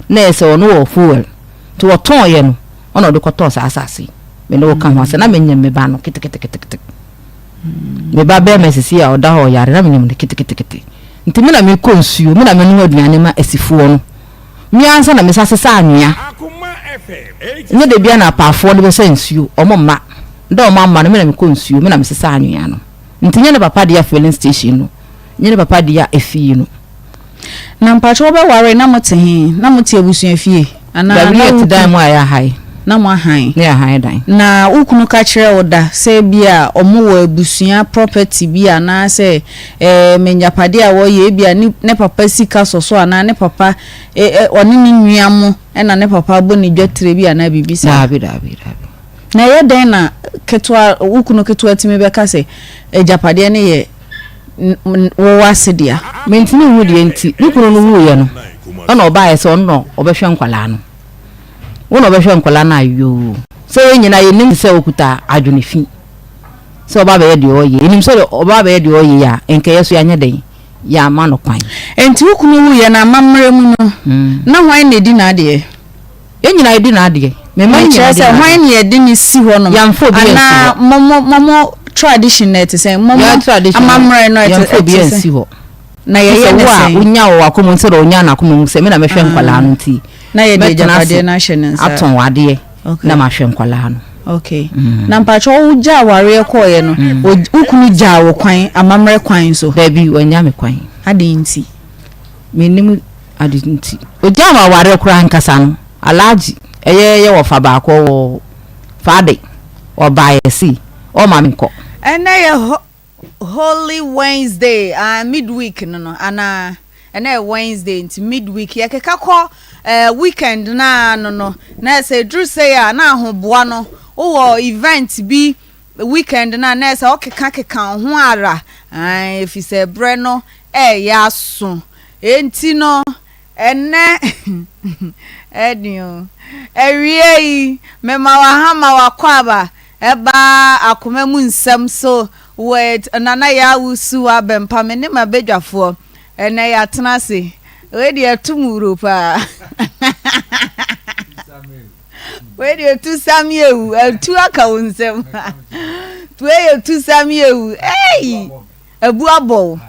Na ɛyɛ sɛ ɔno wɔ fuel nti wɔtɔn yɛ no ɔna ɔde kɔtɔɔ saa asase yi. Me ne wo ka ho asɛm na menyem me ba no keteketekete. Me ba bɛrima sisi a ɔda hɔ ɔyare na menyem no keteketekete. Nti me na mekɔ nsuo, me na menoa aduane ma asifoɔ no. Me ara nsa na mesa sesa anwea. Nyɛ da biara na apaafoɔ no bɛsa nsuo, wɔn mma. Da a wɔn amma no, me na mekɔ nsuo, me na mesesa anwea no. Nti nyɛ ne papa dea filling station no, nyɛ ne papa dea efie no. Na mpakyɛ wobɛware na mote he? Na mote abusua fie? Anaa Dabi, na ne wo yɛte dan kunu mu a yɛahae. na moahan? Ne yɛahan dan. Na wo kunu ka kyerɛɛ wo da sɛ ebia ɔmo wɔ abusua property bi anaasɛ ɛɛm agyapadeɛ a wɔyɛ ebia ne ne papa sika sɔ so anaa ne papa ɛ ɛ ɔne ne nua mo ɛna ne papa abɔ ne dwatire bi anaa biribi saa? Daabi, daabi, daabi. Na ɛyɛ dɛn na ketewa wo kunu ketewa tumi bɛka sɛ agyapadeɛ no yɛ wo w'ase dea? Mentumi nhu deɛ nti. Me kunu no wuiɛ no, ɛna ɔbaeɛ sɛ ɔno na ɔbɛhwɛ nkwadaa no. Wo na ɔbɛhwɛ nkwadaa no a yoo. Sɛ yɛn nyinaa yɛnim sɛ ɔkuta adwene fi sɛ ɔba abɛyɛ deɛ ɔyɛ. Yɛnim sɛ ɔba abɛyɛ deɛ ɔyɛ yi a, nka yɛ so yɛanyɛ dɛn? Yɛamma no kwan. Enti wo kunu wuiɛ no amammerɛ mu no, na hwan na ɛdi n'adeɛ? Yɛn nyinaa yɛdi n'adeɛ. Me mma no nyinaa Mekyerɛ di sɛ n'adeɛ. hwan na yɛde no si hɔ nom? Yɛmfa obi ansi Anaa hɔ. mo mo mo mo tradition no ɛte sɛn? Mo mo Yɛn tradition no, amammerɛ no ɛte yɛmfa obi ɛte sɛn? ansi hɔ. Na Gye yɛyɛ sɛ ne wo a sɛn? wonya wɔ w'akoma mu sɛdeɛ ɔnyaa n'akoma mu sɛ me na mɛhwɛ nkwadaa no nti, Na yɛde mɛtena ase agyapadeɛ no ahyɛ ne nsa. atɔn adeɛ Okay. na mahwɛ nkwadaa no. Okay. Na mpakyɛ wo gyaa awareɛ kɔɔeɛ no, wo wo kunu gyaa wo kwan amammerɛ kwan so? Dabi, wannya me kwan. Adɛn nti? Mennim ade nti. Ogyaa me awareɛ koraa ankasa no, Alhaji, ɛyɛ yɛ wɔfa baako ɔwɔ Faade, ɔbaeɛ sei, ɔmma menkɔ. Ɛnɛ yɛ Holy Wednesday, ah, midweek no no, anaa? Ɛnɛ yɛ Wednesday nti midweek, yɛkeka kɔ eh, weekend no ara no no, na sɛ ɛduru sei a na ahoboa no, wowɔ event bi weekend no a na ɛsɛ wokeka keka wo ho ara, ae, ɛfiri sɛ berɛ no ɛreyɛ aso. Enti no, ɛnnɛ, ɛden o, awia yi, mema w'ahama w'akwaaba ɛba akoma mu nsɛm so with Nana Yaa Wusu Abɛmpa, me ne m'abadwafoɔ. Ɛnnɛ yɛatena ase. Wei deɛ ɛto mu wuro paa. Wei deɛ tu sam yɛ wu, atu aka wo nsam. Wei yɛ tu sam yɛ wu. Ei! Abu abɔ wo.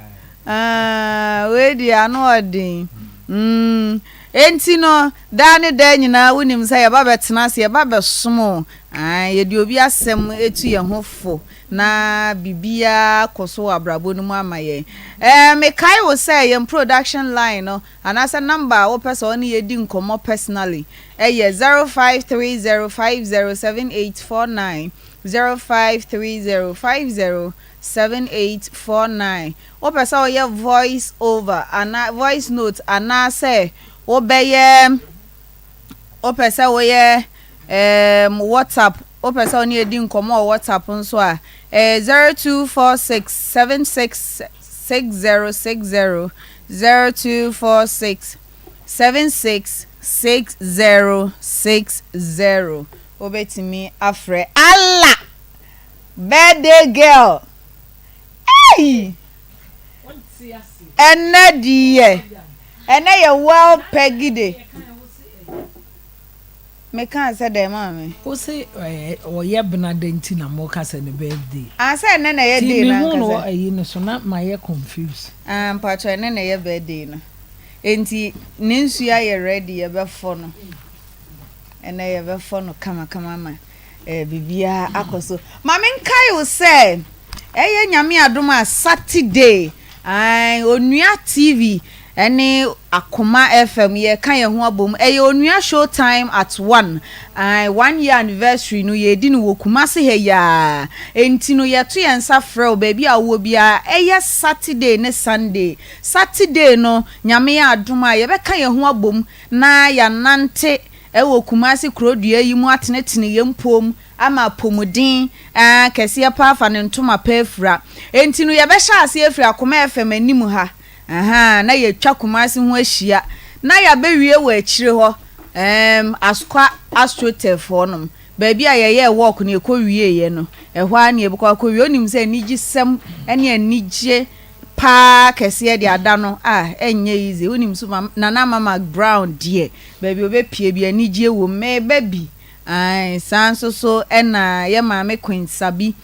Ah, wei deɛ ano ɔden. Mm. Enti no, daa ne daa nyinaa wonim sɛ yɛba bɛtena ase, yɛba bɛsom o. Ah, yɛde obi asɛm etu yɛn ho fo na biribiara kɔ so wɔ abrabɔ no mu ama yɛn. Eh, mekae wo sɛ yɛn production line no anaasɛ number a wopɛ sɛ ɔne yɛdi nkɔmmɔ personally ɛyɛ 0530507849, 053050 7849. Wopɛ sɛ woyɛ voice over anaa voice note anaasɛ wobɛyɛ wopɛ sɛ woyɛ um, WhatsApp, wopɛ sɛ wo ne yɛdi nkɔmmɔ wɔ WhatsApp nso a, ɛyɛ 0246 76 6060, 0246 76 6060. Wobɛtumi afrɛ Allah! Birthday girl ei ɛnɛ deɛ ɛnɛ yɛ world peggy day me kaa sɛ dɛn maame. Wo se ɔyɛ bena dɛn nti na mo ka sɛ ne birthday. Ah sɛ ɛnɛ na ɛyɛ day no ankasa. Ti me hu no wɔ ayi no so na ma yɛ confuse. Ah mpakyɛw ɛnɛ na ɛyɛ birthday no enti ne nsuo ayɛ ready yɛbɛfɔ no ɛnɛ yɛbɛfɔ no kama kama ama Eh, biribiara akɔ so. Ma menkae wo sɛ, ɛyɛ Nyame adom a Saturday, ae, Onua TV ne Akoma FM yɛreka yɛn ho abom. Ɛyɛ Onua Show Time at 1. Ae, one year anniversary no yɛredi no wɔ Kumasi ha yi ara. Enti no yɛto yɛn nsa frɛ wo baabi a wowɔ biara, ɛyɛ Saturday ne Sunday. Saturday no, Nyame adom a yɛbɛka yɛn ho abom na yɛanante Wɔ Kumasi kuro dua yi mu atenetene yɛn mpom ama apomuden eh, kɛseɛ paa fa ne ntoma pa afira. Enti no yɛbɛhyɛ aseɛ afiri Akoma FM anim ha, ahaa, na yɛatwa Kumasi ho ahyia na yɛabɛwie wɔ akyire hɔ, ehm, Asokwa Astroturf hɔ nom, baabi a yɛyɛɛ walk no yɛkɔ wieeɛ no, ɛhɔ ara na yɛbɛkɔ akɔwie. Wonim sɛ anigyesɛm ne anigye. paa kɛseɛ de ada no ah ɛnyɛ easy wonim so ma Nana Ama McBrown deɛ baabi ɔbɛpie bi anigyeɛ wom meba bi ae saa nso so ɛna yɛ maame Queen Sabi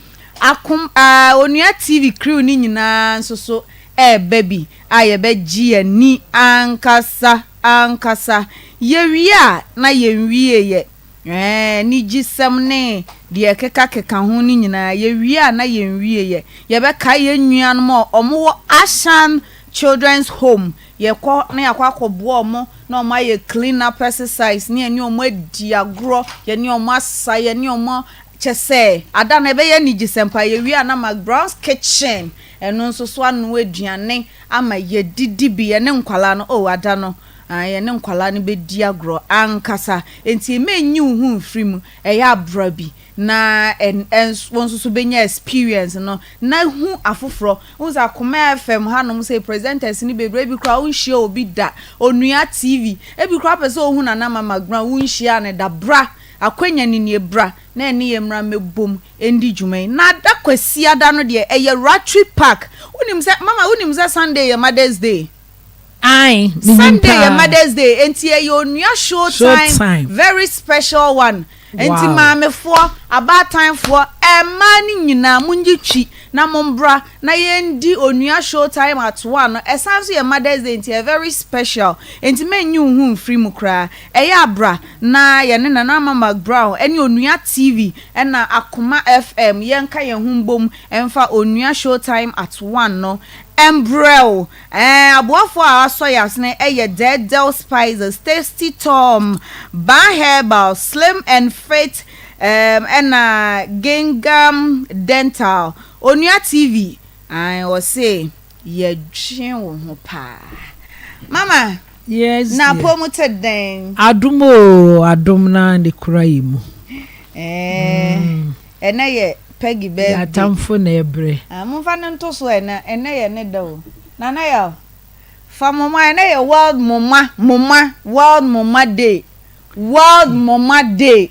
akom ah Onua TV crew no nyinaa nso so ɛɛba bi a yɛbɛgye yɛn ani ankasa ankasa yɛwie a na yɛnwieɛ Ɛɛ, anigyesɛm ne deɛ ɛkekakeka ho no nyinaa, yɛwie a na yɛnwieɛ. Yɛbɛkae yɛn nuanom a wɔwɔ Ashan Children's Home. Yɛkɔ na yɛakɔ akɔboa wɔn na wɔayɛ clean up exercise ne yɛne wɔn adi agorɔ, yɛne wɔn asa, yɛne wɔn kyɛ sɛ ada no ɛbɛyɛ anigyesɛm paa. Yɛwie a na McBrown's Kitchen ɛno nso so anoa aduane ama yɛadidi bi, yɛne nkwadaa no, oh ada no Aane, yɛne nkwadaa no bɛdi agorɔ ankasa. Enti mma nyi wo ho mfiri mu. Ɛyɛ abra bi na wo nso so bɛnya experience no na hu afoforɔ. Wohu sɛ Akoma FM hanom sei presenters no bebree, ebi koraa wonhyia obi da. Onua TV, ebi koraa wopɛ sɛ wohu Nana Mama Brown, wonhyiaa no da. Bra, akwanya no nie, bra na ɛne yɛn mmra mmɛbom ndi dwuma yi. Na da Kwasiada no deɛ, ɛyɛ Rattray Park. Wonim sɛ, Mama wonim sɛ Sunday yɛ Mother's Day? Ae, menim Sunday yɛ paa. Mother's Day, enti ɛyɛ onua show Show time, time. very special one. Enti Wow. maamefoɔ, abaatanfoɔ, mmaa no nyinaa mongye twi na mombra na yɛndi onua show time at one no. Ɛsan nso yɛ Mother's Day nti ɛyɛ very special. Enti mɛnyi wo ho mfiri mu koraa. Ɛyɛ a bra na yɛne Nana Ama McBrown ne Onua TV ɛna Akoma FM yɛnka yɛn ho mbom mfa onua show time at one no mbrɛ wo. Ɛɛ, aboafoɔ a wɔasɔ yɛn asene yɛ Dɛɛdɛw Spices, Tasty Tom, Baa Herbal, Slim and Fit, ɛɛm, ɛna Gingham Dental. Onua TV, ae, ɔse yɛdwen wo ho paa. Mama, Yes na dear. apɔw mu te dɛn? Adom oo, adom no ara na ɛkura yɛn mu. Ɛɛ, ɛnɛ yɛ Peggy Yɛn birthday. atamfo na ɛbrɛ. Ah, momfa no nto so ɛ, na ɛnɛ yɛ ne da o. Nana Yaw, fa moma, ɛnɛ yɛ World Moma, Moma, World Moma Day. World Moma Day.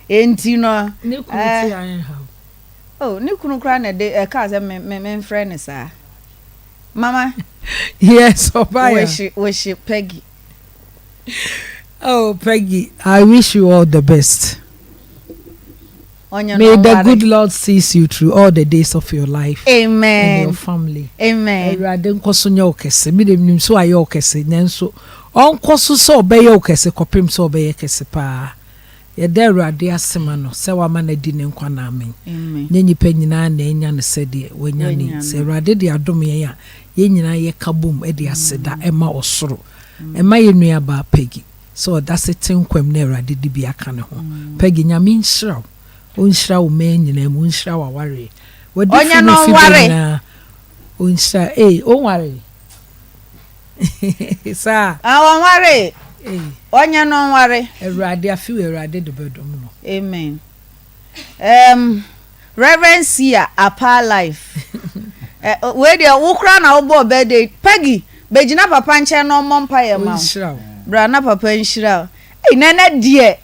Enti no, Ne kunu eh, te anha o. oh, ne kunu koraa na ɛde ɛkaa sɛ me, me, memfrɛ no saa. Mama, Yes, ɔbaa ya. wish, wish Peggy. Oh, Peggy, I wish you all the best. Ɔnyɛ May no the ɔnware. good Lord sees you through all the days of your life and your Amen. family. Amen. Awurade nkɔ so nyɛ wo kɛse. Me de menim sɛ wayɛ wo kɛse nanso ɔnkɔ so sɛ ɔbɛyɛ wo kɛse kɔpem sɛ ɔbɛyɛ kɛse paa. Yɛda Awurade ase ma no sɛ wama no adi ne nkwa nna amen. Amen. Nyɛ nnipa nyinaa na anya no sɛdeɛ wanya no yi. Wanya Sɛ no. Awurade de adom yɛn a, yɛn nyinaa yɛka bom de aseda ma ɔsoro. Ɛma yɛn nuabaa Peggy sɛ ɔda se te nkwa mu na Awurade de bi aka ne ho. Peggy, Nyame nhyira wo. Ɔnhyira wo mmaa nyinaa mu. Ɔnhyira w'awareɛ. W'adifo Ɔnyɛ ne no fibɛ ɔnware. nyinaa. Ɔnhyira. Ei, ɔnwaree? Saa. Ah, ɔnwaree. Ei. Ɔnyɛ no ɔnware. Awurade, afe wei Awurade de bɛdom no. Amen. Um, Reverend Sia Apaa Life. Eh, wei deɛ wo koraa na wobɔɔ birthday. Peggy, bɛgyina papa nkyɛn na ɔmmɔ mpaeɛ ma wo. Ɔnhyira wo. Bra na papa nhyira wo. Ei, nana deɛ.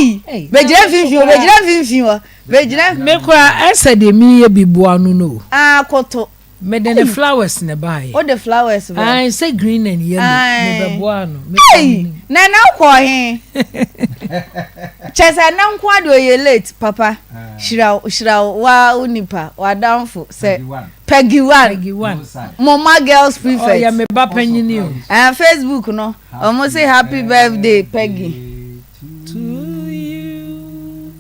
Ei, Ei, bɛgyina na me mfimfini nso hɔ, koraa. bɛgyina mfimfini hɔ. Bɛgyina. Me koraa, ɛsɛ deɛ meyɛ bi boa no no o. Ah, koto. Mede ne flowers na ɛbaeɛ. Wode flowers ba? Ae, sɛ green and yellow. Mebɛboaa no. Mekɔ Ei, m'anim. Nana wokɔɔ he? Kyɛ sɛ ɛnɛ nko ara deɛ ɔyɛ late papa. Hyira wo, hyira wo, waa wo nipa, w'adamfo sɛ Peggy one. Peggy one. Moma girls prefect. Ɔyɛ me ba panyini o. Eh, Facebook no, ɔmo se happy birthday Peggy. To you.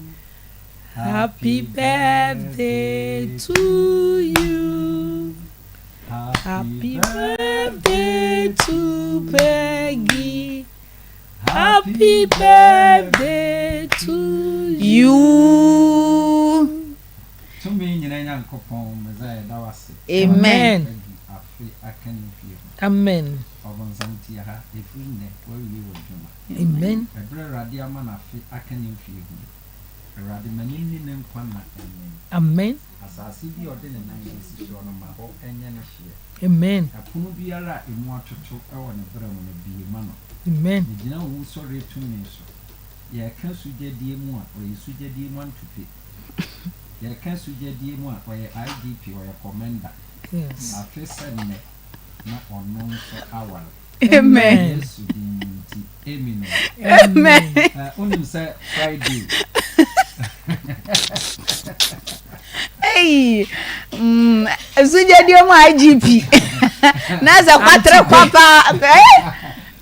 Happy birthday to you. Happy birthday to Peggy. Happy birthday to you. Tumi nyina Nyankopɔn, Messiah yɛda wo ase. Amen. Adi afe aka ne mfie ho. Amen. Ɔbonsam tie ha, ɛfiri nnɛ woawie w'adwuma. Amen. Ɛberɛ Awurade ama no afe aka ne mfie ho yi. Awurade ma no nni ne nkwa nna mmee. Amen. Asase bi a ɔde ne nan bɛsi soɔ no, ma hɔ nyɛ ne hyeɛ. Amen. Ɛpono biara a emu atoto wɔ ne berɛ mu no, bue ma no. Amen. Megyina owusɔreɛ tumi so. Yɛreka sugyadie mu a, ɔyɛ sugyadie mu antope. Yɛreka sugyadie mu a, ɔyɛ IGP, ɔyɛ kɔmɛnda. Afe sɛ nnɛ na ɔno nso aware. Amen. Yesu din mu nti, amen o. Amen. Eh, wonim sɛ Friday. Hey, mm, sugyadeɛ mu IGP. Na sɛ kwatere kwa paa. Eh,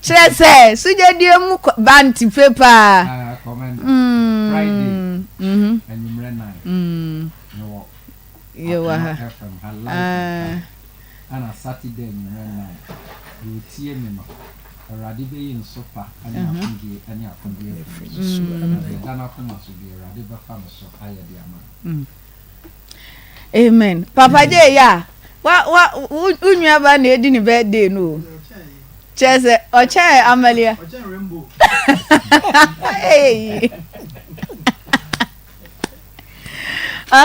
kyerɛ sɛ sugyadeɛ mu bante pe paa. Ah, commander. Mm, Friday. Mm -hmm. Anwummerɛ 9. Mm. Mewɔ Yɛwɔ ha. Akoma FM ha live. Ah. Ɛna Saturday anwummerɛ 9. Deɛ ɔtie me no, Awurade bɛyi nsopa ne akodie ne akodeɛ afiri ne so. Na deɛ ɛda n'akoma so deɛ, Awurade bɛfa no so ayɛ de ama no. Amen. Papa J ya wa wa wo nua ba na edi ne birthday no o. Kyerɛ sɛ ɔkyɛn Amalia. Ɔkyɛn rainbow. Hey.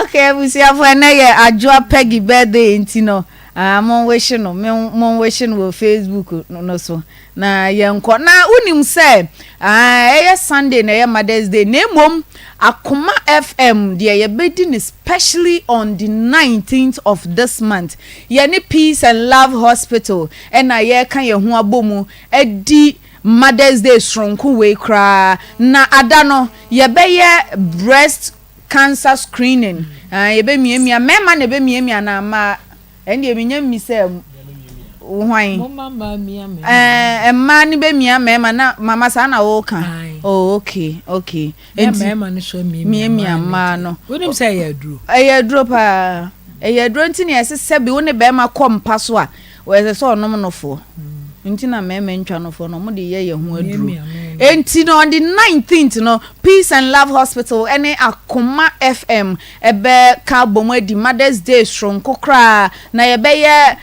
Okay, abusuafo ɛnɛ yɛ Adwoa Peggy birthday nti no, ah, mon wish no, mon wish no wɔ Facebook no so. Na yɛnkɔ. Na wonim sɛ, ah, ɛyɛ Sunday na ɛyɛ Mother's Day. Na mmom, Akoma FM deɛ yɛbɛdi no specially on the 19th of this month. Yɛne Peace and Love Hospital ɛna yɛreka yɛn ho abɔ mu adi Mother's Day soronko wei koraa. Na ada no, yɛbɛyɛ breast cancer screening. Ah, yɛbɛmiamia. Mmarima na ɛbɛmiamia anaa mmaa? Ɛno deɛ menya mmisaa mu. Hwan? Momma mmaa mmia mmarima. Ɛɛ, mmaa no bɛmia mmarima na mama saa na woka? Ae. Oh, okay, okay. Na Enti mmarima no so amiamia miamia mmaa no mmaa deɛ. no. Wonim sɛ ɛyɛ aduro? Ɛyɛ aduro paa. Ɛyɛ aduro nti na yɛse sɛbe wo ne barima kɔ mpa so a, ɛsɛ sɛ ɔnom nofoɔ. Nti na mmarima ntwa nofoɔ no, wɔde yɛ yɛn ho aduro. Miamia no. Enti no on the 19th no, Peace and Love Hospital ne Akoma FM ɛbɛka abom adi Mother's Day soronko koraa, na yɛbɛyɛ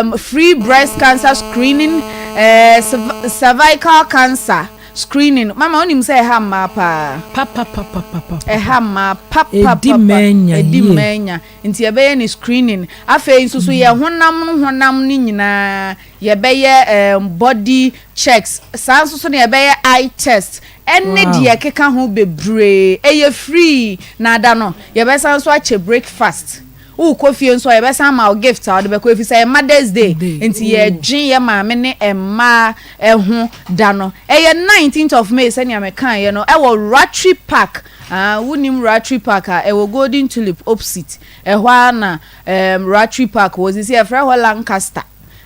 um, free breast cancer screening, eh, cervical cancer screening. Mama, wonim sɛ ɛha mmaa paa. Papapapapapa. Ɛha mmaa papapapa. Ɛdi mmaa nya Ɛdi yie. mmaa nya. Nti yɛbɛyɛ no screening. Afei nso so yɛn honam no honam no nyinaa yɛbɛyɛ um, body checks. Saa nso so na yɛbɛyɛ eye test ɛne Wow. deɛ ɛkeka ho bebree. Ɛyɛ free na ada no yɛbɛsan nso akyɛ breakfast. Wokɔ fie nso a yɛbɛsan ama wo gift a wɔde bɛkɔ ɛfiri sɛ ɛyɛ Mother's Day. Day. Nti yɛdwen yɛ maame ne mmaa ɛho da no. Ɛyɛ 19th of May sɛnea mekaeɛ no ɛwɔ Rattray Park. Ah, wonim Rattray Park a ɛwɔ Golden Tulip opposite. Ɛhɔ ara na um, Rattray Park wɔ. Sisi yɛfrɛ hɔ Lancaster.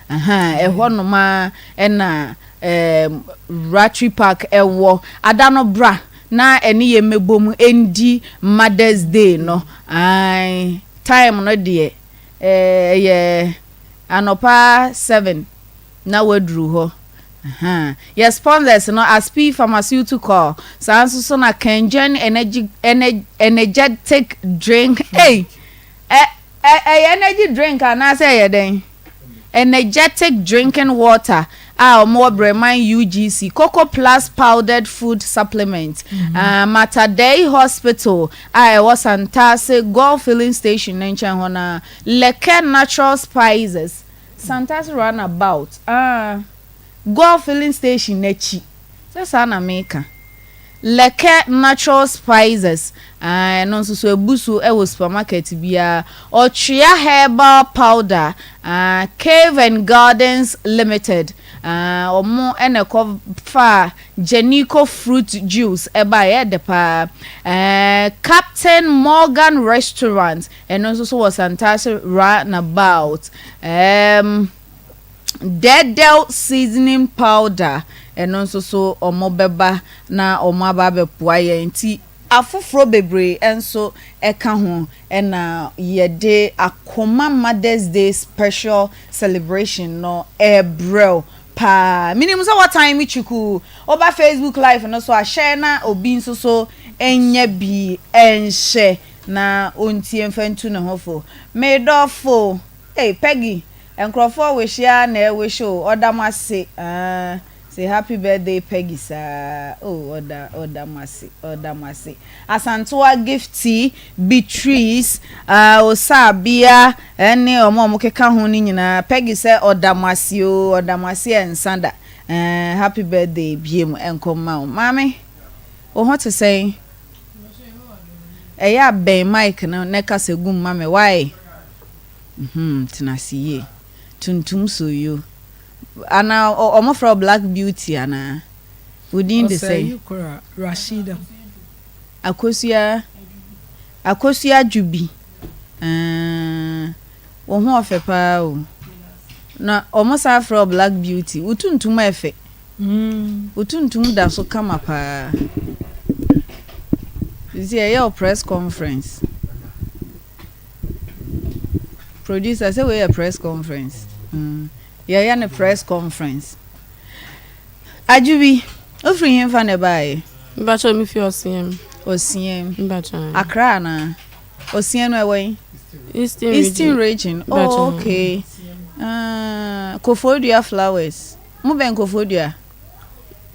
Aha, ɛhɔ nom ara ɛna um, Rattray Park ɛwɔ. Ada no bra na ɛne yɛn mmɛbom ɛndi Mother's Day no. Ae, time no deɛ ɛyɛ anɔpa 7 na waduru hɔ. Aha. Yɛ sponsors no Aspi Pharmaceutical, saa nso so na Kengen Energy, Ener, Energetic Drink. Hey, ɛ, ɛ, ɛyɛ energy drink anaasɛ ɛyɛ dɛn? Energetic drinking water a wɔwɔ Breman UGC, Coco Plus powdered food supplement, uh, Matadei Hospital a ɛwɔ Santase Golf Filling Station ne nkyɛn hɔ na Leke Natural Spices, Santase Runabout, ah, Golf Filling Station n'akyi. Sɛ saa na meka. Leke Natural Spices, ah, ɛno nso so abu so wɔ supermarket biara. Ɔtwea Herbal Powder, ah, Cave and Gardens Limited, ah, ɔmo na ɛkɔ faa Jenico Fruit Juice ɛbaeɛ, ɛyɛ dɛ paa. Eh, Captain Morgan Restaurant, ɛno nso so wɔ Santase Runabout. Um, Dɛɛdɛw seasoning powder, ɛno nso so wɔbɛba na wɔaba abɛboa yɛn. Nti afoforɔ bebree nso ka ho na yɛde Akoma Mother's Day special celebration no rebrɛ wo paa. Menim sɛ wɔtan me kyukuu. Woba Facebook live no so a, hyɛ na obi nso so nyɛ bi nhyɛ na ɔntie mfa ntu ne ho fo. Me dɔfo, ei Peggy, Nkurɔfoɔ wihye ara na ɛwihye o, ɔda mo ase aah Say happy birthday Peggy saa oh ɔda ɔda mo ase ɔda mo ase Asantewa Gifty, Beatrice, ah Osabea ɛne wɔn a wɔkeka ho no nyinaa Peggy sɛ ɔda mo ase o ɔda mo ase ɛnsa da eh happy birthday biem ɛnkɔ mma wo Maame wo ho te sɛn? Ɛyɛ a bɛn mic no na kasa gu mu ma me why? Mhm, tena ase yie. Tuntum soyo. Anaa wɔfrɛ wo Black Beauty anaa? Wo din de sɛn? Ɔsɛe kora Rashida. Akosua Akosua Dwubi. Aah, wo ho ɔfɛ paa o. Na wɔsan frɛ wo Black Beauty. Wo tuntum ɛfɛ. Wo tuntum da so kama paa. Sisi ɛyɛ wo press conference. Producer sɛ wei yɛ press conference. Mm. Yɛyɛ no press conference. Adwobi, wofiri hefa na ɛbaeɛ? Mpakyɛ me fi Ɔseɛm. Ɔseɛm. Mpakyɛ. Accra anaa? Ɔseɛm no ɛwɔ yi? Eastern region. Eastern region. Oh, okay. Uh, Koforidua flowers. Mo bɛn Koforidua?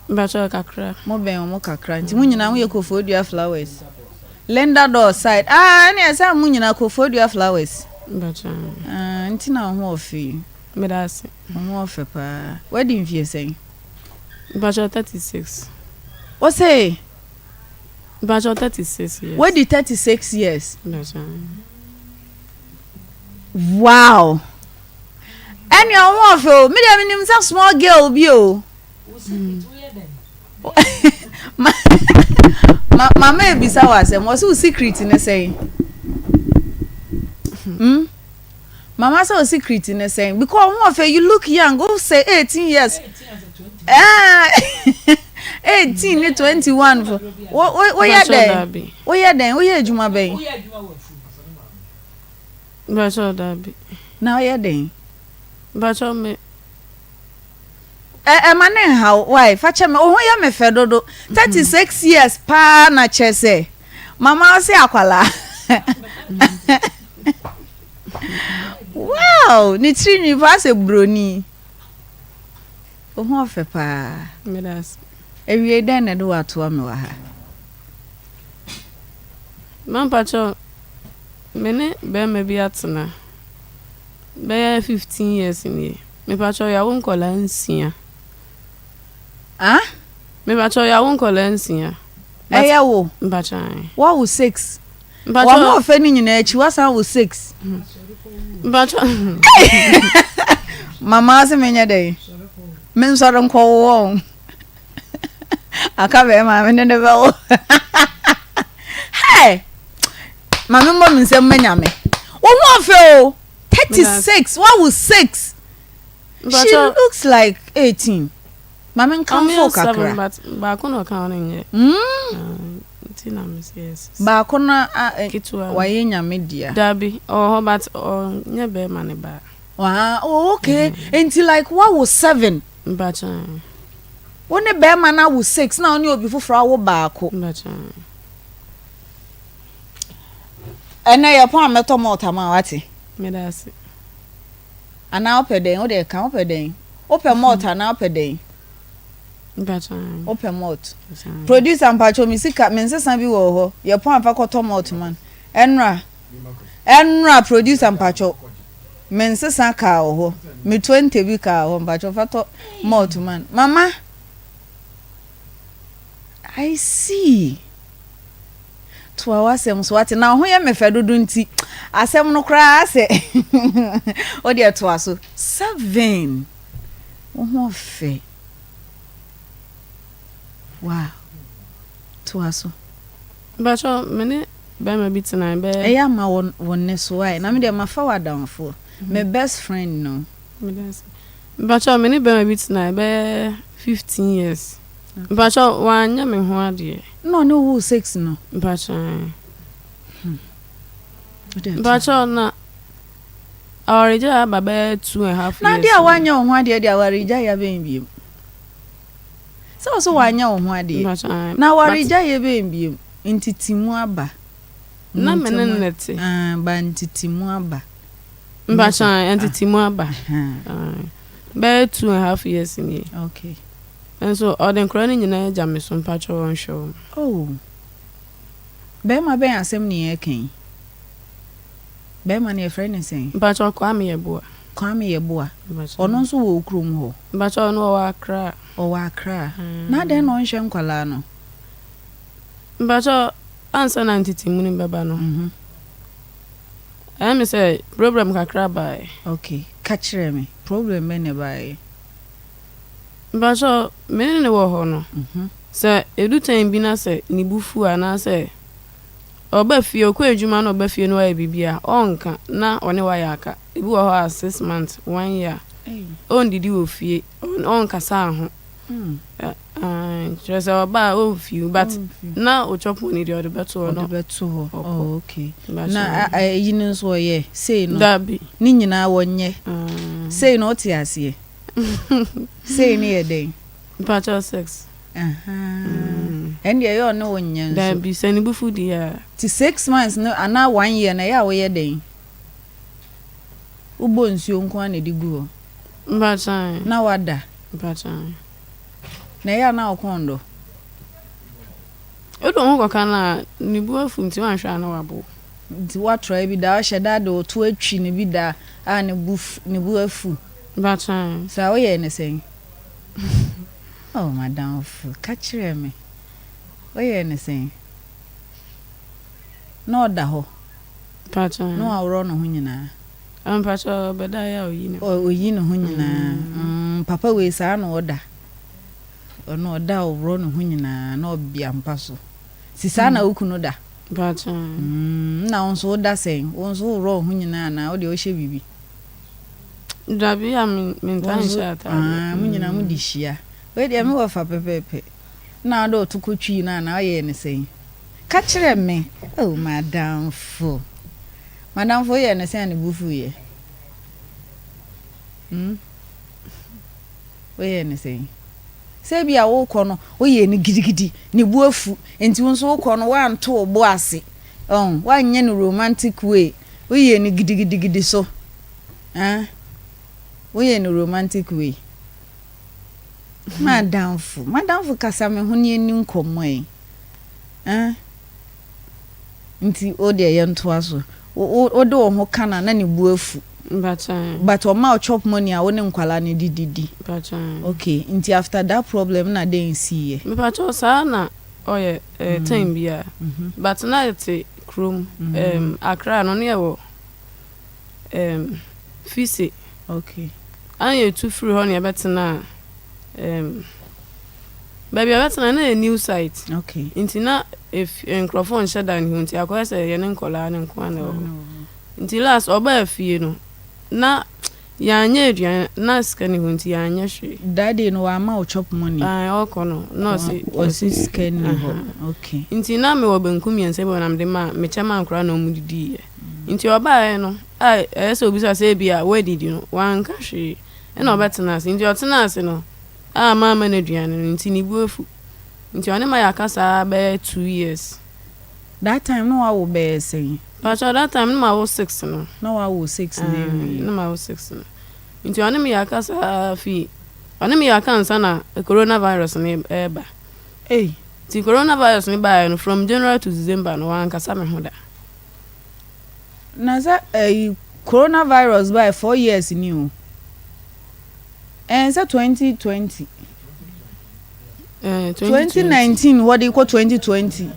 Mpakyɛ kakra. Mo bɛn wɔn kakra. Nti mo nyinaa mo yɛ Koforidua flowers. Linda Door side. Ah, ɛne ɛsɛ mo nyinaa Koforidua flowers. Mpakyɛ. Ah, nti na ho ɔfɛ yi. Meda ase. Wo ho ɔfɛ paa. Wadi mfie sɛn? Mpakyɛw 36. Ose? Mpakyɛw 36 years. Wadi 36 years. Mpakyɛw. Wow. Ɛnea wo ho ɔfɛ o. Me deɛ menim sɛ small girl bi o. Ma mama ebisa wɔ asɛm. Wɔse wo secret ne sɛn? Hmm? Mama sɛ wo secret ne sɛn? Because wo ho ɔfɛ you look young. Wo sɛ 18 years. Eh, 18 ne 21 fo. Wo wo woyɛ dɛn? Woyɛ dɛn? Woyɛ adwuma bɛn? Mpakyɛw dabi. Na woyɛ dɛn? Mpakyɛw me. Ɛ ɛma ne nhaw why fa kyɛ me wo ho yɛ me fɛ dodo 36 years paa na kyɛ sɛ mama wo se akwalaa wow ne tiri nwi paa sɛ broni wo ho ɔfɛ paa Medase. Awiei dɛn na ɛde wo atoa me wɔ ha? Ma mpakyɛw me ne bɛrima bi atena bɛyɛ 15 years nie. Mepakyɛw yɛawo nkɔlaa nsia. Ah? Mepakyɛw yɛawo nkɔlaa nsia. Ɛyɛ wo? Mpakyɛw ae. Woawo six? Mpakyɛw. W'ahoɔfɛ no nyinaa akyi woasan awo six? Mpakyɛw. Mama ɔse menyɛ dɛn? Mensɔre nkɔwo wɔn. Aka bɛrima me ne ne bɛwo. Hey! Ma me mmɔ me nsam ma nyame. Wo ho ɔfɛ o. 36 wawo 6 she looks like 18 ma me nkamfo kakra baako na ɔka no nyɛ mm. nti na me sɛ yes baako na wayɛ nyame dea dabi ɔwɔ hɔ but ɔnyɛ bɛrima ne ba ah, oh, okay mm. nti like wawo 7 mpakyɛ wo ne bɛrima no awo 6 na wo ne obi foforɔ awo baako mpakyɛ Ɛnɛ yɛ pɔn a mɛtɔ malt ama wo ate. Meda ase. Anaa wopɛ dɛn? Wo deɛ ka wopɛ dɛn? Wopɛ malt anaa wopɛ dɛn? Mpakyɛ. Wopɛ malt. Producer mpakyɛ me sika me nsesa bi wɔ hɔ. Yɛ pɔn a fa kɔtɔ malt ma no. Ɛnora. Ɛnora producer mpakyɛ me nsesa kaa wɔ hɔ. Me 20 bi kaa hɔ mpakyɛ fa tɔ malt ma no. Mama. I see. Toa w'asɛm so wate na wo ho yɛ me fɛ dodo nti asɛm no koraa asɛ wo deɛ toa so. Seven wo ho ɔfɛ wow toa so. Mpakyɛw me ne bɛrima bi tenae bɛyɛ. Ɛyɛ ama wɔ wo nne so why na me deɛ mafa wo adamfoɔ me best friend no. Medase. Mpakyɛw me ne bɛrima bi tenae bɛyɛ 15 years. Mpakyɛw wanyɛ me ho adeɛ. Nna ɔne wo woo sex no? Mpakyɛw ɛɛ. Hmm. Mpakyɛw na awaregyae aba bɛyɛ 2½ years. Na adeɛ a wanyɛ wo ho adeɛ deɛ awaregyae abɛn biem. Sɛ wo so wanyɛ wo ho adeɛ. Mpakyɛw ɛɛ. Na awaregyae bɛn biem. Ntitimu aba. Na me ne no te. Ah, ba ntitimu aba. Mpakyɛw ɛɛ ntitimu aba. Bɛyɛ 2½ years nie. Okay. Nso ɔde nkwadaa no nyinaa agya me so mpakyɛw ɔnhwɛ wɔn. Oh bɛɛma bɛn asɛm ne yɛɛka yi? Bɛɛma no yɛfrɛ no sɛn? Mpakyɛw Kwame Yeboah. Kwame Yeboah. Mpakyɛw. Ɔno nso wɔ wo kurom hɔ? Mpakyɛw ɔno ɔwɔ Accra. Ɔwɔ Accra. Na adɛn na ɔnhwɛ nkwadaa no? Mpakyɛw ansa na ntetemu no bɛba no. Ɛyɛ me sɛ problem kakra baeɛ. Ok, ka kyerɛ me, problem bɛn na ɛbaeɛ? Mpakyɛw, me ne no wɔ hɔ no, sɛ ɛdu time bi na sɛ ne bo fu anaasɛ ɔba fie, ɔkɔ adwuma na ɔba fie na wayɛ biribi a, ɔnka na ɔne wo ayɛ aka. Ebi wɔ hɔ a six months, one year, ɔndidi wɔ fie, ɔnkasa ho. Kyerɛ sɛ ɔba a ɔmfi but na ɔtwa pon no deɛ ɔde bɛto hɔ na ɔde bɛto hɔ. Ɔkɔ. Oh, okay. Mpakyɛw. Na ɛyi no nso ɔyɛ sei no? Dabi. Ne nyinaa wɔnyɛ. Sei no wote aseɛ? Sei no yɛ dɛn? Mpakyɛw sex. Ahaa. Ɛndeɛ ɛyɛ ɔne wo nyɛ nso. Dabi, sɛ ne bo fu deɛ a. Nti 6 months no anaa one year no ɛyɛ a woyɛ dɛn? Wobɔ nsuo nko ara na ɛde gu hɔ? Mpakyɛw. Na wada? Mpakyɛw. Na ɛyɛ a na wo kɔn dɔ? Wode wo ho kɔka no a, ne bo afu nti woanhwɛ a na wabo wo. Nti woatra bi da, woahyɛ da de wo to atwi no bi da a ne bo ne bo afu? Mpakyɛw. Saa, woyɛɛ no sɛn? Oh, m'adamfo, ka kyerɛ me, woyɛɛ no sɛn? Na ɔda hɔ? Mpakyɛw. Na waworɔ ne ho nyinaa? Mpakyɛw, ɔbɛda yɛ a oyi ne ho. Oyi ne ho nyinaa. Mm, papa wei saa na ɔda. Ɔno ɔda a ɔworɔ ne ho nyinaa na ɔbea mpa so. Si saa na wo kunu da? Mpakyɛw. Mm, na wo nso woda sɛn? Wo nso woworɔ wo ho nyinaa anaa wo deɛ wohyɛ biribi? Dabi a mentaa nhyɛ ataadeɛ. Ah, mo nyinaa mode hyia. Wei deɛ me wɔfa pɛpɛɛpɛ. Na wode wo to kɔtwii no anaa woyɛɛ no sɛn? Ka kyerɛ me. Oh, m'adamfo. M'adamfo woyɛɛ no sɛn a ne bo fuiɛ? Hmm? Woyɛɛ no sɛn? Sɛ ebia wokɔ no, woyɛɛ no gidigidi, ne bo afu, nti wo nso wokɔ no, woanto wo bo ase. Ɔn, woanyɛ no romantic way. Woyɛɛ no gidigidigidi so. Ah, woyɛɛ no romantic way. M'adamfo, m'adamfo kasa me ho ne yɛnni nkɔmmɔ yi. Ah, nti wo deɛ yɛntoa so. Wo, wode wo ho ka no a, na ne bo afu. Mpakyɛw. But ɔma wo chop money a wo ne nkwadaa no de didi. Mpakyɛw. Okay, nti after that problem na dɛn siiɛ? Mepakyɛw saa na ɔyɛ eh, time biara. But na yɛte kurom, um, Accra no na yɛwɔ um, Fise. Okay. Ana yɛtu firi hɔ na yɛbɛtenaa um, baabi a yɛbɛtena na yɛ new site. Okay. Nti na ef, nkurɔfoɔ nhyɛ da nni hɔ nti akɔyɛ sɛ yɛne nkwadaa no nko ara na ɛwɔ hɔ. Nti last ɔbaa fie no na yɛanyɛ aduane na sika nni hɔ nti yɛanyɛ hwee. That day no wamma wo chop money? Ae ɔkɔ no na ɔse. Ɔse sika nni hɔ. Okay. Nti na mewɔ banku mmiɛnsa bi wɔ hɔ na mede maa mekyɛ maa nkwadaa na wɔn didiiɛ. Nti ɔbaeɛ no a ɛyɛ sɛ obisa sɛ ebia woadidi no wanka hwee ɛna ɔbɛtena ase. Nti ɔtenaa ase no a mamma no aduane no nti ne bo afu. Nti ɔne ma yɛaka saa bɛyɛ 2 years. That time na wawo bɛyɛ sɛn? Pakyɛw that time na mawo six no. Na wawo six no awie. Na mawo six no. Nti ɔne me yɛaka saa fi ɔne me yɛaka ansa na coronavirus no ɛreba. Ei. Nti coronavirus no baeɛ no from January to December no wankasa me ho da. Na sɛ ɛyi coronavirus baeɛ 4 years ni o. Ɛn sɛ 2020. 2019 wɔde kɔ 2020.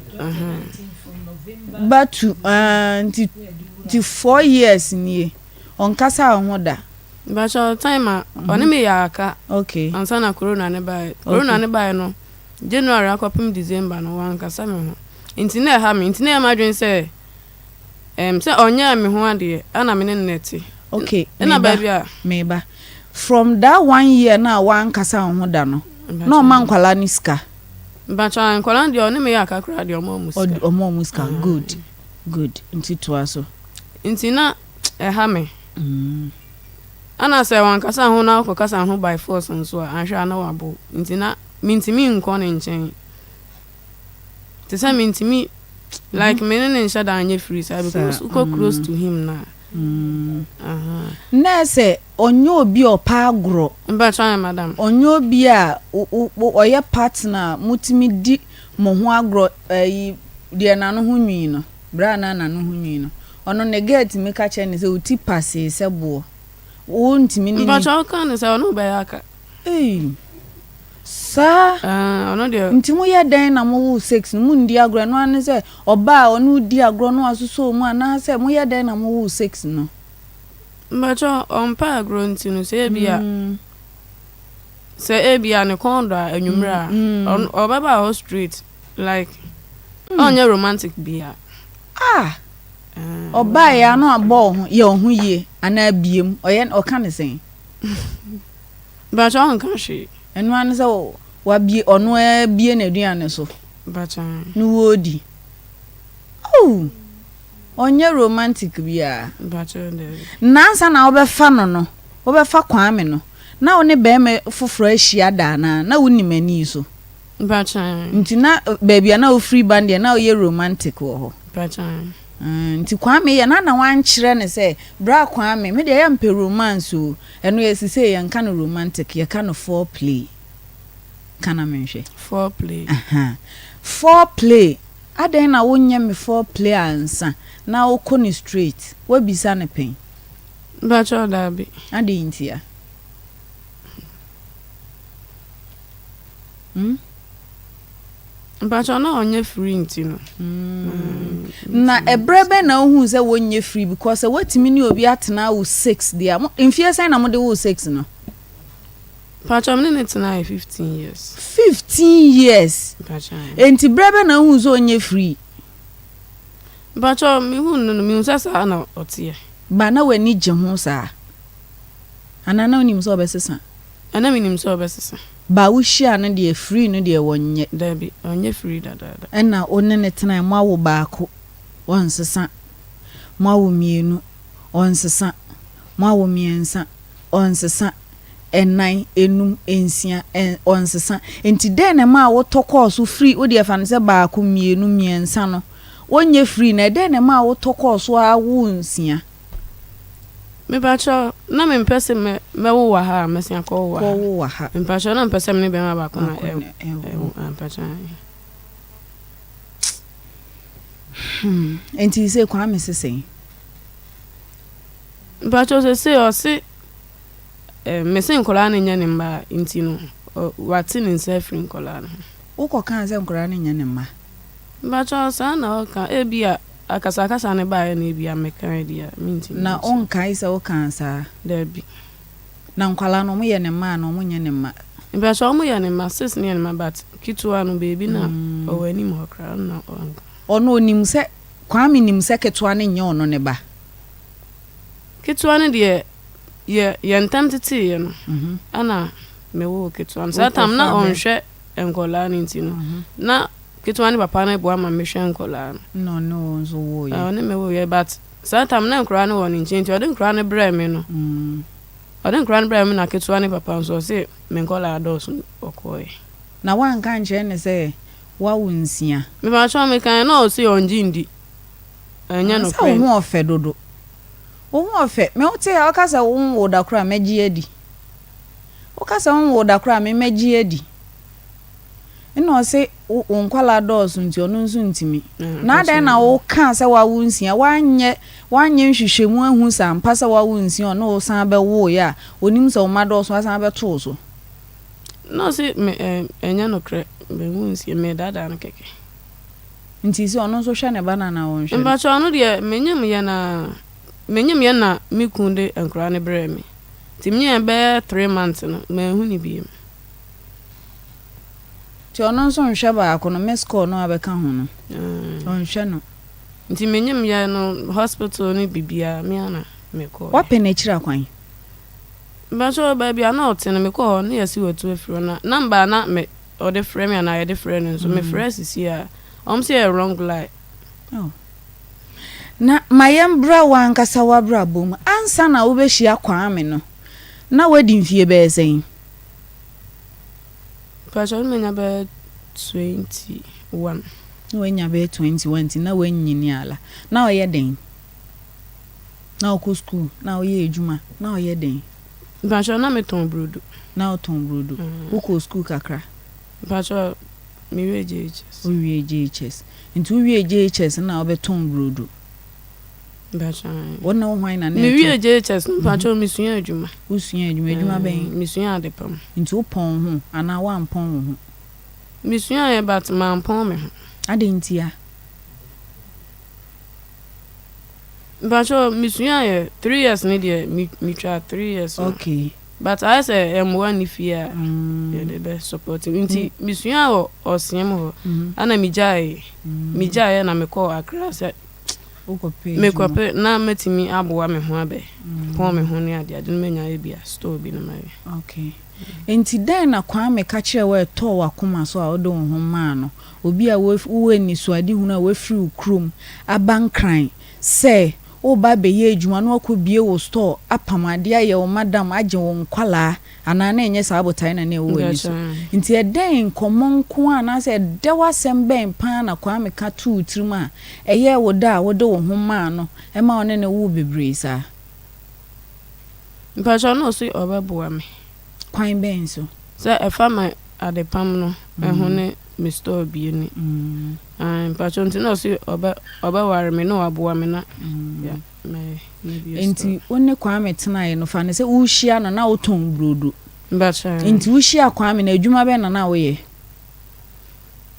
Batu uh, nti 4 years nie. Ɔnkasa wo ho da. Mpakyɛw time a ɔne me yɛ aka. Okay. Ansa na corona ne baeɛ. Corona ne baeɛ no January akɔpem December no wankasa me ho. Nti na ɛha me. Nti na ɛyɛ m'adwene sɛ sɛ ɔnyɛɛ me ho adeɛ ɛna me ne no na ɛte. Okay. Ɛna Meba. baabi a. Meba. From that one year na wankasa wo ho da no, na ɔma nkwalaa ne sika. Mpakyɛw nkwadaa no deɛ ɔne me yɛ aka koraa deɛ ɔma ɔmo sika. Ɔma ɔmo sika. Good. Good. Nti toa so. Nti na ɛha me. Ɛna sɛ wankasa ho na wokɔkasa ho by force nso a anhwɛ a na wabo. Nti na mentumi nkɔ ne nkyɛn. Te sɛ mentumi like me ne ne nhyɛ da nyɛ free saa because wokɔ close to him na. Na sɛ ɔnyɛ obi a ɔpɛ agorɔ. Mpakyɛw madam. Ɔnyɛ obi a ɔyɛ partner a motumi di mo ho agorɔ ɛyi deɛ n'ano ho nwi no bere a na n'ano ho nwi no ɔno ne girl tumi ka kyerɛ ne sɛ wo ti pasee sɛ boɔ wontumi ne ne. Mpakyɛw woka ne sɛ ɔne wo bɛyɛ aka. Ei. Saa? Ɛɛ, ɔno deɛ. Nti moyɛ dɛn na mowoo sex no? Monndi agorɔ, ɛno ara ne sɛ ɔbaa a ɔne wo di agorɔ na wasosɔ wo mu anaasɛ moyɛ dɛn na mowoo sex no? Mpakyɛw, ɔmpɛ agorɔ nti no, sɛ ebia, sɛ ebia ne kɔn dɔ a, anwummerɛ a, ɔno, ɔbɛba hɔ straight, like, ɔnyɛ romantic biaa. Ah! Ɔbaeɛ a na wabɔ wo ho, yɛ wo ho yie anaa bie mu, ɔyɛ, ɔka no sɛn? Mpakyɛw ɔnka hwee. Ɛno ara ne sɛ wabie, ɔno ara abie n'aduane so Mpakyɛw. na wɔredi. Oh! Ɔnyɛ romantic biara. Mpakyɛw daabi. Nansa na wobɛfa no no, wobɛfa Kwame no, na wo ne barima foforɔ ahyia da anaa? Na wonim ani so? Mpakyɛw. Nti na baabi a na wofiri ba no deɛ na woyɛ romantic wɔ hɔ? Mpakyɛw. Nti Kwame yɛ na na wankyerɛ no sɛ bra Kwame me deɛ yɛ mpɛ romance o ɛno yɛ sisei yɛn ka no romantic yɛ ka no fore play ka na me nhwɛ. Fore play. Aha fore play adɛn na wo nyɛ me fore play ansa na wo kɔ no straight wabisa no pɛn. Mpakyɛw daabi. Adɛn ntia? Hmm? Mpakyɛw na ɔnyɛ free nti no. Na ɛberɛ bɛn na wohuu sɛ wɔnyɛ free because sɛ woatumi ne obi atena awo six deɛ a, mfeɛ sɛn na mode woo six no? Mpakyɛw me ne no tenaeɛ 15 years. 15 years? Mpakyɛw. Enti berɛ bɛn na wohuu sɛ ɔnyɛ free? Mpakyɛw mehuu no no mehuu sɛ saa na ɔteɛ. Ba na w'ani gye ho saa? Anaa na wonim sɛ ɔbɛsesa? Na menim sɛ ɔbɛsesa. Ba wohyiaa no deɛ free no deɛ wɔnyɛ. Dabi, ɔnyɛ free dadaada. Ɛna wo ne no tenae, moawo baako, ɔnsesa, moawo mienu, ɔnsesa, moawo miɛnsa, ɔnsesa, ɛnan, enum, nsia, ɛn, ɔnsesa. Nti dɛn na ɛmaa wotɔ kɔɔ so firi, wo deɛ fa no sɛ baako, mienu, miɛnsa no, ɔnyɛ free no, ɛdɛn na ɛmaa wotɔ kɔɔ so ara woo nsia? Mepakyɛw, na mempɛ sɛ mɛ mɛwo wɔ ha a mɛsen akɔwo wɔ ha. Kɔwo wɔ ha. Mepakyɛw, na mepɛ sɛ me ne bɛrima baako na Baako na ɛwo. ɛwo. Ah, mepakyɛw ae. Hmm, enti seisei Kwame se sɛn? Mepakyɛw, seisei ɔse eh, mese nkwadaa no nyɛ ne mma a, nti no, ɔ, wate ne nsa afiri nkwadaa no ho. Wokɔkaa sɛ nkwadaa no nyɛ ne mma? Mpakyɛw saa na ɔka, ebia akasakasa no baeɛ na ebia mekae deɛ a, mentumi Na nkyerɛ. wonkae sɛ wokaa saa? Dabi. Na nkwadaa no, wɔyɛ ne mma anaa wɔnyɛ ne mma? Mpakyɛw wɔyɛ ne mma, sis no yɛ ne mma but ketewa no baabi na ɔwɔ anim hɔ koraa ɔno na ɔnka. Ɔno ɔnim sɛ, Kwame nim sɛ ketewa no nyɛ ɔno ne ba? Ketewa no deɛ yɛ yɛn ntam teteeɛ no ɛna mewoo ketewa no, saa tam na ɔnhwɛ nkwadaa no nti no na ketewa no papa no boa ma mehwɛ nkwadaa no. Ɛna ɔne wo nso woeɛ? Ɔne me woeɛ but saa time na nkwadaa no wɔ ne nkyɛn nti ɔde nkwadaa no brɛɛ me no. Ɔde nkwadaa no brɛɛ me na ketewa no papa nso ɔse me nkwadaa dɔɔso ɔkɔeɛ. Na woanka ankyerɛ no sɛ woawo nsia? Mepakyɛw mekaeɛ na ɔse ɔngye ndi. Ɛnyɛ Sɛ nokorɛ. wo ho ɔfɛ dodo. Wo ho ɔfɛ. Me wote a woka sɛ wonwoo da koro a mɛgye adi. Woka sɛ wonwoo da koro a me mɛgye adi. Nna ɔse wo nkwadaa dɔɔso nti ɔno nso ntumi. Na adɛn na wokaa sɛ woawo nsia? Woanyɛ woanyɛ nhwehwɛmu ahu sɛ ampa sɛ woawo nsia ɔne wo san bɛwoeɛ a ɔnim sɛ wo mma dɔɔso asan abɛto wo so? Na ɔse me ɛ ɛnyɛ nokorɛ menwo nsia medaadaa no kɛkɛ. Nti sɛ ɔno nso hwɛ ne ba no anaa ɔnhwɛ no? Mpakyɛw ɔno deɛ menyem yɛ no ara menyem yɛ na me kun de nkwadaa no brɛɛ me nti menyɛɛ bɛyɛ three months no manhu no biom. Nti ɔno nso nhwɛ baako no, miss call no a bɛka ho no, ɔnhwɛ no. Nti menyem yɛ no hospital ne biribiara me ara na mekɔɔɛ. Woapɛ n'akyiri akwan? Mpakyɛw baabi a na ɔte no mekɔɔ hɔ no na yɛse watu afiri hɔ na number a na me ɔde frɛ me anaa yɛde frɛ no nso mefrɛ sisi a wɔn se ɛyɛ wrong line. Oh. Na ma yɛmbra w'ankasa w'abrabɔ mu, ansa na wobɛhyia Kwame no na woadi mfie bɛyɛ sɛn? Mpakyɛw na manya bɛyɛ 21. Na wanya bɛyɛ 21 nti na wanyini ala. Na ɔyɛ dɛn? Na ɔkɔ sukuu? Na ɔyɛ adwuma? Na ɔyɛ dɛn? Mpakyɛw na metɔn brodo. Na wotɔn brodo. Wokɔɔ sukuu kakra? Mpakyɛw mewiee JHS. Wowiee JHS. Nti wowiee JHS no na wobɛtɔn brodo? Mpakyɛw. Wo ne wo hwan na na ɛtɔ? Mewie JHS no mpakyɛw mesua adwuma. Wosua adwuma, adwuma bɛn? Mesua adepam. Nti wopɔn wo ho anaa woampɔn wo ho? Mesuaeɛ but mampɔn me ho. Adɛn ntia? Mpakyɛw mesuaeɛ 3 years ne deɛ metwaa 3 years no. But ayɛ sɛ mmoa nni fie a yɛde bɛ support nti mesuaa wɔ Ɔseem hɔ ɛna megyaeɛ megyaeɛ na mekɔɔ Accra sɛ mekɔpɛ na mɛtumi aboa me ho abɛ pɔn me ho ne ade ade no manya ayɛ bi a store bi na mayɛ. Okay. Nti dɛn na Kwame ka kyerɛɛ wo a ɛtɔɔ w'akoma so a wode wo ho maa no? Obi a wowɔ anisoadehunu a wafiri wo kurom aba Nkran sɛ woreba abɛyɛ adwuma na woakɔbue wo store apam adeɛ ayɛ wo madam agye wo nkwadaa anaa na ɛnyɛ saa botaeɛ na na ɛwɔ w'ani so? Nti ɛdɛn nkɔmmɔ nko ara anaasɛ ɛdɛw asɛm bɛn pa ara na Kwame ka too wo tirim a ɛyɛɛ wo dɛ a wode wo ho maa no ma wo ne no woo bebree saa? Mpakyɛw na ɔse ɔbɛboa me. Kwan bɛn so? Sɛ ɛfa ma adepam no ho ne me store bie ne. Ae mpakyɛw nti na ɔse ɔbɛ ɔbɛware me na waboa me na ya mɛ mɛbie store. Nti wo ne Kwame tenaeɛ no fa no sɛ worehyia no na wotɔn brodo. Mpakyɛw. Nti wohyiaa Kwame no adwuma bɛn na na woyɛ?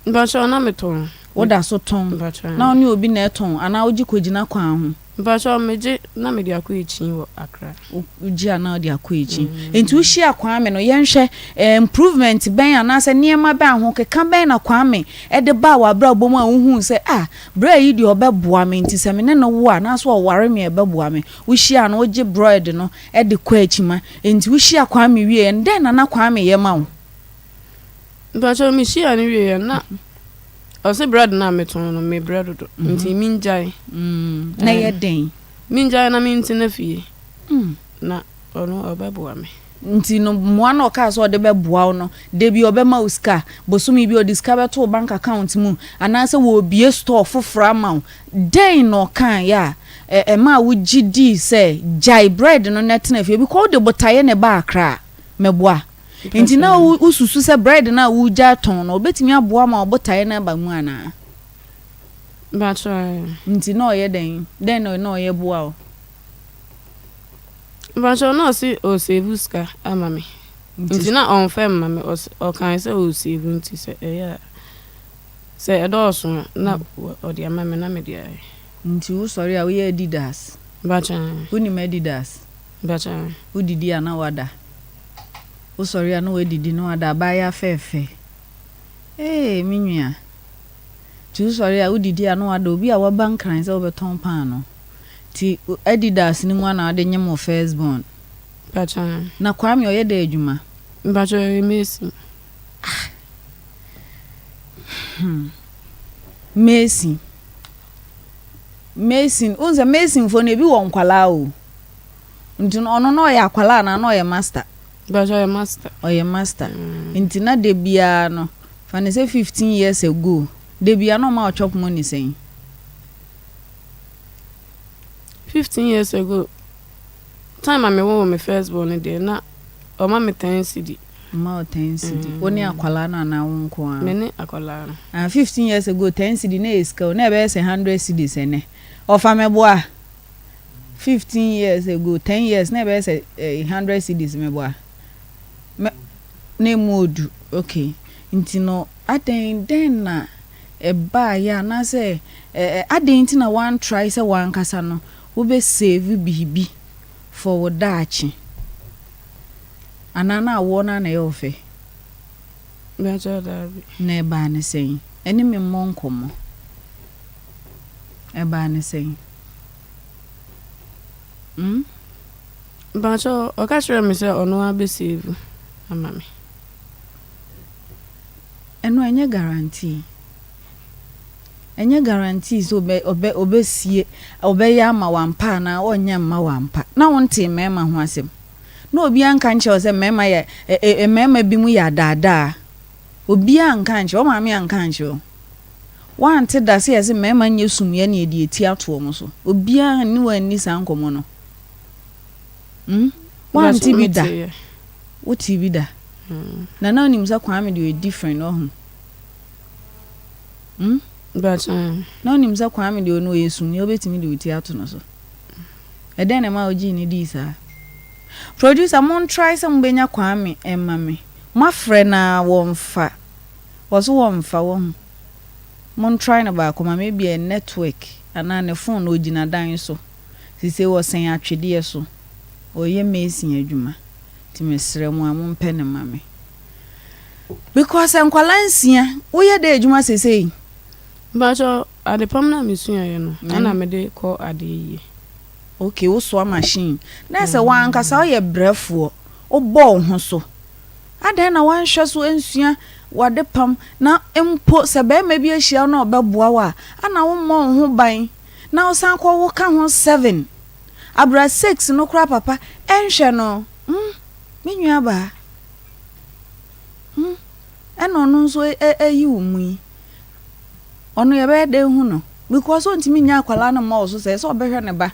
Mpakyɛw na metɔn. Woda so tɔn? Mpakyɛw. Na wo ne obi na ɛtɔn anaa wogye kɔgyina kwan ho? Mpakyɛw megye na mede akɔ ekyi wɔ Accra. Wogye a na wode akɔ ekyi. Nti wohyia Kwame no yɛnhwɛ improvement bɛn anaasɛ nneɛma bɛn ahokeka bɛn na Kwame de baa w'abrabɔ mu a wohuu sɛ ah bra yi deɛ ɔbɛboa me nti sɛ me ne no wo a anaasɛ ɔware me a ɛbɛboa me. Wohyia no wogye broid no de kɔ akyima. Nti wohyia Kwame wieɛ no dɛn na na Kwame yɛ ma wo? Mpakyɛw mehyiaa no wieɛ no na ɔse bread no a metɔn no mebrɛ dodo nti mengyae. Na ɛyɛ den? Mengyae na mentena fie na ɔno ɔbɛboa me. Nti no mmoa no a ɔkaa sɛ ɔde bɛboa wo no da bi ɔbɛma wo sika, bosome bi ɔde sika bɛto wo bank account mu anaasɛ wɔrebue store foforɔ ama wo. Dɛn na ɔkaeɛ a ɛmaa wogye dii sɛ gyae bread no na tena fie because wode botaeɛ na ɛbaa Accra? Meboa? Enti na wususu sɛ bread no a woregyae tɔn no, obetumi aboa ma wo botae no aba mu anaa? Mpakyɛw. Nti na ɔyɛ dɛn? Dɛn na na ɔyɛ boa wo? Mpakyɛw, na ɔse ɔreseevu sika ama me. Nti na ɔmfa mma me. Ɔse ɔkae sɛ ɔreseevu nti sɛ ɛyɛ a, sɛ ɛdɔɔso a na ɔde ama me na mede ayɛ. Nti wosɔre a woyɛ Adidas? Mpakyɛw. Wonim Adidas? Mpakyɛw. Wodidi a na woada? Wosɔre a na woadidi na woada abaayewa fɛɛfɛ. Ee, me nua. Nti wosɔre a wodidi a na woada obi a waba Nkran sɛ wobɛtɔn paanoo. Nti Adidas no mu a na wode nyem wo first born. Mpakyɛ. Na Kwame ɔyɛ dɛn adwuma? Mpakyɛ ɔyɛ mason. Ah. Hmm. Mason. Mason, wohu sɛ masonfoɔ no ebi wɔ nkwalaa o. Nti no ɔno na ɔyɛ akwadaa anaa na ɔyɛ master? Mpakyɛ ɔyɛ master. Ɔyɛ master. Nti na da biara no, fa no sɛ 15 years ago, da biara na ɔma wo chop money sɛn? 15 years ago, time a me woo me first born no deɛ na ɔma me 10 cedi. Ɔma wo 10 cedi. Wo ne akwadaa no anaa wo nko ara? Me ne akwadaa no. Ah, 15 years ago 10 cedi na ɛyɛ sika o, na ɛbɛyɛ sɛ 100 cedis ɛnnɛ. Ɔfa mɛboa? 15 years ago, 10 years na ɛbɛyɛ sɛ eh, 100 cedis meboa mɛ na emu odu okay nti no adɛn dɛn na ɛbaeɛ anaasɛ eh, adɛn nti na wan try sɛ wankasa no wobɛ save biribi for wo daakye anaa na awoɔ no ara na ɛyɛ wo fɛ? Mpakyɛw daabi. Na ɛbaa ne sɛn? Ɛne me mmɔ nkɔmmɔ. Ɛbaa ne sɛn? Hmm? Mpakyɛw, ɔka kyerɛɛ me sɛ ɔno ara bɛ save ama me. Ɛno ɛnyɛ guarantee. Ɛnyɛ guarantee sɛ ɔbɛ ɔbɛ ɔbɛsie ɔbɛyɛ ama wo ampa anaa ɔnyɛ mma wo ampa. Na wontee mmarima ho asɛm. Na obiara nka nkyerɛ wo sɛ mmarima yɛ ɛ ɛ mmarima binom yɛ adaadaa. Obiara anka ankyerɛ wo, wo maame anka ankyerɛ wo. Woante da sɛ yɛse mmarima nyɛ sumyɛ na yɛde eti ato wɔn so. Obiara ne wo anni saa nkɔmmɔ no. Hmm? Woante bi da? Wotee bi da? Na na wonim sɛ Kwame deɛ ɔyɛ different wahu. Hmm? Na wonim sɛ Kwame deɛ ɔno ɔyɛ sumyɛ wobɛtumi de wo ti ato no so. Ɛdɛn na ɛma wogyee no dii saa? Producer, montry sɛ mobɛnya Kwame mma me. Moafrɛ no ara wɔmfa. Wɔse wɔmfa, wahu. Montry no baako ma me, ebia ɛyɛ network anaa ne phone no ɔgyina dan so. Seisei ɔsɛn atwedeɛ so. Ɔreyɛ mason adwuma. Nti mesrɛ mo a mompɛ no mma me. Because nkwadaa nsia, woyɛ dɛn adwuma seisei? Mpakyɛw, adepam no a mesuaeɛ no, ɛna mede kɔ adeɛ yie. Okay, wosoa machine. Na ɛsɛ w'ankasa woyɛ brɛfoɔ, wobɔ wo ho so. Adɛn na woanhwɛ so ansua w'adepam na mpo sɛ barima bi ahyia wo na ɔbɛboa wo a, ana wommɔ wo ho ban na wosan kɔ wo ka ho seven, abra six no koraa papa ɛnhwɛ no hmm, me nuabaa hmm, ɛna ɔno nso ayi wo mu yi. Ɔno yɛbɛyɛ dɛn hu no? Because ɔntumi nnya akwadaa no mma wo so sɛ ɛsɛ ɔbɛhwɛ ne ba.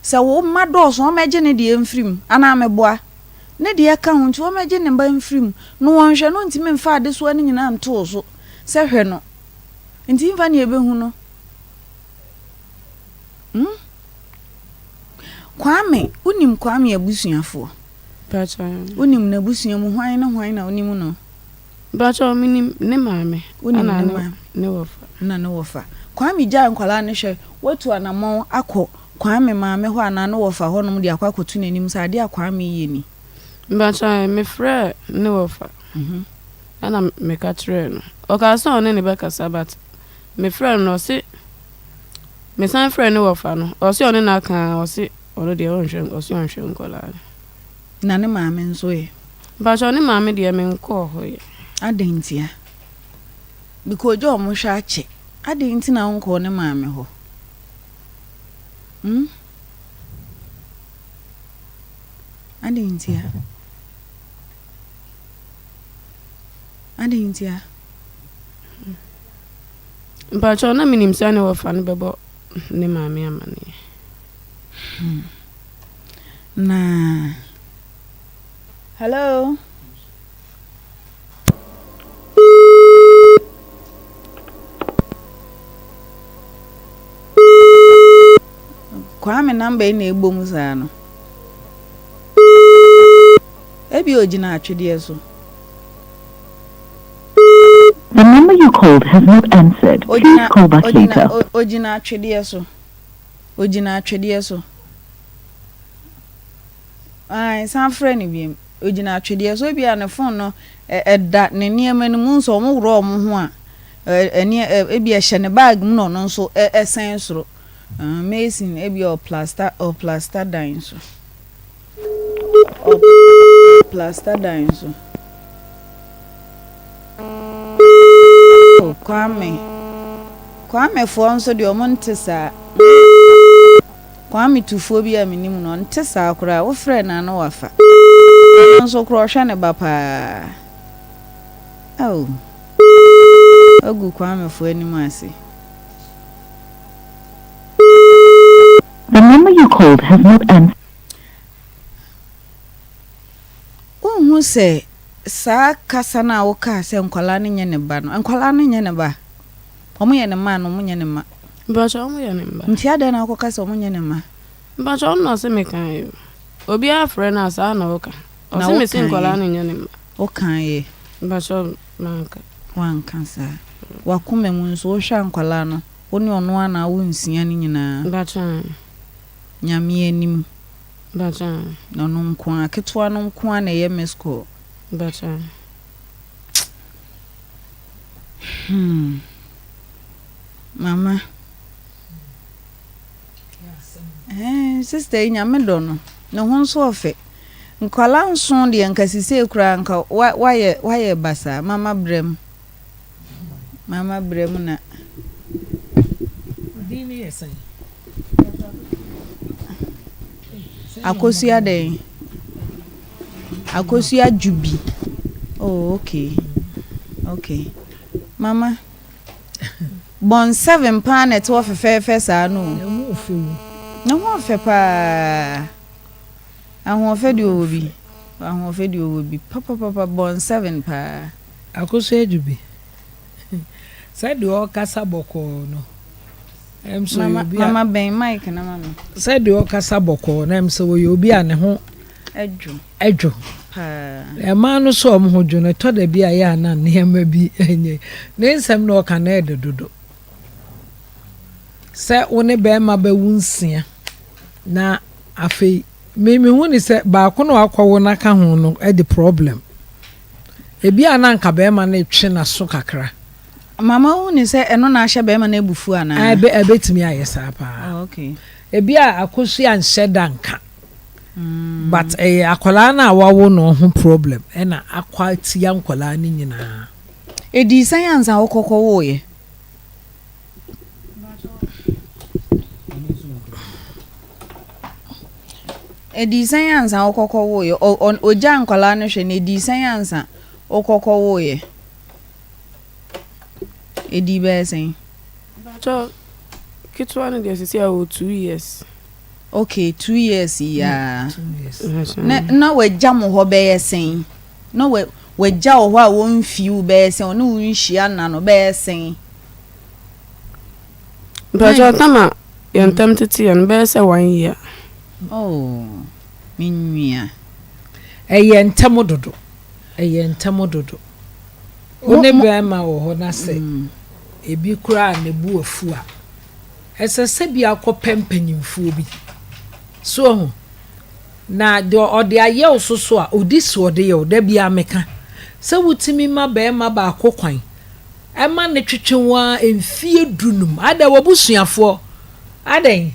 Sɛ wo mma dɔɔso a, ɔmmɛgye ne deɛ mfiri mu anaa meboa? Ne deɛ ka ho nti ɔmmɛgye ne mma mfiri mu na ɔnhwɛ no ɔntumi mfa adesoa no nyinaa nto wo so sɛ hwɛ no. Nti mfa ne yɛbɛhu no. Hmm? Kwame, wonim Kwame abusuafoɔ? Wonim n'abusua mu hwan ne hwan na wonim no? Mpakyɛw menim ne maame Wonim ɛna ne ne maame? ne wɔfa. Ɛna ne wɔfa. Kwame gyae nkwadaa no hwɛ, watu anamɔn akɔ Kwame maame hɔ anaa ne wɔfa hɔnom de akɔ akɔto n'anim sɛ adeɛ a Kwame yɛ ni. Mpakyɛw me frɛɛ ne wɔfa ɛna meka kyerɛɛ no. Ɔkaa sɛ ɔne no bɛkasa but me frɛɛ no no ɔse me san frɛɛ ne wɔfa no ɔse ɔne no aka a ɔse ɔno deɛ ɔnhwɛ ɔse ɔnhwɛ nkwadaa no. Na ne maame nso ɛ? Mpakyɛw ne maame deɛ me nkɔɔ hɔ yɛ. Adɛn ntia? Because ogya ɔmo hwɛ akyɛ. Adɛn nti na wonkɔɔ ne maame hɔ? Hmm? Adɛn ntia? Adɛn ntia? Mpakyɛw na menim sɛ ne wɔfa no bɛbɔ ne maame amaneɛ. Hmm. Na Hello. Kwame number yi na ɛbɔ mu saa no. Ebi ogyina atwedeɛ so. The number you called has not answered. Please call back later. Ogyina atwedeɛ so. Ogyina atwedeɛ so. Ae, san frɛ no biom. Ogyina atwedeɛ so. Ebia ne phone no ɛda ne nneɛma no mu. Wohu sɛ wɔworɔ wɔn ho a, ɛneɛ ebia ɛhyɛ ne bag mu na ɔno nso ɛsɛn soro. Mason ebia ɔplasta ɔplasta dan so. Ɔplasta dan so. Oh, Kwame. Kwame foɔ nso deɛ ɔmo nte saa. Kwame Tufoɔ bi a menim no, ɔnte saa koraa. Wofrɛ no a na wafa. Ɔno nso koraa ɔhwɛ ne ba paa. Ao, wagu Kwamefoɔ anim ase. The number you called has not answered. Wonhu sɛ saa kasa no a wokaa sɛ nkwadaa no nyɛ ne ba no, nkwadaa no nyɛ ne ba? Wɔyɛ ne mma anaa wɔnyɛ ne mma? Mpakyɛw ɔmo yɛ ne mma. Nti adɛn na wokɔka sɛ wɔnyɛ ne mma? Mpakyɛw ɔno na ɔse mekaeɛ o. Obiara frɛ no a saa na ɔka. Ɔse mese nkwadaa no nyɛ ne mma. Wokaeɛ? Mpakyɛw manka. Woanka saa. W'akoma mu nso wohwɛ a nkwadaa no wo ne ɔno ara na awo nsia no nyinaa? Mpakyɛw aane. Nyame anim. Mpakyɛw aane. Na ɔno nko ara, ketewa no nko ara na ɛyɛ miss call? Mpakyɛw aane. Hmm. Mama. Eh, sister yi nyame dɔ no. Ne ho nso ɔfɛ. Nkwala nson deɛ nka sisei koraa nka wayɛ wayɛ basaa. Mama brɛm. Mama brɛm na. Din ne yɛ sɛn? Akosua dɛn? Akosua Dwubi. Oh, okay. Okay. Mama, bɔn seven paa na ɛte hɔ fɛfɛɛfɛ saa no o. Ne ho ɔfɛ o. Ne ho ɔfɛ paa. Ahoɔfɛ deɛ ɔwɔ bi. Ahoɔfɛ deɛ ɔwɔ bi. Papapapa bɔn seven paa. Akosua Dwubi. Sɛdeɛ ɔrekasa bɔkɔɔ no. Ɛm sɛ ɔyɛ obi a. Mama bɛn mic no ma me. Sɛdeɛ ɔkasa bɔkɔɔ no, ɛm sɛ ɔyɛ obi a ne ho. Dwo. Dwo. Paa. Mmaa no nso a wɔn ho dwo no, ɛtɔ da bi a ɛyɛ a na nneɛma bi nyɛ. Ne nsɛm na ɔka no ɛyɛ dodo. Sɛ wo ne barima bɛwo nsia na afei me mehu ne sɛ baako na wakɔwo no aka ho no de problem. Ebi a na anka barima no retwe n'aso kakra. Mama wohu ne sɛ ɛno na ahyɛ barima no abufuo anaa? Ɛbɛ ɛbɛtumi ayɛ saa paa. Oh, okay. Ebi a akosua nhyɛ da nka. Mm. But ɛyɛ akwadaa no a wawo no ho problem ɛna akɔ atia nkwadaa no nyinaa. Ɛdii sɛn ansa wokɔkɔ woeɛ? Ɛdii sɛn ansa wokɔkɔ woeɛ? Ɔgyaa nkwadaa no hwɛ no ɛdii sɛn ansa wokɔkɔ woeɛ? Ɛdii bɛyɛ sɛn? Mpakyɛw, ketewa no deɛ sisi a ɔwɔ 2 years. Okay, 2 years yi aa. Na na wagya mo hɔ bɛyɛ sɛn? Na wagya wo hɔ a wɔmfii wo bɛyɛ sɛn? Ɔne wo nhyia nna no bɛyɛ sɛn? Mpakyɛw, tama yɛn ntam tete yɛ no bɛyɛ sɛ one year. Oh, me nua. Ɛyɛ ntɛm dodo. Ɛyɛ ntɛm dodo. Wo ne bɛrima wɔ hɔ na sɛ ebi koraa ne bo afu a, ɛsɛ sɛ bi akɔpɛ mpanyimfoɔ bi. So ahu? Na deɛ ɔde ayɛ wo so so a, ɔdi so ɔde yɛ wo. Da biara meka sɛ wotumi ma bɛrima baako kwan ɛma no twetwe wo ara mfeɛ dunum. Adɛn w'abusuafoɔ adɛn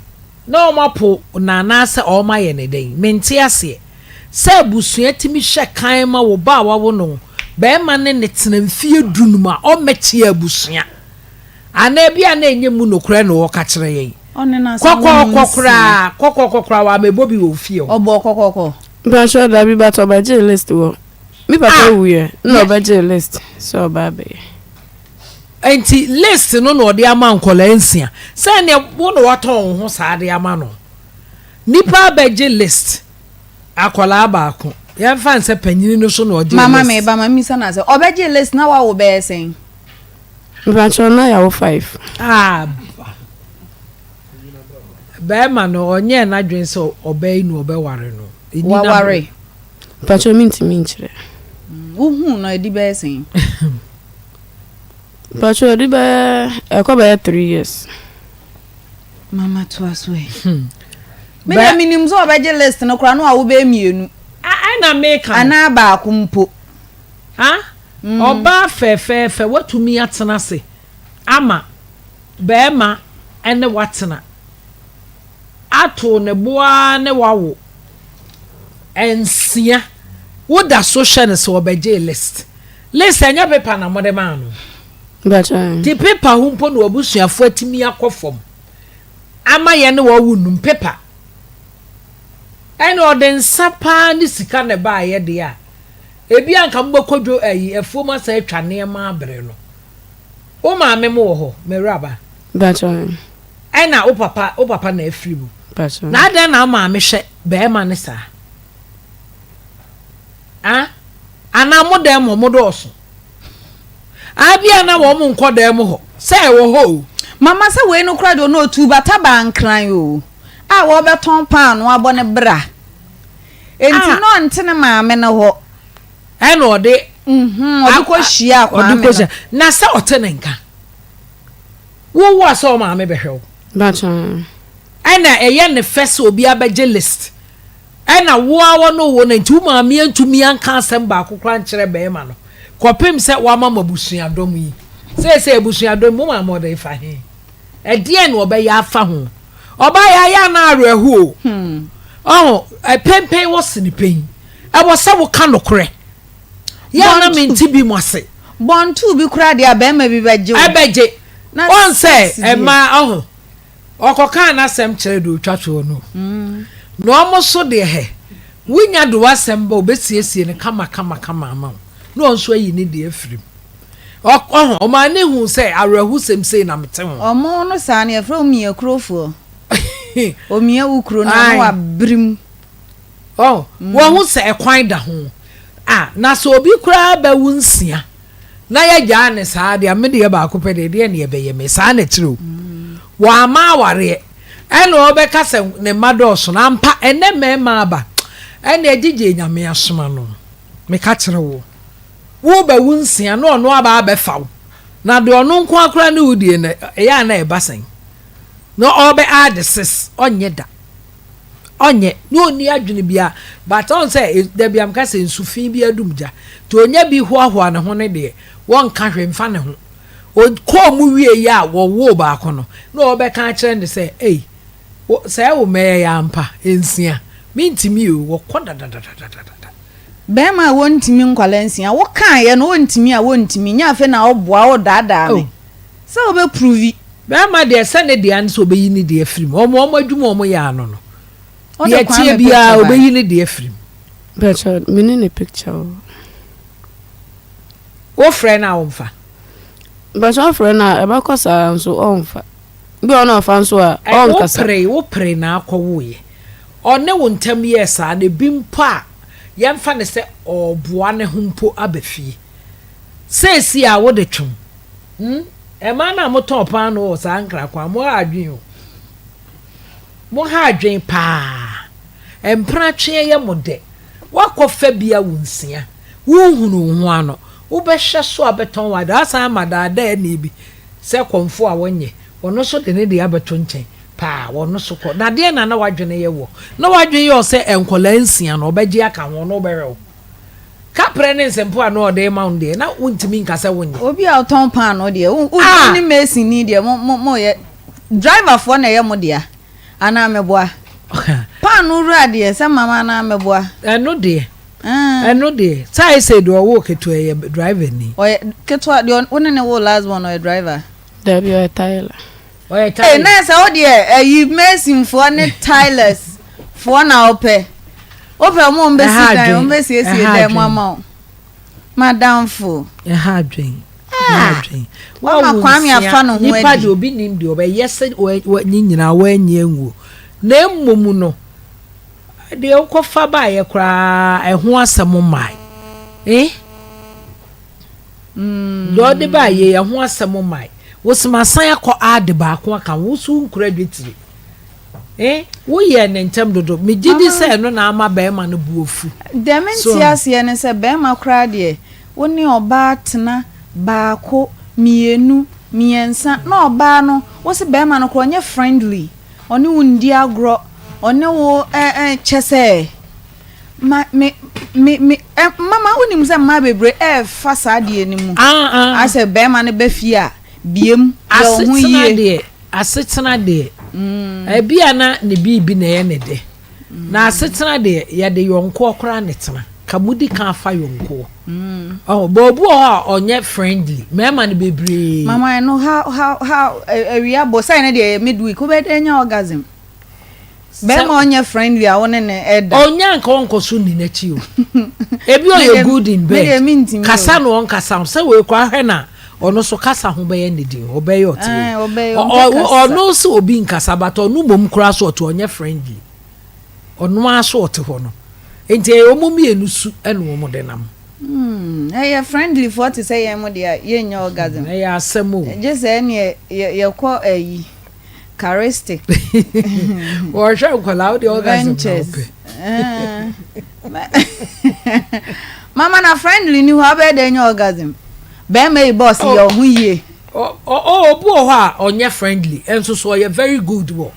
na wɔn apo no anaasɛ wɔn ayɛ no dɛn? Mente aseɛ. Sɛ abusua tumi hwɛ kan ma wo ba a wawo no bɛrima ne no tena mfeɛ dunum a ɔmmɛkyea abusua. Anaa bi a na ɛnyɛ mu nokorɛ na ɔreka kyerɛ yɛn. Ɔne no asan wo mu Kɔkɔɔkɔ nsia. koraa, kɔkɔɔkɔ koraa wamɛbɔ bi wɔ wo fie hɔ. Ɔbɔɔ kɔkɔɔkɔ. Mpakyɛw dabi but ɔbɛgyee list wɔ me papa Ah! wuiɛ na Yɛ. ɔbɛgyee list sɛ ɔba abɛyɛ. Nti list no na ɔde ama nkwadaa nsia. Sɛ ɛneɛ wo na watɔn wo ho saa de ama no. Nipa abɛgye list akwadaa baako. Yɛmfa no sɛ panyini no so na ɔgyee Mama list. meba ma misa no asɛm. Ɔbɛgyee list na wawo bɛyɛ sɛn? Mpakyɛw na yɛawo five. Ah bɛɛma no ɔnyɛɛ n'adwene sɛ ɔbaa yi na ɔbɛware no. Ɛni n'abrɛ. Waware? Mpakyɛw mentumi nkyerɛ. Wohuu no adi bɛyɛ sɛn? Mpakyɛw adi bɛyɛ ɛkɔ bɛyɛ 3 years. Mama toa so ɛ. Me deɛ menim sɛ ɔbɛgye list no koraa na wawo bɛyɛ mmienu. Ɛna meka no. Anaa baako mpo. Ha? Ɔbaa fɛɛfɛɛfɛ watumi atena ase ama barima ne watena ato ne bo ara ne wawo nsia woda so hwɛ no sɛ ɔbɛgyee list. List ɛnyɛ paper na mode maa no. Nti paper ho mpo na w'abusuafoɔ atumi akɔ fam ama yɛne wawo num paper. Ɛne ɔde nsa paa ne sika na ɛbaayɛ deɛ a ebi anka mobɛkɔ dwo ayi afuom asan atwa nneɛma abere no. Wo maame mo wɔ hɔ, m'awuraba? Ɛna wo papa, wo papa na afiri mu. Na adɛn na wo maame hwɛ bɛrima no saa? Ah? Anaa mo dan mu hɔ, mo dɔɔso? Ah, bi a na wɔn nkɔ dan mu hɔ, sɛ ɛwɔ hɔ o. Mama sɛ wei no koraa deɛ ɔno ɔtuu bata baa Nkran o, a wɔrebɛtɔn paanoo abɔ ne bra. Enti Ah. na ɔnte ne maame no hɔ. Ɛna ɔde. Mhm, ɔde kɔ hyia Ɔde Kwame kɔ hyia. no. Na sɛ ɔte ne nka. Wowo a sɛ wo maame bɛhwɛ wo. Mpakyɛw. Ɛna ɛyɛ ne fɛ sɛ obi abɛgye list. Ɛna wo a wɔne wo no nti wo maame antumi anka asɛm baako koraa nkyerɛ bɛrima no kɔpem sɛ wama mo abusuadɔm yi. Seesei abusuadɔm yi mo maame ɔde fa he? Ɛdeɛn na ɔbɛyɛ afa ho? Ɔbaa yɛ ayɛ a na awerɛho o. Ɔho, pɛnpɛn wɔ sene pɛn. Ɛwɔ sɛ woka nokorɛ. Yɛ a na mente bi mo ase. Bɔntoo bi koraa deɛ a bɛrima bi bɛgye wo. Ɛbɛgye. Na Wɔn sɛ sex deɛ. mmaa ɔho. Ɔkɔkaa n'asɛm kyerɛ deɛ ɔtwa toɔ no. Na wɔn so deɛ hɛ, wonya de w'asɛm ba ɔbɛsiesie no kama kama kama ama wo. Na ɔno nso ayi ne deɛ afiri mu. Ɔho, ɔmaa ne huu sɛ awerɛhosɛm sei na mete ho. Ɔmo no saa no yɛfrɛ wɔn miakurofoɔ. Omia wo kuro no a na wabere mu. Ɔho, wahu sɛ ɛkwan da ho. Ah, na sɛ obi koraa bɛwo nsia na yɛgyaa no saa deɛ a, me deɛ baako pɛ deɛ, ɛdeɛn na ɛbɛyɛ me? Saa na ɛkyerɛ o. Wamma awareɛ. Ɛna ɔbɛka sɛ ne mma dɔɔso no. Ampa, ɛnnɛ mmarima aba. Ɛnneɛ gyegye Nyame asoma no. Meka kyerɛ wo. Worebɛwo nsia na ɔno aba abɛfa wo. Na deɛ ɔno nko ara koraa ne wo die no, ɛyɛ a na ɛba sɛn? Na ɔrebɛ add sis, ɔnyɛ da. Ɔnyɛ. Na ɔnni adwene biara. But ɔhu sɛ, da bi a meka sɛ nsu fi bi adum gya. Nti ɔnya bi hoahoa ne ho no deɛ, wɔnka hwee mfa ne ho. Ɔkɔɔ mu wieeɛ a wɔwoo baako no, na ɔrebɛka akyerɛ no sɛ, Ei, wo, sɛɛ wo mma yɛ ampa, nsia. Mentumi o, wɔkɔ dadadadadada. Bɛrima a wɔntumi nkwadaa nsia, wokaeɛ no wɔntumi a wɔntumi, nyɛ afei na woboa, wodaadaa me sɛ wobɛ provi. Bɛrima deɛ sɛ ne dea ne sɛ ɔbɛyi ne deɛ afiri mu. Wɔn, wɔn adwuma a wɔyɛ ano no, Wode deɛ Kwame ɛteɛ biara picture bae. ɔbɛyi ne deɛ afiri mu. Mpakyɛw, me ne ne picture wɔ hɔ. Wo frɛ no a ɔmfa? Mpakyɛw frɛ no a ɛbɛkɔ saa nso ɔmfa. Bi wɔ hɔ na ɔfa nso a ɔnkasa. Wo pere wo pere na akɔ woeɛ. Ɔne wo ntam yɛɛ saa no ebi mpo a yɛmfa no sɛ ɔɔboa ne ho mpo aba fie. Seesei a wode twom. Hmm ɛmaa no a motɔn paanoo wɔ saa nkra kwan mo ha adwen o. Mo ha adwen paa. Mpena tweɛ yɛ mo dɛ. Woakɔ fa bi a wo nsia. Wonhunu wo ho ano. Wobɛhwɛ so abɛtɔn w'ade. Woasan ama daadaani bi sɛ kɔmfoɔ a wonyɛ. Ɔno nso de ne deɛ abɛto nkyɛn paa. Ɔno nso kɔ. Na deɛn na na w'adwene yɛ woɔ? Na w'adwene yɛ wo sɛ nkwadaa nsia no, ɔbɛgye aka ho, ɔno ɔbɛhwɛ wo. Kaprɛ ne nsɛmpo a na ɔde rema wo no deɛ, na wontumi nka sɛ wonyɛ. Obi a ɔtɔn paanoo deɛ, wo wo Ah! ne masonni deɛ, mo mo moyɛ driverfoɔ na ɛyɛ mo dea anaa meboa? Paanoo wura deɛ, sɛ mama anaa meboa? Ɛno deɛ, Ɛno deɛ sɛ ayɛ sɛ deɛ ɔwoo ketewa yɛ driver ni. Ɔyɛ ketewa deɛ wo ne ne woo last born ɔyɛ driver. Dabi ɔyɛ tiler. Ɔyɛ tiler. Ee na sɛ wo deɛ ɛyi mason foɔ ne tilers foɔ na wopɛ wopɛ wɔn a wɔn bɛsi dan wɔn bɛsiesie dan mu ama wo madamfo. Ɛha adwen. Ɛha adwen. Wama Kwame afa ne ho adi. Nipa deɛ obi nim deɛ ɔbɛyɛ sɛ ne nyinaa wɔanyi anguo na mmom no. Deɛ wokɔfa baeɛ koraa ɛho asɛm mmae. Eh? Deɛ ɔde baeɛ yi ɛho asɛm mmae. Wose masan akɔ ade baako aka ho, wo so wonkura dwetire. Eh? Woyɛɛ ne ntɛm dodo. Megye di sɛ ɛno na ama barima no bo afu. Deɛ mente aseɛ ne sɛ barima koraa deɛ wo ne ɔbaa tena baako, mmienu, mmiɛnsa na ɔbaa no wose barima no koraa ɔnyɛ friendly. Ɔne wo nndi agorɔ, ɔne wo ɛ ɛ kyɛ sɛ ma me me me ɛ mama wonim sɛ mmaa bebree ɛɛfa saa adeɛ no mu. Ah, ah. Asɛ bɛrima no ba fie a biem yɛ wo ho Asetena yie. deɛ, asetena deɛ, ebi a na ne biribi na ɛyɛ ne dɛ. Na asetena deɛ, yɛde yɔnkoɔ koraa na ɛtena. Ka mudi kan fa yɔnkoɔ. Ɔho, but obi wɔ hɔ a ɔnyɛ friendly. Mmarima no bebree. Mama ɛno how how how awia bɔ sɛ ɛno deɛ ɛyɛ midweek wobɛyɛ dɛ anya orgasm. Bɛrima ɔnyɛ friendly a wo ne no ɛda. Ɔnya nka ɔnkɔ so nni n'akyi o. Ebi ɔyɛ good in bed. Kasa na ɔnkasa ho. Sɛ wei koraa hwɛ na ɔno so kasa ho bɛyɛ ne den. Ɔbɛyɛ ɔte wei. Ɔno sɛ obi nkasa but ɔno mmom koraa so ɔte ɔnyɛ friendly. Ɔno ara so ɔte hɔ no. Nti ɛyɛ wɔn mmienu su na wɔn de nam. Hmm, ɛyɛ friendly foɔ te sɛ yɛn mo deɛ a yɛnnya orgasm. Ɛyɛ asɛm o. Gye sɛ ɛneɛ yɛkɔ ayi, charistic. Wɔhwɛ nkwadaa wo deɛ orgasm na wopɛ. Mama na friendly ni hɔ abɛyɛ dɛ nya orgasm. Bɛrima yi boss yɛ ɔho yie. Obi wɔ hɔ a ɔnyɛ friendly nso so ɔyɛ very good wɔ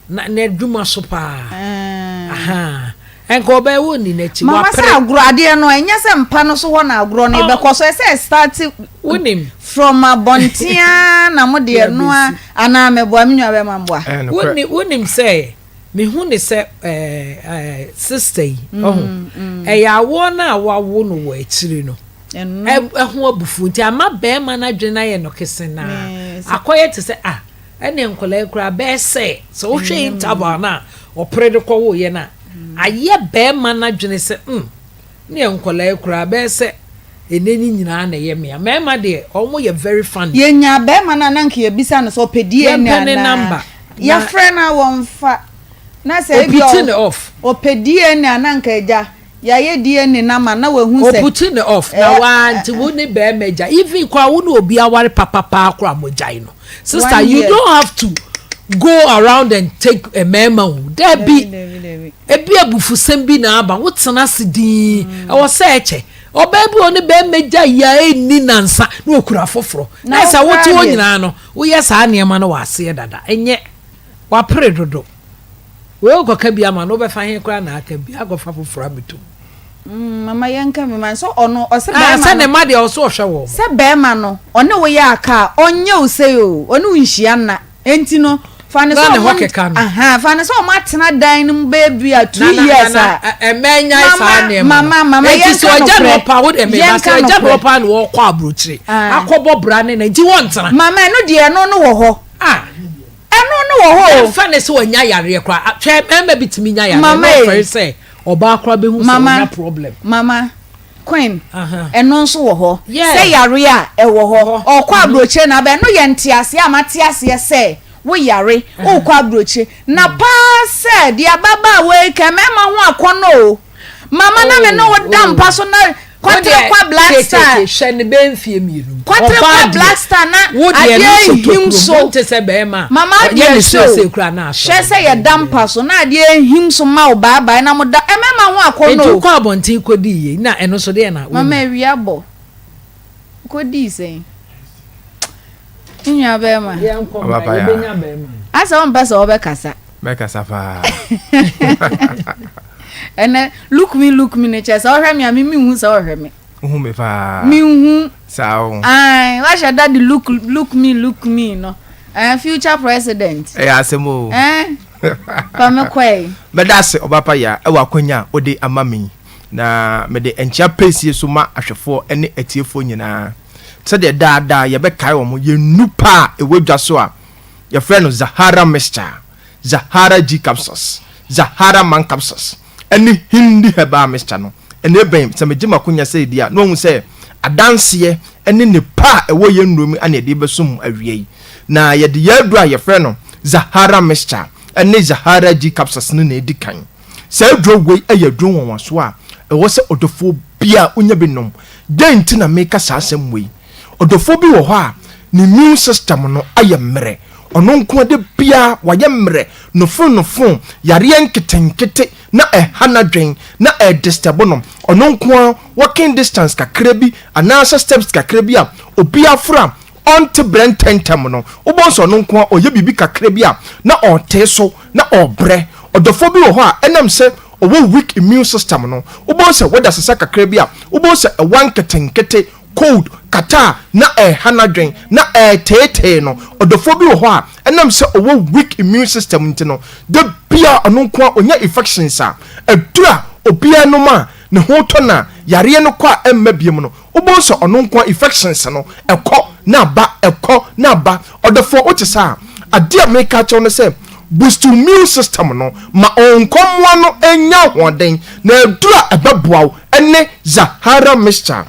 Na n'adwuma so paa. Ahaa. Nka ɔbɛyɛ wo nni n'akyi. Mama sɛ agorɔ adeɛ no ɛnyɛ sɛ mpa no so hɔ na agorɔ no ɛbɛkɔ so ɛsɛ start Wonim. from abɔnten ara na mo deɛ no a anaa mɛboa me nua bɛma mboa. Woni wonim sɛ mehu ne sɛ ɛɛ ɛɛ sister yi ɔho ɛyɛ awoɔ no a wawo no wɔ akyire no ɛho abufuo nti ama bɛrima no adwene no ayɛ no kesenaa akɔyɛ te sɛ ah Ɛne nkwadaa yi koraa bɛyɛ sɛ sɛ wohwɛ interval no a ɔpere de kɔwoeɛ no a ayɛ bɛrima no adwene sɛ mm ne nkwadaa yi koraa bɛyɛ sɛ ɛnɛ ne nyinaa na ɛyɛ mea mmarima deɛ wɔn yɛ very funny. Yɛnyaa bɛrima no a na nka yɛbisa no sɛ ɔpɛ DNA Yɛmpɛ ne anaa number na yɛafrɛ no a wɔmfa na sɛ ebi ɔputi ne off. ɔpɛ DNA a na nka agya Yɛayɛ DNA no ama na wahu sɛ. Oputi ne off na waa nti wo ne bɛɛma agya even koraa wo ne obi aware papapaa koraa mo gyae no sister you don't have to. go around and take mmarima o. Dabi. Ebi abufusɛm bi na aba, wotena ase dinn. Ɛwɔ sɛ ɛkyɛ. Ɔbaa bi wɔ ne bɛrima gya yi a ɛnni nansa na okura foforɔ. Na ɛsɛ wote hɔ nyinaa no, woyɛ saa nneɛma no wɔ aseɛ dada. Ɛnyɛ. Wapere dodo. Wei wokɔka bi ama no, wobɛfa he koraa na aka bi akɔfa foforɔ abɛto mu. Mm, mama yɛnka bi ma sɛ ɔno ɔsɛ ah, bɛrima no. Sɛ ne mma deɛ ɔso ɔhwɛ wɔn. Sɛ bɛrima no ɔne wo yɛ aka a ɔnyɛ wo sei o, ɔne wo nhyia nna. Enti no fa no sɛ ɔmo aha fa no sɛ ɔmo atena dan no mu bɛyɛ bi a 2 years a. Ɛmɛ nyae saa nneɛma no. Mama mama yɛn ka no korɛ. Eti sɛ ɔgya no ɔpa wo deɛ mɛ ba sɛ ɔgya no ɔpa na ɔkɔ aburokyire akɔbɔ bra ne na nti wɔn tena. Mama ɛno deɛ ɛno no wɔ hɔ. Ah. Ɛno no wɔ hɔ o. Yɛnfa ne sɛ ɔnya yareɛ koraa hwɛ mmarima bi tumi nya yareɛ na ɔfɛre sɛ ɔbaa koraa bɛhu sɛ ɔnya problem. Mama Queen ɛno nso wɔ hɔ sɛ yareɛ a ɛwɔ hɔ ɔkɔ aburokyire na aba ɛno yɛ nteaseɛ a mate aseɛ sɛ wo yare wokɔ aburokyire na paa sɛ deɛ ababaawa yi ka mmarima ho akɔnnɔ o. Mama na me ne wo da oh. mpa so na kwatere kwa Black Star. Hwɛ ne bɛyɛ mfie mmienu. Kwatere kwa Black Star na adeɛ him so. Mama adeɛ so. Hwɛ sɛ yɛ da mpa so na adeɛ him so ma wo bye bye na mo da ɛmɛma ho akɔ no. Etu kɔ abɔnten kɔ di yie na ɛno so deɛ na. Mama awia bɔ. Kɔ di sɛn. Me nua bɛrima. Asɛ wɔn pɛ sɛ wɔbɛkasa. Mɛkasa paa. Ɛnɛ look me look me ne kyɛ sɛ ɔhwɛ me a me menhu sɛ ɔhwɛ me. Wohu me paa. Menhu. Saa o. Ae wahyɛ da de look look me look me no. Eh, future president. Ɛyɛ asɛm o. Eh, fa me kɔe. Mɛda ase ɔbapa ya ɛwɔ akwanya a wode ama me yi. Na mede nkyea pɛsie so ma ahwɛfoɔ ne atiefoɔ nyinaa. Sɛdeɛ daa daa yɛbɛkae wɔn, yɛn nnupa a ɛwɔ dwa so a yɛfrɛ no Zahara Mixture, Zahara G Capsules, Zahara Man Capsules, ne Hindi Herbal Mixture no. Ɛnna ebɛn, sɛ megye m'akonya sɛ edi a, na wahu sɛ adanseɛ ne nnepa a ɛwɔ yɛn nnuro mu na yɛde rebɛsom mu awia yi. Na yɛde yɛn aduro a yɛfrɛ no Zahara Mixture ne Zahara G Capsules no na edi kan. Saa aduro wei yɛ aduro nwanwasoɔ a ɛwɔ sɛ ɔdɔfoɔ biara ɔnya bi nom. Dɛn nti na meka saa asɛm wei? Ɔdɔfoɔ bi wɔ hɔ a, ne immune system no ayɛ mmerɛ. Ɔno nko ara da biara wayɛ mmerɛ, nofonofo, yareɛ nketenkete na ɛha n'adwene, na ɛredistɛbo no. Ɔno nko ara walking distance kakra bi anaasɛ steps kakra bi a obi aforo a ɔnte brɛ ntɛmntɛm no, wobɛhu sɛ ɔno nko ara ɔyɛ biribi kakra bi a na ɔretee so, na ɔrebrɛ. Ɔdɔfoɔ bi wɔ hɔ a, ɛnam sɛ ɔwɔ weak immune system no, wobɛhu sɛ wada sesa kakra bi a, wobɛhu sɛ ɛwa nketenkete, cold, kata a na ɛreha n'adwene, na ɛreteetee no. Ɔdɔfoɔ bi wɔ hɔ a, ɛnam sɛ ɔwɔ weak immune system nti no, da biara ɔno nko ara ɔnya infections a, aduru a obiara nom a ne ho tɔ no a, yareɛ no kɔ a ɛmma biom no, Wobɛhu sɛ ɔno nko ara infections no ɛkɔ na aba, ɛkɔ na aba. Ɔdɔfoɔ wote saa a, adeɛ a meka akyerɛ wo ne sɛ boost wo immune system no ma ɔnkɔmmoa no nya ahoɔden na aduru a ɛbɛboa wo ne Zahara mixture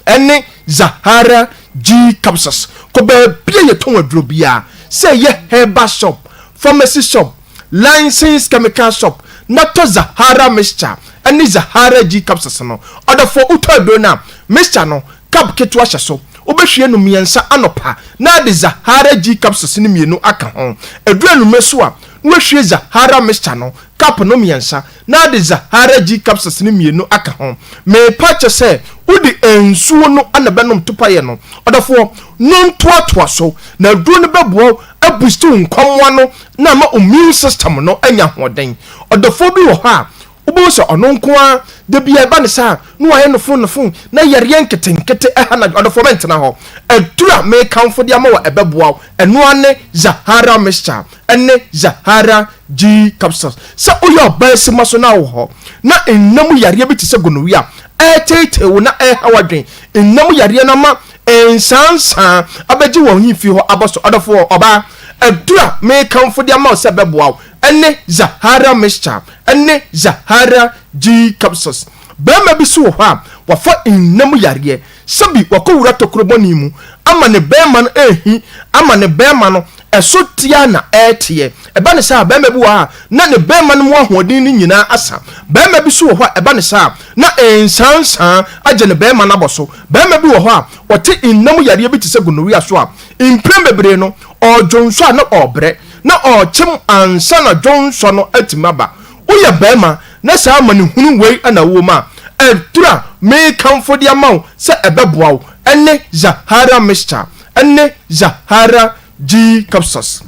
ɛne Zahara G capsules. Kɔ baabi a yɛtɔn aduro biara, sɛ ɛyɛ herbal shop, pharmacy shop, Licensed chemical shop na tɔ Zahara mixture ne Zahara G capsules no. Ɔdɔfoɔ, wotɔ aduro no a, mixture no, cup ketewa hyɛ so. Wobɛhwie no mmiɛnsa anɔpa na ade Zahara G capsules no mmienu aka ho. Ɛduru anwummerɛ so a, na wahwie Zahara mixture no, cup no mmiɛnsa, na ade Zahara G capsules no mmienu aka ho. Merepa kyɛ sɛ wode nsuo no na ɛbɛnom topaeɛ no. Ɔdɔfoɔ, nom toatoa so, na aduro no bɛboa wo abusti wo nkwammoa no na ama immune system no anya ahoɔden. Ɔdɔfoɔ bi wɔ hɔ a, wobɛhu sɛ ɔno nko ara, da biara ɛba no saa a, na wayɛ nofo-nofo, na yareɛ nketenkete ha no adwene. Ɔdɔfoɔ, mɛntena hɔ. Aduru a merekamfo de ama wo a ɛbɛboa wo, ɛno ara ne Zahara Mixture ne Zahara G Capsules. Sɛ woyɛ ɔbaa simma so na wowɔ hɔ, na nna mu yareɛ bi te sɛ gonorrhea ɛreteetee wo na ɛreha w'adwene, nna mu yareɛ no ama nsaansaa abɛgye wɔn ahemfie hɔ abɔ so. Ɔdɔfoɔ ɔbaa, aduru a merekamfo de ama wo sɛ ɛbɛboa wo ne Zahara Mixture ne Zahara G Capsules. Barima bi nso wɔ hɔ a, wafa nna mu yareɛ. Sɛbi wakɔwura tokuro bɔne mu ama ne barima no rehi, ama ne barima no ɛso teɛ ara na ɛreteɛ. Ɛba no saa a, barima bi wɔ hɔ a, na ne barima no mu ahoɔden no nyinaa asa. Barima bi nso wɔ hɔ a, ɛba no saa a, na nsaansaa agye ne barima no abɔ so. Barima bi wɔ hɔ a, ɔte nna mu yareɛ bi te sɛ gonorrhea so a, mprɛn bebree no, ɔredwonsɔ a na ɔrebrɛ. na ɔrekyem ansa na dwonsɔ no atumi aba. Woyɛ barima na saa amanehunu wei na wowɔ mu a, aduru a merekamfo de ama wo sɛ ɛbɛboa wo ne Zahara Mixture ne Zahara G Capsules.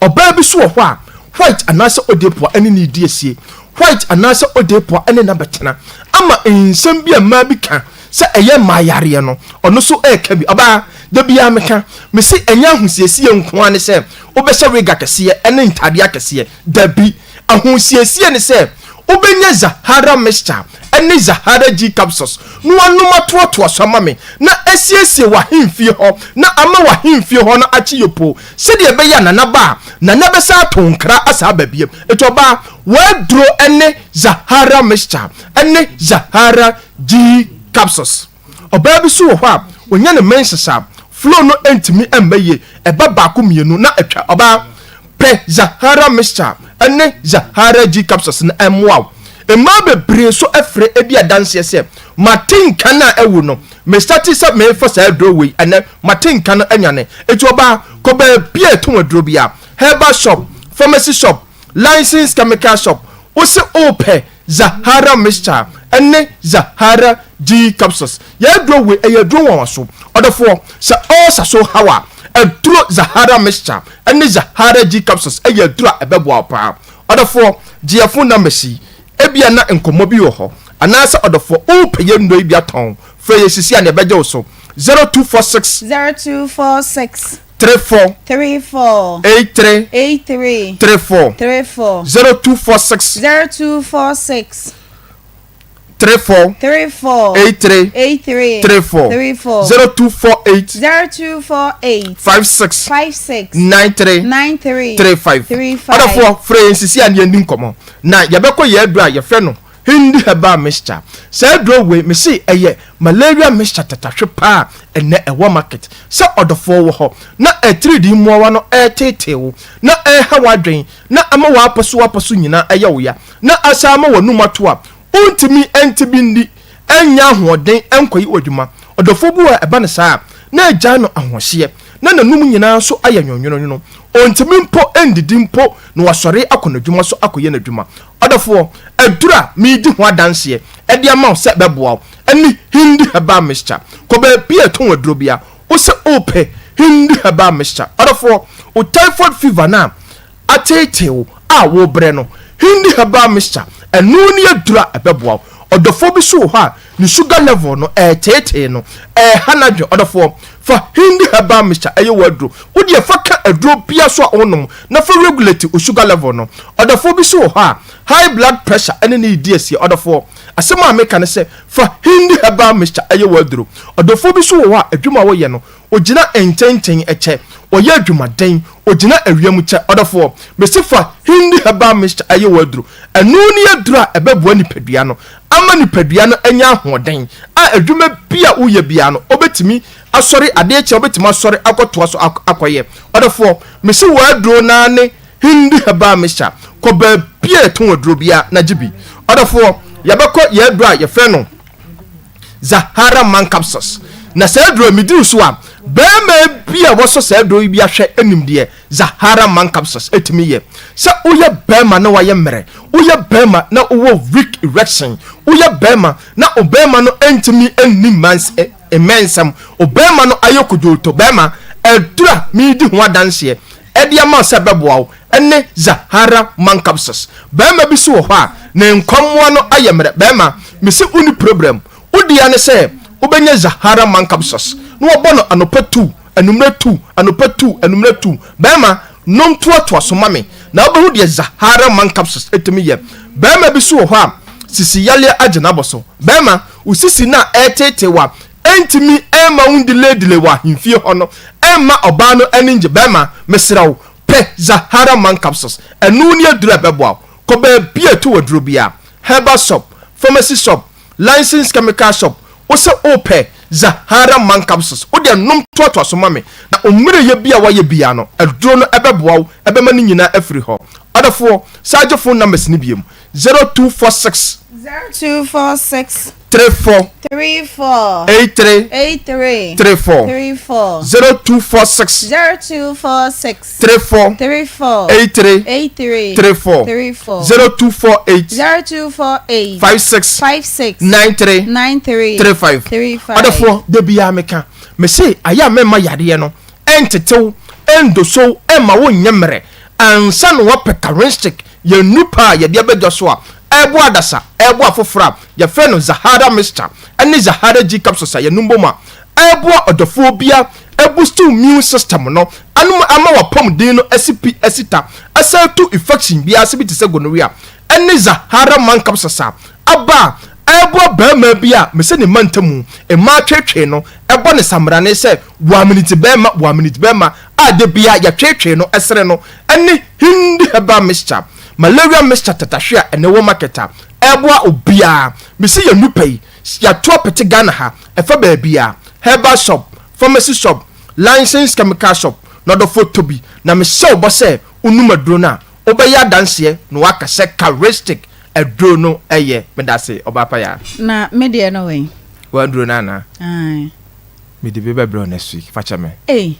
Ɔbaa bi nso wɔ hɔ a, white anaasɛ odepoa ne no redi asie. White anaasɛ odepoa ne no abɛtena ama nsɛm bi a mmaa bi ka sɛ ɛyɛ mmaa yareɛ no, ɔno nso reka bi. Ɔbaa, da biara meka, mese ɛnyɛ ahosiesie nko ara ne sɛ wobɛhyɛ wig akɛseɛ ne ntadeɛ akɛseɛ. Dabi, ahosiesie ne sɛ wobɛnya Zahara mixture ne Zahara G capsules na woanom atoatoa so ama me na asiesie w'ahemfie hɔ na ama w'ahemfie hɔ no akye yopoo sɛdeɛ ɛbɛyɛ a Nana ba a, Nana bɛsan ato wo nkra asan aba biom. Enti ɔbaa, w'aduro ne Zahara mixture ne Zahara G capsules. Ɔbaa bi nso wɔ hɔ a, ɔnya ne menses a, flow no ntumi mma yie, ɛba baako mmienu na atwa. Ɔbaa, pɛ Zahara mixture ne Zahara G capsules no mmoa wo. Mmaa bebree nso frɛ di adanseɛ sɛ, mate nka no a awu no, me starte sɛ merefa saa aduro wei, ɛnnɛ mate nka no anyane. Enti ɔbaa, kɔ baabi a yɛtɔn aduro biara, herbal shop, pharmacy shop, licensed chemical shop, wose wopɛ Zahara mixture ne Zahara G capsules. Yɛn aduro wei, ɛyɛ aduro nwanwaso. Ɔdɔfoɔ, sɛ ulcer so haw a, aduro Zahara mixture ne Zahara G capsules yɛ aduro a ɛbɛboa wo paa. Ɔdɔfoɔ, gye yɛn phone numbers yi. Ebia na nkɔmmɔ bi wɔ hɔ, anaasɛ ɔdɔfoɔ, worepɛ yɛn nnuro yi bi atɔn, frɛ yɛn sisi a na yɛbɛgye wo so. 0246. 0246. 34. 34. 83. 83. 34. 34. 0246. 0246. 34. 34. 83. 83. 34. 34. 0248. 0248. 56. 56. 93. 93. 35. 35. Ɔdɔfoɔ, frɛ yɛn sisi a ne yɛndi nkɔmmɔ. Na yɛbɛkɔ yɛn aduro a yɛfrɛ no Hindi herbal mixture. Saa aduro wei, mese ɛyɛ malaria mixture tatahwe paa a ɛnnɛ ɛwɔ market. Sɛ ɔdɔfoɔ wɔ hɔ na atiridii mmoawa no reteetee wo, na ɛreha w'adwen, na ama w'apɔso-apɔso nyinaa ɛyɛ wo ya, na asan ama w'anum ato a, wontumi nte bi nni, nnya ahoɔden nkɔyɛ w'adwuma. Ɔdɔfoɔ bi wɔ hɔ a ɛba no saa a, na agyae no ahoɔhyeɛ, na n'anum nyinaa nso ayɛ nwonwononwono. Ɔntumi mpo ndidi mpo na wasɔre akɔ n'adwuma so akɔyɛ n'adwuma. Ɔdɔfoɔ, aduru a meredi ho adanseɛ de ama wo sɛ ɛbɛboa wo ne Hindi Herbal Mixture. Kɔ baabi a yɛtɔn aduro biara, wo sɛ worepɛ Hindi Herbal Mixture. Ɔdɔfoɔ, wo typhoid fever no a ateetee wo a worebrɛ no, Hindi Herbal Mixture, ɛno ne aduru a ɛbɛboa wo. Ɔdɔfoɔ bi nso wɔ hɔ a, ne sugar level no, ɛreteetee no, ɛreha n'adwene. Ɔdɔfoɔ, fa Hindi Herbal Mixture yɛ w'aduro. Wo deɛ fa ka aduro biara so a wonom na fa regulate wo sugar level no. Ɔdɔfoɔ bi nso wɔ hɔ a, high blood pressure ne no redi asie. Ɔdɔfoɔ, asɛm a meka ne sɛ, fa Hindi Herbal Mixture yɛ w'aduro. Ɔdɔfoɔ bi nso wɔ hɔ a, adwuma a ɔyɛ no, Ogyina nkyɛnkyɛn kyɛ, ɔyɛ adwumaden, ogyina awia mu kyɛ. Ɔdɔfoɔ, mese fa Hindi herbal mixture yɛ w'aduro. Ɛno ne aduro a ɛbɛboa nipadua no ama nipadua no anya ahoɔden a adwuma bi a woyɛ biara no wobɛtumi asɔre adeɛ kye a wobɛtumi asɔre akɔtoa so akɔyɛ. Ɔdɔfoɔ, mese w'aduro no ara ne Hindi herbal mixture. Kɔ baabi a yɛtɔn aduro biara na gye bi. Ɔdɔfoɔ, yɛbɛkɔ yɛn aduro a yɛfrɛ no. Zahara man capsules. Na saa aduro yi meduru so a, barima bi a wɔsɔ saa aduro yi bi ahwɛ nim deɛ Zahara man capsules tumi yɛ. Sɛ woyɛ barima na wayɛ mmerɛ, woyɛ barima na wowɔ weak erection, woyɛ barima na wo barima no ntumi nni mmɛnsɛm, wo barima no ayɛ kodwootɔ, barima, aduro a meredi ho adanseɛ de ama wo sɛ ɛbɛboa wo ne Zahara man capsules. Barima bi so wɔ hɔ a, ne nkwammoa no ayɛ mmerɛ. Barima, mese wonni problem. Wo dea ne sɛ wobɛnya Zahara man capsules na wɔbɔ no anɔpa tu, anwummerɛ tu, anɔpa tu, anwummerɛ tu. Barima, nom toatoa so ma me na wobɛhu deɛ Zahara man capsules tumi yɛ. Barima bi so wɔ hɔ a, sisi yareɛ agye n'abɔso. Barima, wo sisi no a ɛreteetee wo a ɛntumi mma wo ndiledile wɔ ahemfie hɔ no mma ɔbaa no ani ngye. Barima, mesrɛ wo, Pɛ Zahara Man Capsules, ɛno ne aduro a ɛbɛboa wo. Kɔ baabi a ɛtɔ aduro biara, herbal shop, pharmacy shop, licensed chemical shop, wo sɛ wopɛ Zahara Man Capsules, wo deɛ nom toatoa so ma me, na wo mmerɛyɛ bi a woayɛ biara no, aduro no ɛbɛboa wo, ɛbɛma ne nyinaa afiri hɔ. Ɔdɔfoɔ, san gye phone numbers no biom, 0246. 0246. 34 34 83 83 34 34 0246 0246 34 34 83 83 34 34 0248 0248 56 56 93 93 35 35 Ɔdɔfoɔ, da biara meka, mese ayɛ a mɛmma yareɛ no ɛntetew, ɛndosow, ɛmma wonyɛ mmerɛ ansa na woapɛ Karinshik, yɛn nnupa a yɛde abɛdwa so a ɛreboa adasa, ɛreboa afoforɔ a yɛfrɛ no Zahara Mixture ne Zahara G Capsules a yɛnom bom a ɛreboa ɔdɔfoɔ biara ɛboost wo immune system no anom ama w'apɔmuden no asi pi asi ta, ɛsan atu infection biara ase bi te sɛ gonorrhea ne Zahara Man Capsules a aba a ɛreboa barima bi a mese ne mma ntamu mmaa tweetwee no ɛbɔ no samrane sɛ one-minute barima, one-minute barima a da biara yɛtweetwee no sere no ne Hindi herbal mixture, malaria mixture tatahwe a ɛnɛ wɔ market a ɛreboa obiara. Mese yɛn nnupa yi, yɛato apete Ghana ha, ɛfa baabiara, herbal shop, pharmacy shop, licensed chemical shop, na ɔdɔfoɔ tɔ bi na mehyɛ wo bɔ sɛ wonom aduro no a, wobɛyɛ adanseɛ na woaka sɛ charistic aduro no yɛ. Medase ɔbaa pa yaa. Na me deɛ no wɛn? W'aduro no anaa? Ae. Mede bi bɛbrɛ wo next week, fa kyɛ me. Ei.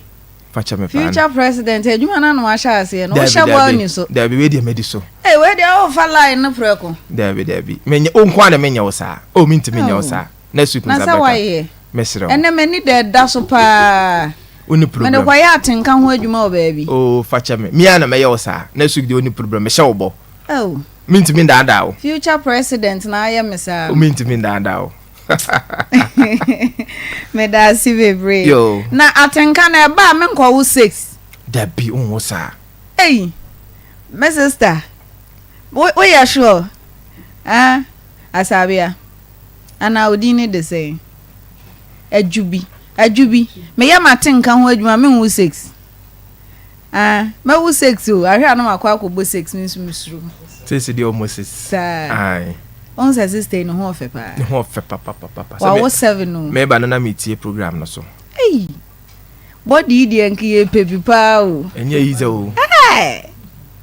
Fa kyɛ me paa. Future president, adwuma no ano ahyɛ aseɛ no, wohyɛ bɔ ani so. Daabi, wei deɛ madi so. Ei, wei deɛ wofa line no prɛko. Daabi, daabi. Menyɛ, wo nko ara na menyɛ wo saa. Oh, mentumi nyɛ wo saa. Next week Na nsa sɛ bɛka. wayɛ. Mesrɛ wo. Ɛnɛ m'ani da ɛda so paa. Wonni problem. Mede kɔyɛ atenka ho adwuma wɔ baabi. Oh, fa kyɛ me. Me ara na mɛyɛ wo saa. Next week deɛ wonni problem. Mehyɛ wo bɔ. Oh. Mentumi ndaadaa wo. Future president na ayɛ me saa no. Mentumi ndaadaa wo. Meda ase bebree. Yo. Na atenka no ɛba a menkɔwo six. Dabi, wonwo saa. Ei, me sister, wo woyɛ sure? Ah, Asabea, anaa wo din no de sɛn? Adwubi, Adwubi, meyɛ m'atenka ho adwuma menwo six. Ah, mɛwo six o, ahwɛ a na makɔ akɔbɔ six, me nso mesuro. Six deɛ ɔmo six. Saa. Aye. Wohu sɛ sister yi ne ho ɔfɛ paa. Ne ho ɔfɛ papapapa. Wawo seven o. Meba no na metie program no so. Ei, body yi deɛ nka yɛpɛ bi paa o. Ɛnyɛ easy o. Hey!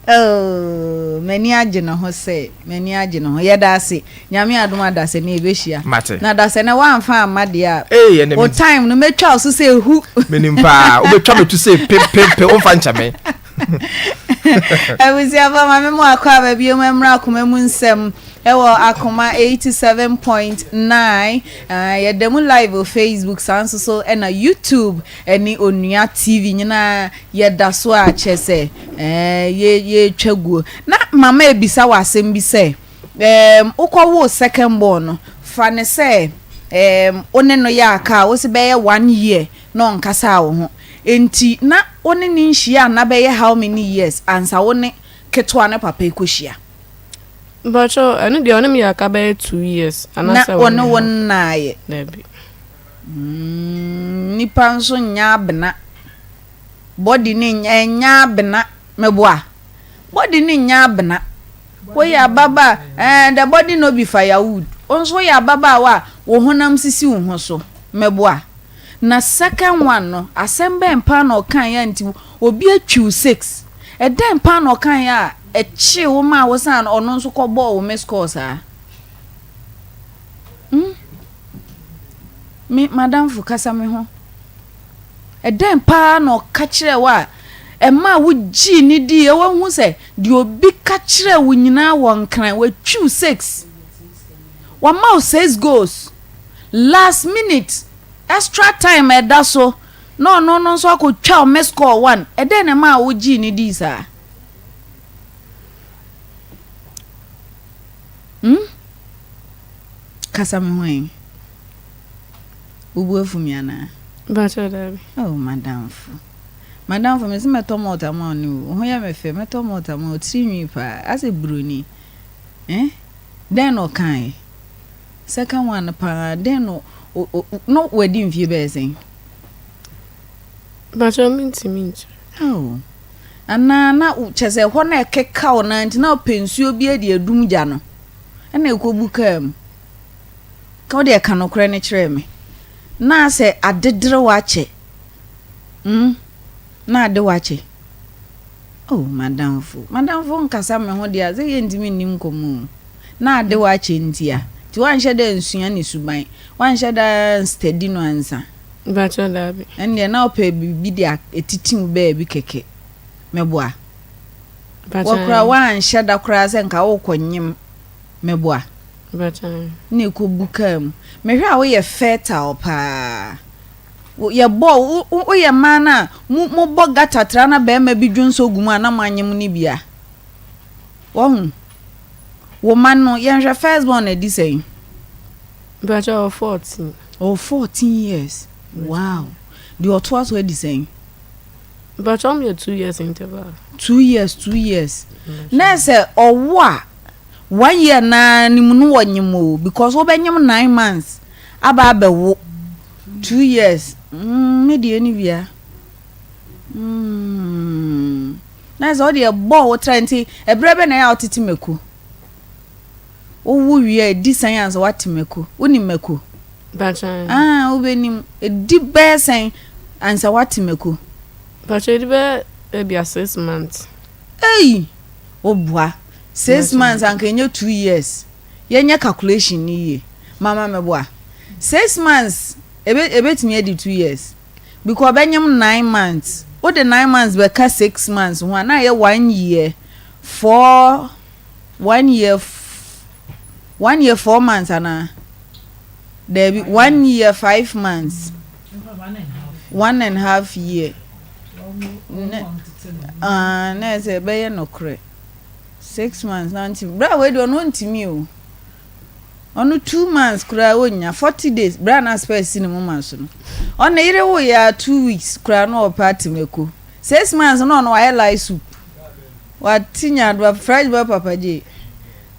Oh, m'ani agye ne ho sɛ, m'ani agye ne ho. Yɛda ase. Nyame adom a dasani yɛbɛhyia. Mate. Na dasani woamfa amma deɛ a, Ei, ɛnɛ wo me. time no mɛtwa wo so sɛ ehu. Menim paa, wobɛtwa me to sɛ pe pe pe, womfa nkyɛ me. Abusuafo ma me mo akɔ aba bio mmra akoma mu nsɛm ɛwɔ akoma 87.9 uh, yɛda mu live wɔ Facebook saa nso so ɛna YouTube ɛne Onua TV nyinaa yɛda so a kyerɛ sɛ ɛɛ yɛ yɛtwa guo na mama ebisa wɔ asɛm bi sɛ ɛɛm wokɔwoo second born no fa ne sɛ ɛɛm wo ne no yɛ aka a wosi bɛyɛ one year na ɔnkasaa wo ho enti na wo ne no nhyia na bɛyɛ how many years ansa wo ne ketewa no papa ekɔhyia? Mpakyɛw, ɛno deɛ ɔne me yɛ aka bɛyɛ two years Na anaasɛ one ɔne and a wo half. nnaeɛ? Dabi. Mm, nipa nso nyɛ abena. Body no nyɛ, ɛnyɛ abena. Meboa? Body no nyɛ abena. Woyɛ ababaa, eh, the body no be firewood. Wo nso woyɛ ababaawa a wo honam sisi wo ho so. Meboa? Na second one no, asɛm bɛn paa na ɔkaeɛ a nti obi atwiw six? Ɛdɛn paa na ɔkaeɛ a ɛkyee wo maa wo san ɔno nso kɔbɔɔ wo miss call saa? Hmm? Me, m'adamfo, kasa me ho. Ɛdɛn paa na ɔka kyerɛɛ wo a ɛmaa wogyee no dii? Woahu sɛ deɛ obi ka kyerɛɛ wo nyinaa wɔ nkran, watwiw six, wama wo six goals, last minute, extra time ɛda so, na ɔno no nso akɔtwa wo miss call one. Ɛdɛn na ɛmaa wogyee no dii saa? Hmm? Kasa me ho ɛ. Wo bo afu me anaa? Mpakyɛw daabi. Oh madamfo. Madamfo mese mɛtɔ malt ama wo ne o. Wo ho yɛ me fɛ mɛtɔ malt ama wo. Tiri nwi paa asɛ buroni. Eh? Dɛn na ɔkaeɛ? Second one no paa dɛn na o o na wadi mfie bɛyɛ sɛn? Mpakyɛw mentumi nkyerɛ. Oh. Anaa na kyerɛ sɛ ɛhɔ na ɛkeka wo no ara nti na wopɛ nsuo bi de adum gya no ɛna ɛkɔbu kaa mu. Ka wo deɛ ka nokorɛ no kyerɛ me. Na sɛ ade dere wo akyɛ mm na ade wo akyɛ oh madamfo madamfo nkasa me ho deɛ a sɛ yɛntumi nni nkɔmmɔ o na ade wo akyɛ nti a. Nti woanhyɛ da ansua ne suban, woanhyɛ da anstudy no ansa? Mpakyɛw daabi. Ɛndeɛ na wopɛ biribi de atiti wo baabi kɛkɛ, meboa? Mpakyɛw Wɔ koraa aane. woanhyɛ da koraa sɛ nka wokɔ nyem, meboa? Mpakyɛw aane. Na ɛkɔbu kaa mu. Mehwɛ a woyɛ fertile paa. Wo yɛbɔ wo wo woyɛ mmaa no a mo mobɔ gutter tra na barima bi dwonsɔ gu mu a na moanyem no bi a. Wahu? Wo mma no, yɛnhwɛ first born adi sɛn? Mpakyɛ ɔwɔ 14. Ɔwɔ 14 years. Wow. Deɛ ɔtoa so adi sɛn? Mpakyɛ ɔmo yɛ 2 years interval. 2 years, 2 years. Na sɛ ɔwo a, one year naa ne mu no wɔnyem o because wobɛnyem 9 months aba abɛwo 2 years. Mm, me deɛ ni bia. Mm. Na sɛ wode ɛbɔɔ wo tra nti ɛberɛ bɛ na ɛyɛ a wotete mako? Wowo wie a ɛdi sɛn ansa woate mako? Wonim mako? Mpakyɛ. Ah, wobɛnim. Ɛdi bɛyɛ sɛn ansa woate mako? Mpakyɛ ɛdi bɛyɛ ebia 6 months. Ei! Woboa. 6 months anka ɛnyɛ 2 years. Yɛnyɛ calculation no yie. Mama meboa. 6 months ebe ebetumi adi 2 years. Because ɔbɛnyem 9 months. Wode 9 months bɛka 6 months ho a, na ayɛ 1 year 4, 1 year, 1 year 4 months anaa? Daabi, 1 year 5 months. 1 and half year. Na, ah, na ɛsɛ ɛbɛyɛ nokorɛ. 6 months na ɔntumi. Bra wei deɛ ɔno ɔntumi o. Ɔno two months koraa ɔnnya, 40 days berɛ a na spɛs si ne moma so no. Ɔno ne yere woeɛ a two weeks koraa na ɔpɛ ate mako. Six months na ɔno wayɛ light soup. Wate nyaadoa, fresh boy papa gye.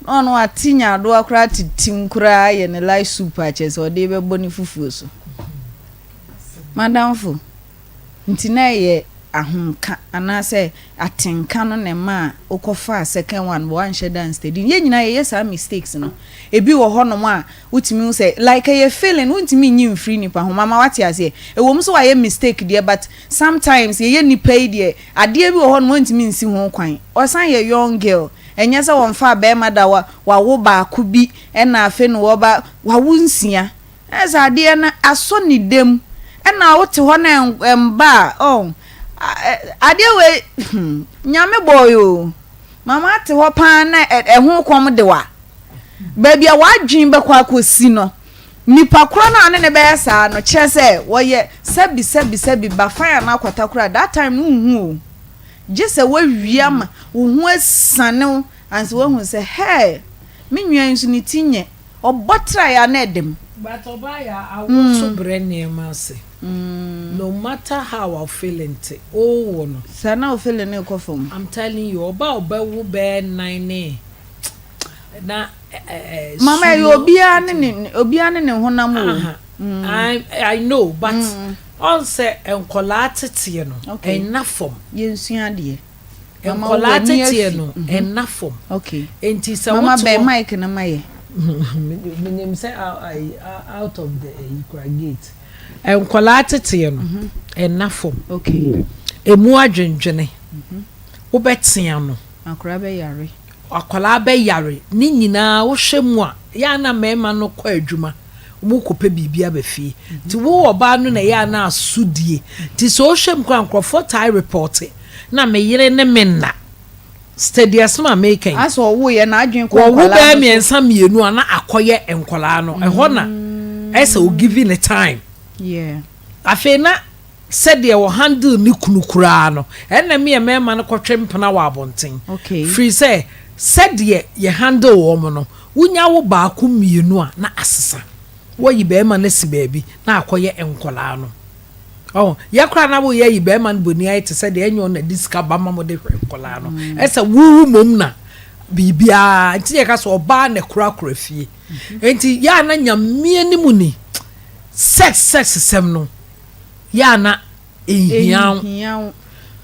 Na ɔno wate nyaadoa koraa tetem koraa ayɛ ne light soup a kyerɛ sɛ ɔde bɛbɔ ne fufuo so. Madamfo. Nti na ɛyɛ ahomka anaasɛ atenka no na ɛmaa wokɔfaa second one but woanhyɛ da anstudy no. Yɛn nyinaa yɛyɛ saa mistakes no. Ebi wɔ hɔnom a wotumi hu sɛ like ɛyɛ feeling wontumi nyi mfiri nipa ho. Mama woate aseɛ? Ɛwɔ mu sɛ wayɛ mistake deɛ but sometimes yɛyɛ nnipa yi deɛ adeɛ bi wɔ hɔnom wontumi nsi ho kwan. Ɔsan yɛ young girl ɛnyɛ sɛ wɔmfaa barima da wa wawo baako bi ɛna afei na wɔba wawo nsia. Ɛyɛ sɛ adeɛ no asɔ ne dam ɛna wote hɔ na ɛmba a oh adeɛ wei hmm Nyame bɔɔ oo mama ate hɔ paa na ɛho kɔm de wa baabi a w'adwene bɛkɔ akɔsi no nipa korɔ no a ne ne bɛyɛ saa no kyerɛ sɛ wɔyɛ sɛbi sɛbi sɛbi bafan anaa kwata koraa that time no wonhu o gye sɛ woawie ama wo ho asiane wo ansa woahu sɛ hɛɛ me nua yi nso ne ti nyɛ Ɔbɔ trae a na ɛda mu. But ɔbaa yɛ a awo nso brɛ nneɛma ase no matter how a wo feeling te wo wo no. Saa na wo feeling no rekɔ fam. I'm telling you ɔbaa a ɔbɛwo bɛyɛ nan ne na ɛɛ su no. Mama ɛyɛ obiara ne ne obiara ne ne honam o. Aha I I know but ɔn sɛ nkɔlaa teteɛ no ɛnna fam. Yɛnsua adeɛ. Nkwadaa teteɛ no ɛnna fam. Enti sɛ wote hɔ. Mama bɛn mic no ma yɛ. Menim sɛ out of the ayi kura gate. Nkwadaa teteɛ no ɛnna fam. Emu adwendwene. Wobɛtea no. Akwadaa bɛyare. Akwadaa bɛyare. Ne nyinaa wohwɛ mu a, yɛ a na mmarima no kɔ adwuma. Wɔrekɔpɛ biribi aba fie. Nti wo ɔbaa no na ɛyɛ a na asodie. Nti sɛ wohwɛ mu koraa a nkurɔfoɔ taa repɔɔte na me yere ne me nna. Steady asɛm a meka yi. Asɛ ɔwoeɛ na adwene kɔ Wɔwo nkwadaa bɛyɛ no so. mmiɛnsa mmienu a na akɔyɛ nkwadaa no. Ɛhɔ na ɛsɛ sɛ wo give no time. Yeah. Afei na sɛdeɛ wɔ handle ne kunu koraa no, ɛnna me yɛ mmarima no kɔtwe mpena wɔ abɔnten. Okay. Firi sɛ sɛdeɛ yɛ handle wɔn no, wonya wo baako mmienu a na asesa. Woayi barima no asi baabi na akɔyɛ nkwadaa no. Ɔho, yɛ koraa na woyɛ ayi barima no bɔni ayɛ te sɛ deɛ ɛnyɛ ɔno na ɛde sika ba ma mode hwɛ nkwadaa no. Ɛsɛ wowu mmom na biribiara, nti na yɛka sɛ ɔbaa na ɛkorakora fie. Nti yɛ a na Nyame anim ni, sex sex sɛm no, yɛ a na ɛnhia wo.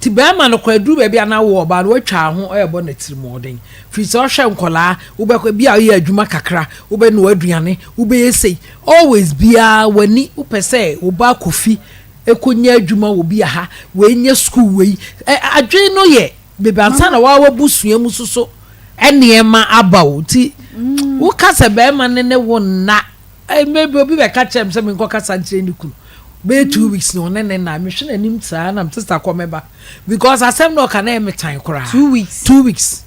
Nti bɛrima no koraa ɛduru baabi a na wo ɔbaa no woatwa ho ɛrebɔ no atirimuɔden. Firi sɛ ɔhwɛ nkwadaa, wobɛkɔ bi a woyɛ adwuma kakra, wobɛnoa aduane, wobɛyɛ sei. Always biara w'ani wopɛ sɛ wo ba Kofi ɛkɔnya adwuma wɔ bi a ha, wei nyɛ sukuu wei. Ɛ adwene no yɛ bebree ansa na woa w'abusua mu nso so nneɛma aba o. Nti. Woka sɛ bɛrima ne ne wo nna, maybe obi bɛka kyerɛ me sɛ menkɔ kasa nkyerɛ ne kunu. Bɛyɛ 2 weeks na ɔne ne nna, mehwɛ n'anim saa na sister kɔ mɛba. Because asɛm na ɔka na ɛyɛ me tan koraa. 2 weeks. 2 weeks.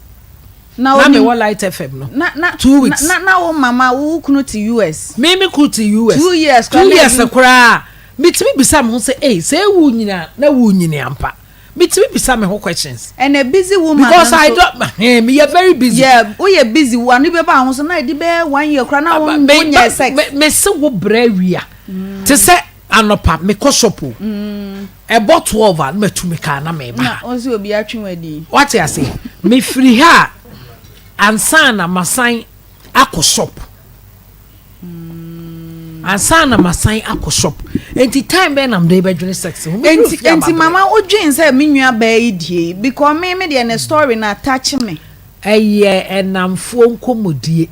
Na Na onim mewɔ Light FM no. Na 2 weeks. Na wo mama wo kunu te US. Me kunu te US. 2 years Two koraa na years ebi. Koraa. Metumi bisa me ho sɛ, ei, sɛ ewu nyina na wu nyini ampa. Metumi bisa me ho questions. And a busy woman Because I nso. don't, eh, me yɛ very busy. Yeah, woyɛ busy, wo ano bɛba ho so na ɛdi bɛyɛ one year koraa na wo Me wonyɛ sex. Me se wo brɛ awia. Te sɛ anɔpa mekɔ shop o. Ɛbɔ 12 a na matu me kaa na meba Na ha. wo sɛ obi atwe w'adi. Wate ase? Mefiri ha a ansa na masan akɔ shop. Ansa na masan akɔ shop. Enti time bɛn na mede bɛdwene sex ho? Meduru Enti fie a enti mabrɛ. Mama wodwen sɛ me nua baa yi die because me deɛ ne story no attach me. Ɛyɛ ɛnamfoɔ nkɔmmɔdie.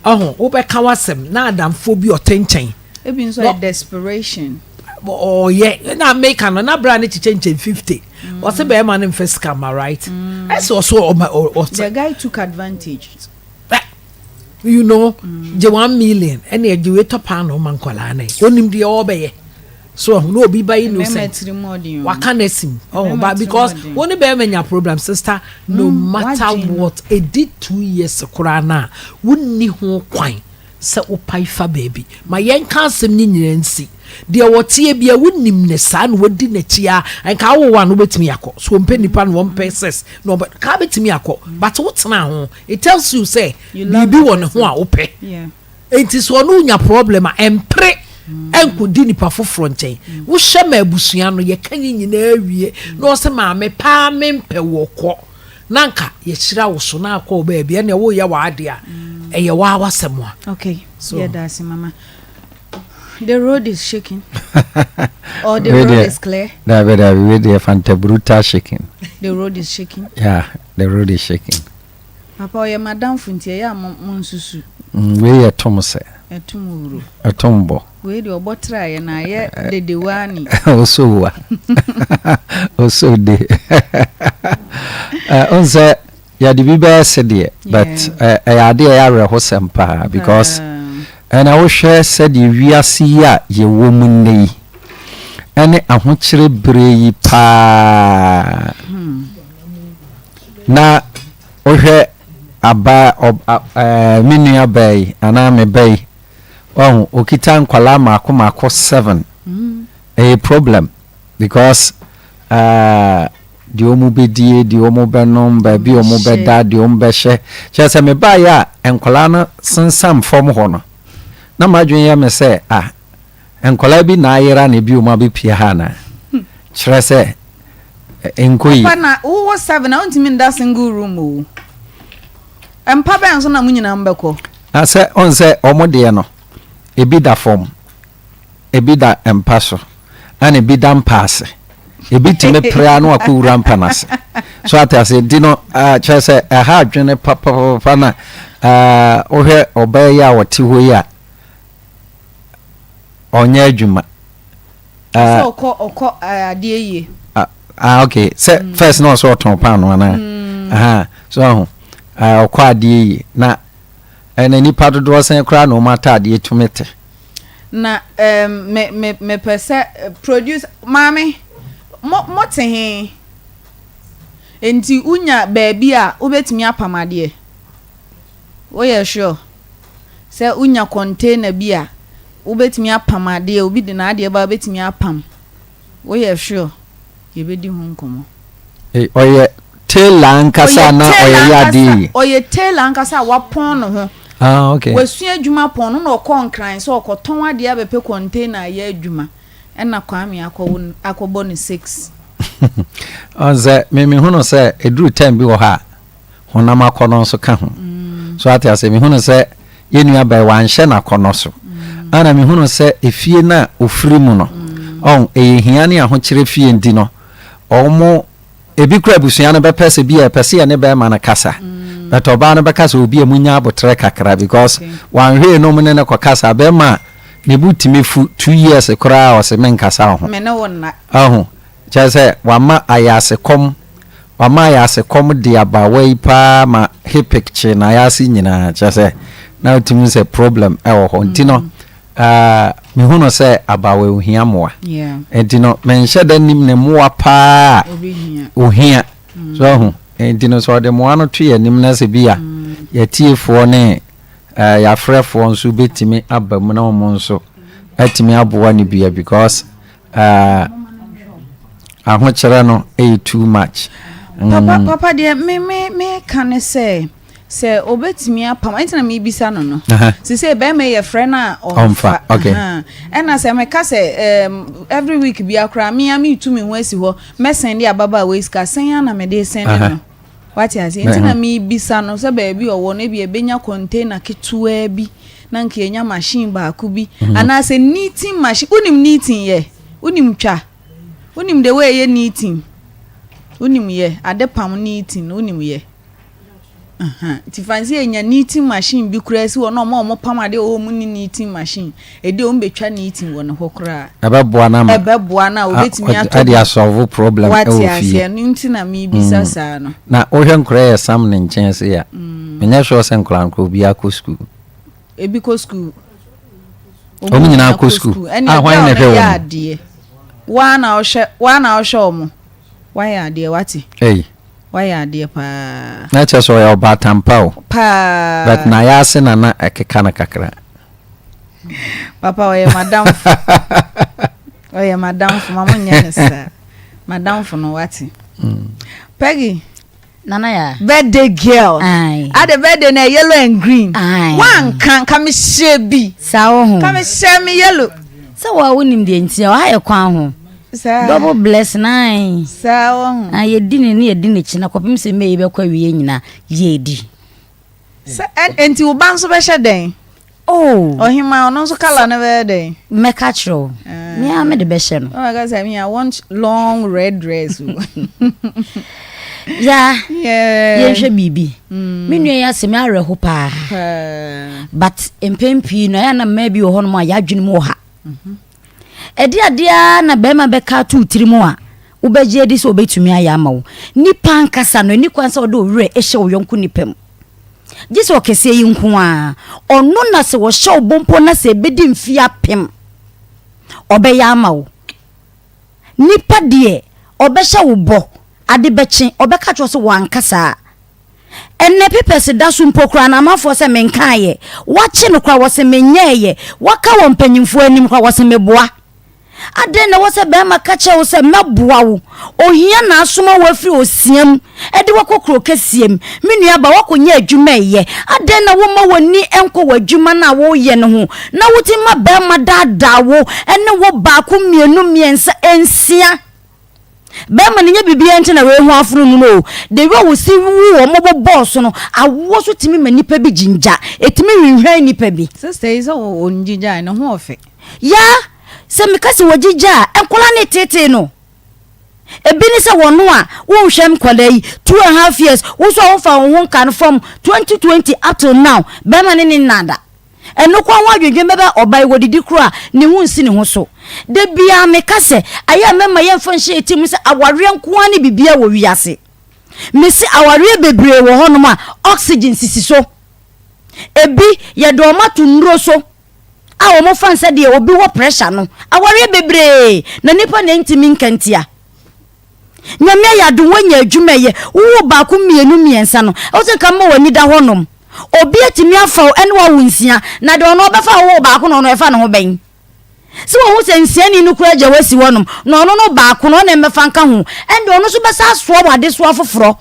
Ɔho, wobɛka w'asɛm na adamfoɔ bi ɔte nkyɛn. Ebi nso Na yɛ desperation. Ɔyɛ na meka no na bra ne kyekyɛ nkyɛn 50. Ɔse bɛrima no mfa sika ma, right? Ɛsɛ ɔso ɔma ɔsɛ. The guy took advantage. Gye 1 million ɛna ɛgye wei tɔ paano ma nkwadaa no. Onim deɛ ɔbɛyɛ so ɔho na obi ba Mmarima innocent. tiri mu ɔden o. Waka n'asim ɔho Mmarima ba tiri mu because ɔden. wo ne bɛrima nya problem, sister, no matter wadwen no. what, edi 2 years koraa na wonni ho kwan sɛ wopae fa baabi ma yɛnka asɛm no nyinaa nsi deɛ wɔteɛ bia wonim ne saa na wadi n'akyi a nka awowa no wobɛtumi akɔ so wɔmpɛ nipa na wɔmpɛ sex na wɔmpɛ ka bɛtumi akɔ, but wotena ho, it tells you sɛ You love biribi the wɔ ne ho a wopɛ. Nti sɛ ɔno wonya problem a, ɛmpere ɛnkɔdi nipa foforɔ nkyɛn. Wohyɛ ma abusua no yɛka ne nyinaa wie na ɔsɛ maame paa mempɛ wɔ kɔ na nka yɛhyira wo so na akɔ wo baabi ɛnea woyɛ w'ade a ɛyɛ waa w'asɛm a. Okay. So- Yeah, that's it, mama. The road is shaking. Or the Wei road deɛ- is clear. Dabi dabi, wei deɛ Fanta brutal shaking. The road is shaking. Yeah, the road is shaking. Papa ɔyɛ madamfo nti ɛyɛ a mo nsusu. Wei yɛ tom sɛ. Ɛtum wuro. Ɛtom bɔ. Wei deɛ ɔbɔ traeɛ na ayɛ dedewa ni. Osowa. Osode. Ɔn sɛ yɛde bi bɛyɛ se deɛ, but ɛyɛ adeɛ ɛyɛ awerɛhosɛm paa because ɛna wohwɛ sɛdeɛ wiase yi a yɛwɔ mu nnɛ yi ɛne ahokyere bere yi paa na wohwɛ aba me nua baa yi anaa me ba yi, ɔho okita nkwalaa mako mako seven, ɛyɛ problem because deɛ ɔmo bɛdie, deɛ ɔmo bɛnom, baabi a ɔmo bɛda, deɛ ɔmo bɛhyɛ, kyerɛ sɛ mebaeɛ a nkwalaa no sensam fam hɔ no na madwene yɛ me sɛ, ah, nkwalaa bi na ayera na ebi ɔmo abɛpie ha na kyerɛ sɛ nkɔ yi. Papa na wowɔ seven a wontumi nda single room o. Mpa bɛn so na mo nyinaa mbɛkɔ? Na sɛ ɔn sɛ ɔmo deɛ no ebi da fam, ebi da mpa so, ɛna ebi da mpa ase, ebi tumi pere ano akɔwura mpa n'ase so ate ase. Nti no kyerɛ sɛ ɛha adwene papapapa na wohwɛ ɔbaa yi a ɔte hɔ yi a ɔnyɛ adwuma. Sɛ ɔkɔ adeɛ yie. Ah, okay, sɛ first na ɔsɛ ɔtɔn paano anaa? Aha, so ɔho ɔkɔ adeɛ yie na ɛna nipa dodoɔ sɛn koraa na ɔmo ataadeɛ tumi te. Na me me mepɛ sɛ produce maame mo te he nti wonya baabi a wobɛtumi apam adeɛ. Woyɛ sure sɛ wonya container bi a wobɛtumi apam adeɛ, obi de n'adeɛ ba wobɛtumi apam? Woyɛ sure? Yɛbɛdi ho nkɔmmɔ. Ɔyɛ tailor ankasa na ɔyɛ yɛ adeɛ yi? Ɔyɛ tailor ankasa a wapɔn ne ho. Ah, okay. Wasua adwuma pɔn no na ɔkɔ Nkran sɛ ɔkɔtɔn adeɛ abɛpɛ container ayɛ adwuma ɛna Kwame akɔwo akɔbɔ no six. Ɔn sɛ mehunu sɛ ɛduru time bi wɔ hɔ a honam akɔnɔ nso ka ho. So ate ase, mehunu sɛ yɛn nua bɛn wanhyɛ n'akɔnɔ so. Ana mehunu sɛ efie no a ofiri mu no, ɔn ɛyɛ hia ne ahokyerɛ fie nti no, ɔmo ebi kura abusua no bɛpɛ sɛ bi a ɛpɛ sɛ yɛne bɛrima no kasa. But ɔbaa no bɛka sɛ obi a munya abotrɛ kakra because wanhwee no ne no kɔkasa, bɛrima a ne bo tumi fu 2 years koraa a ɔse menkasa wo ho. Me ne wo nna. Ɔho kyerɛ sɛ wama ayɛ kɔm, wama ayɛ kɔm de abawa yi paa ma hipik kye n'ayɛ ase nyinaa, kyerɛ sɛ Na wotumi sɛ problem ɛwɔ hɔ nti no ah, mehu no sɛ abawa ohia mmoa. Nti no menhyɛ da nim ne mmoa paa ohia. So ahu nti no sɛ ɔde mmoa no to yɛn anim na sɛ bi a yɛtiefoɔ ne eh, yɛafrɛfoɔ nso bɛtumi aba mu na wɔn nso atumi aboa no bia because eh, ahokyerɛ no ɛyɛ too much. Papa mm. papa deɛ me me me ka ne sɛ sɛ obetumi apam ɛnti na mebisa no no sise bɛrima yɛ frɛ no a ɔmfa ɛna sɛ meka sɛ every week bia koraa me a metu me ho asi hɔ mɛsɛn de ababaawa yi sika sɛn a na mede sɛn de no wate ase nti na mebisa no sɛ baabi ɔwɔ no ebi ebenya container ketewaa bi na nka yɛnya machine baako bi mhm. anaasɛ knitting machine wonim knitting yɛ wonim twa wonim the way ɛyɛ knitting wonim yɛ ade pam knitting wonim yɛ Nti fa no sɛ yɛnya knitting machine bi koraa si hɔ na ɔmo a ɔmo pam adeɛ wɔ hɔ ɔmo nni knitting machine, ɛdeɛ ɔmo bɛtwa knitting wɔ ne hɔ koraa. Ɛbɛboa no ama. Ɛbɛboa no a obɛtumi atɔ bi. Ɛde asɔlvo problem ɛwɔ fie. Wate aseɛ, ɛno nti na mebisa saa no. Na wohwɛ nkwadaa yɛ sam ne nkyɛn sei a, menyɛ sure sɛ nkwadaa no koraa obiara kɔ sukuu. Ebi kɔ sukuu. Wɔn nyinaa kɔ sukuu. Ɛne Ah, hwan na ɛberɛ ɛhwɛ a wɔyɛ wɔn? adeɛ. Woa na wohwɛ, woa na wohwɛ wɔn. Wayɛ adeɛ wate. Ei. Wayɛ adeɛ paa. Na kyerɛ sɛ ɔyɛ ɔbaatan pa o. Paa. But n'ayaase na na ɛkeka no kakra. Papa ɔyɛ m'adamfo. Ɔyɛ m'adamfo ma mo nyɛ no saa. M'adamfo no wate. Mm. Peggy. Nana ya. Birthday girl. Aye. Ade birthday na yellow and green. Aye. Wanka nka me hyɛ bi. Saa wo ho. Ka me hyɛ me yellow. Sɛ wa wonim deɛ nti a ɔha yɛ kwan ho. Saa. Double blessing ae. Saa wɔ ho. Ah, yɛdi ne ne yɛdi n'akyi na kɔpem sɛ May bɛkɔ awie nyina yɛdi. Sɛ ɛn nti wo ba nso bɛhyɛ dɛn? Oh. Ɔhema ɔno nso kala no bɛyɛ dɛn? Mɛka kyerɛ wo. Me ara mede bɛhyɛ no. Oh my God, sɛ me I want long red dress o. Ya. Yeah. Yɛnhwɛ biribi. Mm. Me nua yi asɛm awerɛho paa. But mpɛn pii no ɛyɛ na mmaa bi wɔ hɔnom a yɛadwene mu wɔ ha. Mm-hmm. Ɛde adeɛ ara na barima bɛka ato wo tirim a wobɛgye adi sɛ ɔbɛtumi ayɛ ama wo. Nipa ankasa no, ɛni kwan sɛ ɔde wo werɛ hyɛ wo yɔnko nipa mu. Gye sɛ ɔkɛseɛ yi nko ara. Ɔno na sɛ ɔhyɛ wo bɔ mpo na sɛ ɛbɛdi mfeɛ apem, ɔbɛyɛ ama wo. Nipa deɛ, ɔbɛhyɛ wo bɔ, ade bɛkye, ɔbɛka kyerɛ wo sɛ wanka saa. Ɛnnɛ papers da so mpo koraa no amanfoɔ sɛ menkaeɛ, wakye no koraa wɔse menyɛɛyɛ, waka wɔ mpanyinfoɔ anim koraa wɔse meboa. Adɛn na ɛwɔ sɛ bɛrima ka kyerɛ wo sɛ mɛboa wo? Ohia na asoma wo afiri osia mu de wo akɔ kuro kɛseɛ mu. Me nua ba woakɔnya adwuma ɛyɛ. Adɛn na womma w'ani nkɔ w'adwuma no a woreyɛ no ho na wotumi ma bɛrima daadaa wo ne wo baako mmienu mmiɛnsa nsia? Bɛrima no nyɛ biribiara nti na wei ho afono no no o. The way wɔsi wu wɔn bobɔɔ so no, awoɔ so tumi ma nipa bi gyingya. Ɛtumi hwinhwan nipa bi. Sister yi sɛ ɔngyigyae ne ho ɔfɛ. Yaa, sɛ meka sɛ wɔgyigya a, nkwadaa no reteetee no. Ebi ne sɛ wɔn a wonhwɛ nkwadaa yi two and half years, wo nso a womfa wo ho nka no from 2020 up till now, bɛrima ne ne nnada. Ɛno koraa ho adwendwen bɛba ɔba yi wɔdidi koraa a ne ho nsi ne ho so. Da biara meka sɛ ayɛ a mɛma yɛmfa nhyɛ yɛn tirim sɛ awareɛ nko ara ne biribiara wɔ wiase. Mese awareɛ bebree wɔ hɔnom a oxygen sisi so. Ebi yɛde wɔn ato nnuro so a wɔfa no sɛ deɛ obi wɔ pressure no. Awareɛ bebree na nipa na ɛntumi nka ntia. Nyame ayɛ adom woanya adwuma ɛyɛ, wowoo baako mmienu mmiɛnsa no, ɛwɔ sɛ nka mma w'ani da hɔ nom. Obi atumi afa wo ɛne wawo nsia, na deɛ ɔno ɔbɛfa wo woo baako na ɔno ɛfa ne ho bɛn? Sɛ wahu sɛ nsiani no koraa agya wo asi hɔ nom, na ɔno no baako no ɔna mmɛfa nka ho, ɛnde ɔno nso bɛsa asoa wo adesoa foforɔ.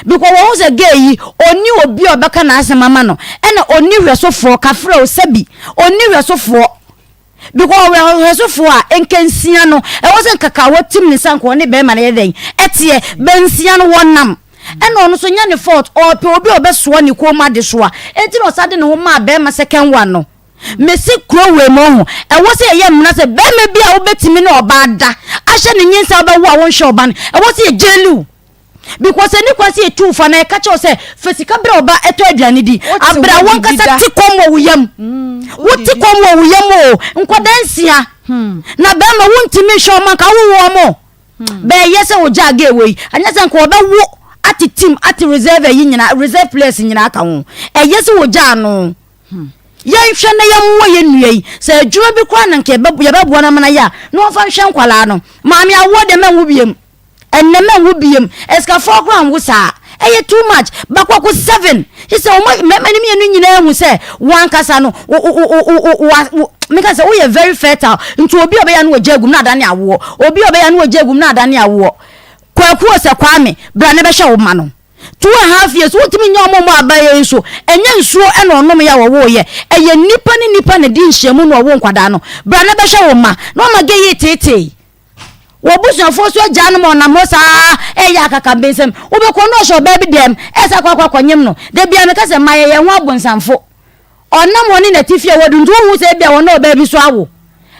Because wahu sɛ gay yi, ɔnni obi a ɔbɛka n'asɛm ama no, ɛna ɔnni hwɛsofoɔ, kafrɛ o, sɛbi, ɔnni hwɛsofoɔ. Because ɔyɛ ɔhwɛsofoɔ a, nka nsia no, ɛwɔ sɛ nka kawa tim ne nsa nka ɔne bɛrima no yɛ dɛn? Ɛteɛ. Bɛnsia no wɔnam. Ɛna ɔno nso nyɛ ne fault, ɔpɛ obi a ɔbɛsoa ne kɔn mu adesoa. Enti na ɔsan de ne ho maa bɛrima second one no. Mese kuro wei mu ɔho, ɛwɔ sɛ yɛyɛ mmara sɛ bɛrima bi a wobɛtumi ne ɔbaa da, ahyɛ ne nyinsɛn wobɛwo a wonhwɛ ɔba no, ɛwɔ sɛ yɛ jail wo. Because ɛni kwan sɛ yɛtu wo fo anaa yɛka kyerɛ wo sɛ fa sika brɛ ɔba ɛtɔ aduane di. Abrɛ a wankasa te kɔm wɔ wo yam. Mm, Wote kɔm wɔ wo yam o. Nkwadaa nsia. Hmm. Na bɛrima wontumi nhwɛ ɔma nka wowo ɔmo. Hmm. Bɛɛyɛ sɛ wogyaa gay wei. Anyɛ sɛ nka ɔbɛwo. ate team ate reserve ayi nyinaa reserve players nyinaa ka ho. Ɛyɛ sɛ wɔgyaa no. Yɛnhwɛ na yɛmmoa yɛn nua yi. Sɛ adwuma bi koraa na nka yɛbɛboa no ama no ayɛ a, na ɔmfa nhwɛ nkwadaa no. Maame awoɔ deɛ mɛnwo biom. Ɛnnɛ mɛnwo biom. Asikafoɔ koraa nwo saa. Ɛyɛ too much. Bakwako seven. Kyerɛ sɛ wɔn mmarima no mmienu nyinaa ahu sɛ wɔn ankasa no wo wo wo wo wo wo meka sɛ woyɛ very fertile. Nti obi a ɔbɛyɛ a na wagya agum na adane awoɔ. Obi a ɔbɛyɛ a na wagya agum na adane awoɔ. Kwaku Osei Kwame, bra na bɛhwɛ wo mma no. Two and half years wontumi nyɛ ɔmo mmɔ abayɛ yi so ɛnyɛ nsuo ɛna ɔnom yɛ a wɔwoo yɛ ɛyɛ nnipa ne nnipa na di nhyiamu na ɔwo nkwadaa no bra na bɛhwɛ wo mma na wama gɛ yi teetee wɔ busuafoɔ so agyaa no ma ɔnam hɔ saa ɛyɛ akakabensɛm wobɛkɔ na ɔhyɛ ɔbaa bi dɛm ɛsɛ akɔ akɔ akɔnyem no da bia meka sɛ mma yɛyɛ ho abonsamfo Ɔnam hɔ ne n'atifi a wadu nti wonhu sɛ ebia wɔne ɔbaa bi so awo.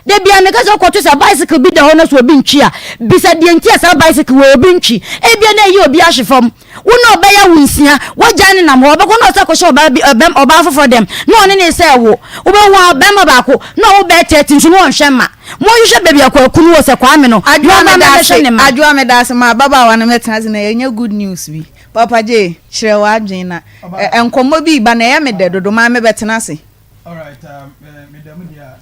Da biara meka sɛ wokɔto sɛ bicycle bi da hɔ na sɛ obi ntwi a, bisa deɛ nti a saa bicycle wɔ obi ntwi. Ebia na ɛyɛ obi ahwe fam. Wo ne ɔbaa yi awo nsia, woagyae no nam hɔ, ɔbɛkɔ na ɔsɛ akɔhyɛ ɔbaa bi ɔbɛm ɔbaa foforɔ dɛm na ɔne ne sɛ ɛwo. Wobɛhu a ɔbarima baako na ɔwo bɛyɛ 30 nso na ɔnhwɛ mma. Monhwehwɛ baabi a Kwaku no wɔ sɛ Kwame no na Adwoa ɔmma meda mmɛhwɛ ase ne mma. Adwoa meda ase ma ababaawa no mɛtena ase na yɛanya good news bi. Papa Jay, kyerɛ w'adwene na nkɔmmɔ bi reba na ɛyɛ me dɛ dodo, maa mebɛtena ase.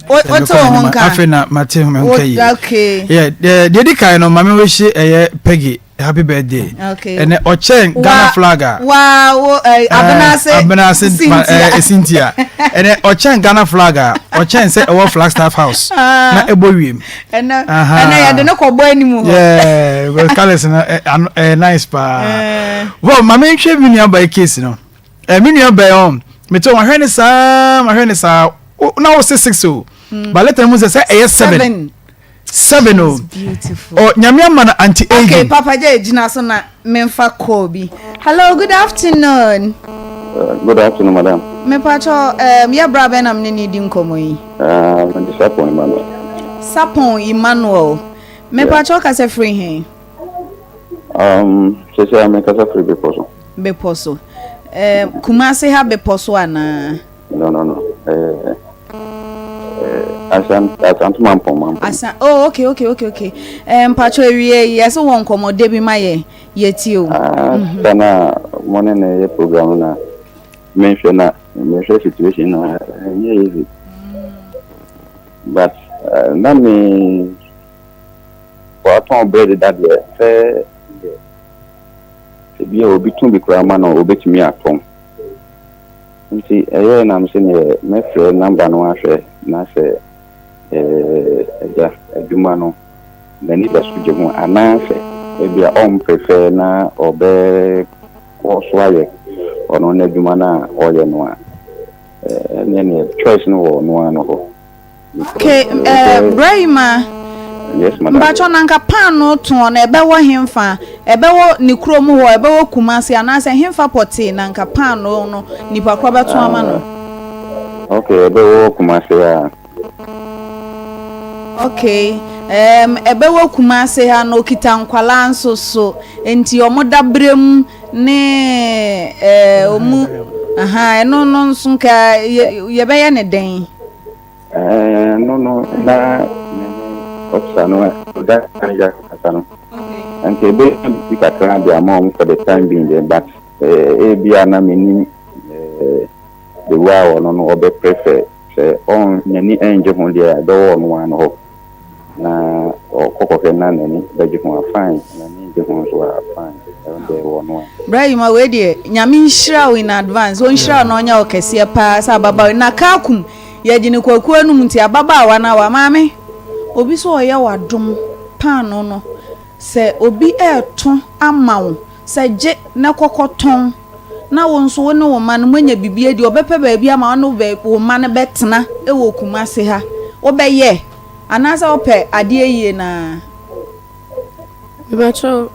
Wote wo ho nka? Afei na mate me ho nka yie. Okay. Yeah, deɛ di kan no, maame wehye ɛyɛ Peggy happy birthday. Okay. Ɛnɛ ɔkyɛn Ghana flag a. Waa wo eh, Abenase. Abenase Cynthia. Ɛnɛ ɔkyɛn Ghana flag a ɔkyɛn sɛ ɛwɔ Flagstaff House ah. na ɛbɔ wiem. Ɛnɛ ɛnɛ yɛde ne kɔ bɔ anim hɔ. Yeah, because colours no ɛ ɛ nice paa. Well, maame nhwɛ mi nua ba case no. Ɛ mi nua ba yɛ ɔn, mi tɛ wɔn ahwɛ ne saa, mahwɛ ne saa. Na wɔ se six o, hmm. but later mu sɛ sɛ ɛyɛ seven. Seven o. Ɔ nyame ama no anti aging. Okay, Papa J gyina so na memfa call bi. Hello, good afternoon. Uh, good afternoon, madam. Mepacho, um, yɛ bra bɛn na mene ne di nkɔmmɔ yi? Uh, mede Sapon Emmanuel. Sapon Emmanuel. Mepacho kasa firi he? Um, sɛsɛ a mekasa firi bepɔ so. Bepɔ so. Um, Kumasi ha bepɔ so anaa? No, no, no. Uh, uh, Asan, Asantuma Mpɔn, Mampɔn. Asa, oh, okay, okay, okay, okay. Um, mpacho ewie, yɛsɛ wɔ nkɔmmɔde bi ma yɛ, yɛtie o. Ah, mm -hmm. sana mo ne na yɛ program na menhwɛ na mehwɛ situation na ɛnyɛ easy. But uh, na me wɔatɔn bread da deɛ sɛ sɛ bi a obi tõ bi koraa ma no obetumi atɔn. Nti ɛyɛɛ na mese neɛ mɛfrɛ number no ahwɛ na sɛ agya adwuma no n'ani da so gye ho anaasɛ ebia ɔn prefer na ɔbɛ kɔ so ayɛ ɔno n'adwuma no a ɔyɛ no a ɛneɛ neɛ choice no wɔ ɔno ara no hɔ. Okay, eh, Brahima. Yes, madam. Mpacho na nka paano toɔ no ɛbɛwɔ henfa? Ɛbɛwɔ ne kurom hɔ, ɛbɛwɔ Kumasi anaasɛ henfa pɔtee na nka paano no nipa korɔ bɛto ama no? Uh, okay, ɛbɛwɔ Kumasi a. Okay, um, ɛbɛwɔ Kumasi ha no okita nkwalaa nso so, nti ɔmo dabrɛ mu ne eh, ɔmo, aha, ɛno no nso nka yɛbɛyɛ ne dɛn? Ɛɛ no no na me ne officer no ɔda manager kasa no nka ɛbɛnya biribi kakra de ama wɔn for the time being deɛ but ebia na menim the way a ɔno no ɔbɛ prefer sɛ ɔn n'ani ɛngye ho deɛ a ɛbɛwɔ ɔno ara no hɔ. Na ɔkɔ kɔhwɛ na n'ani bɛgye ho a fine, n'ani ngye ho nso a fine, ɛno deɛ ɛwɔ ɔno a. Bra Yuma wei deɛ Nyame nhyira wo in advance ɔnhyira wo na ɔnyɛ wo kɛseɛ paa sɛ ababaawa yi na Kakum yɛgye no kwaku anum nti ababaawa no awa maame obi sɛ ɔyɛ wo adom paano no sɛ obi ɛɛto ama wo sɛ gye na kɔkɔ tɔn na wo nso wo ne wo mma no moanya biribi adi, ɔbɛpɛ baabi ama wo ne wo mma no bɛtena wɔ Kumasi ha, wobɛyɛ anaasɛ wopɛ adeɛ yie no ara? Mepakyɛw,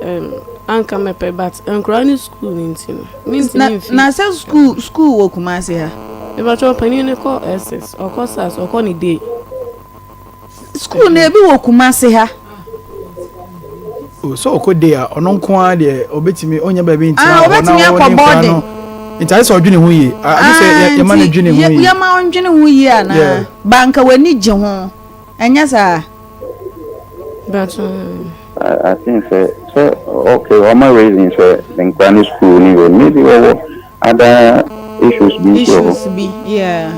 um, anka mɛpɛ but nkwadaa ne school no nti no, mentumi mfi. Na sɛ school school wɔ Kumasi ha? Mepakyɛw, panin no kɔ SS, ɔkɔ SAS, ɔkɔ ne day. School no ebi wɔ Kumasi ha. O sɛ ɔkɔ day a ɔno nko ara deɛ ɔbɛtumi ɔnya baabi ntena ah, hɔ na ɔne nkora no nti ayɛ sɛ ɔdwene ho yie agye sɛ ah, yɛma no dwene ho yie yɛma ɔndwene ho yie anaa banka w'ani gye ho ɛnyɛ saa. I, I think sɛ sɛ okay ɔma reason sɛ nkora ne school ne wei maybe wɔwɔ other issues bi nso wɔ hɔ. Issues bi yeah.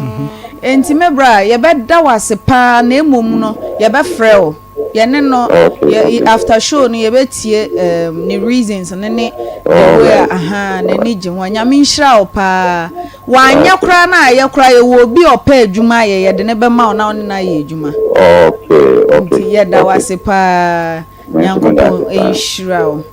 Enti me bra yɛbɛda wo ase paa na mmom no yɛbɛfrɛ wo. Yɛne no yɛ after show no yɛbɛtie um, ne reasons no ne the way a aha n'ani gye ho. Nyame nhyira wo paa. Wanyɛ koraa na ayɛ koraa yɛwɔ obi a ɔpɛ adwuma ayɛ yɛde ne bɛma wo na wo ne no ayɛ adwuma. Okay, okay. Nti yɛda wo ase paa. Nyankopɔn nhyira wo.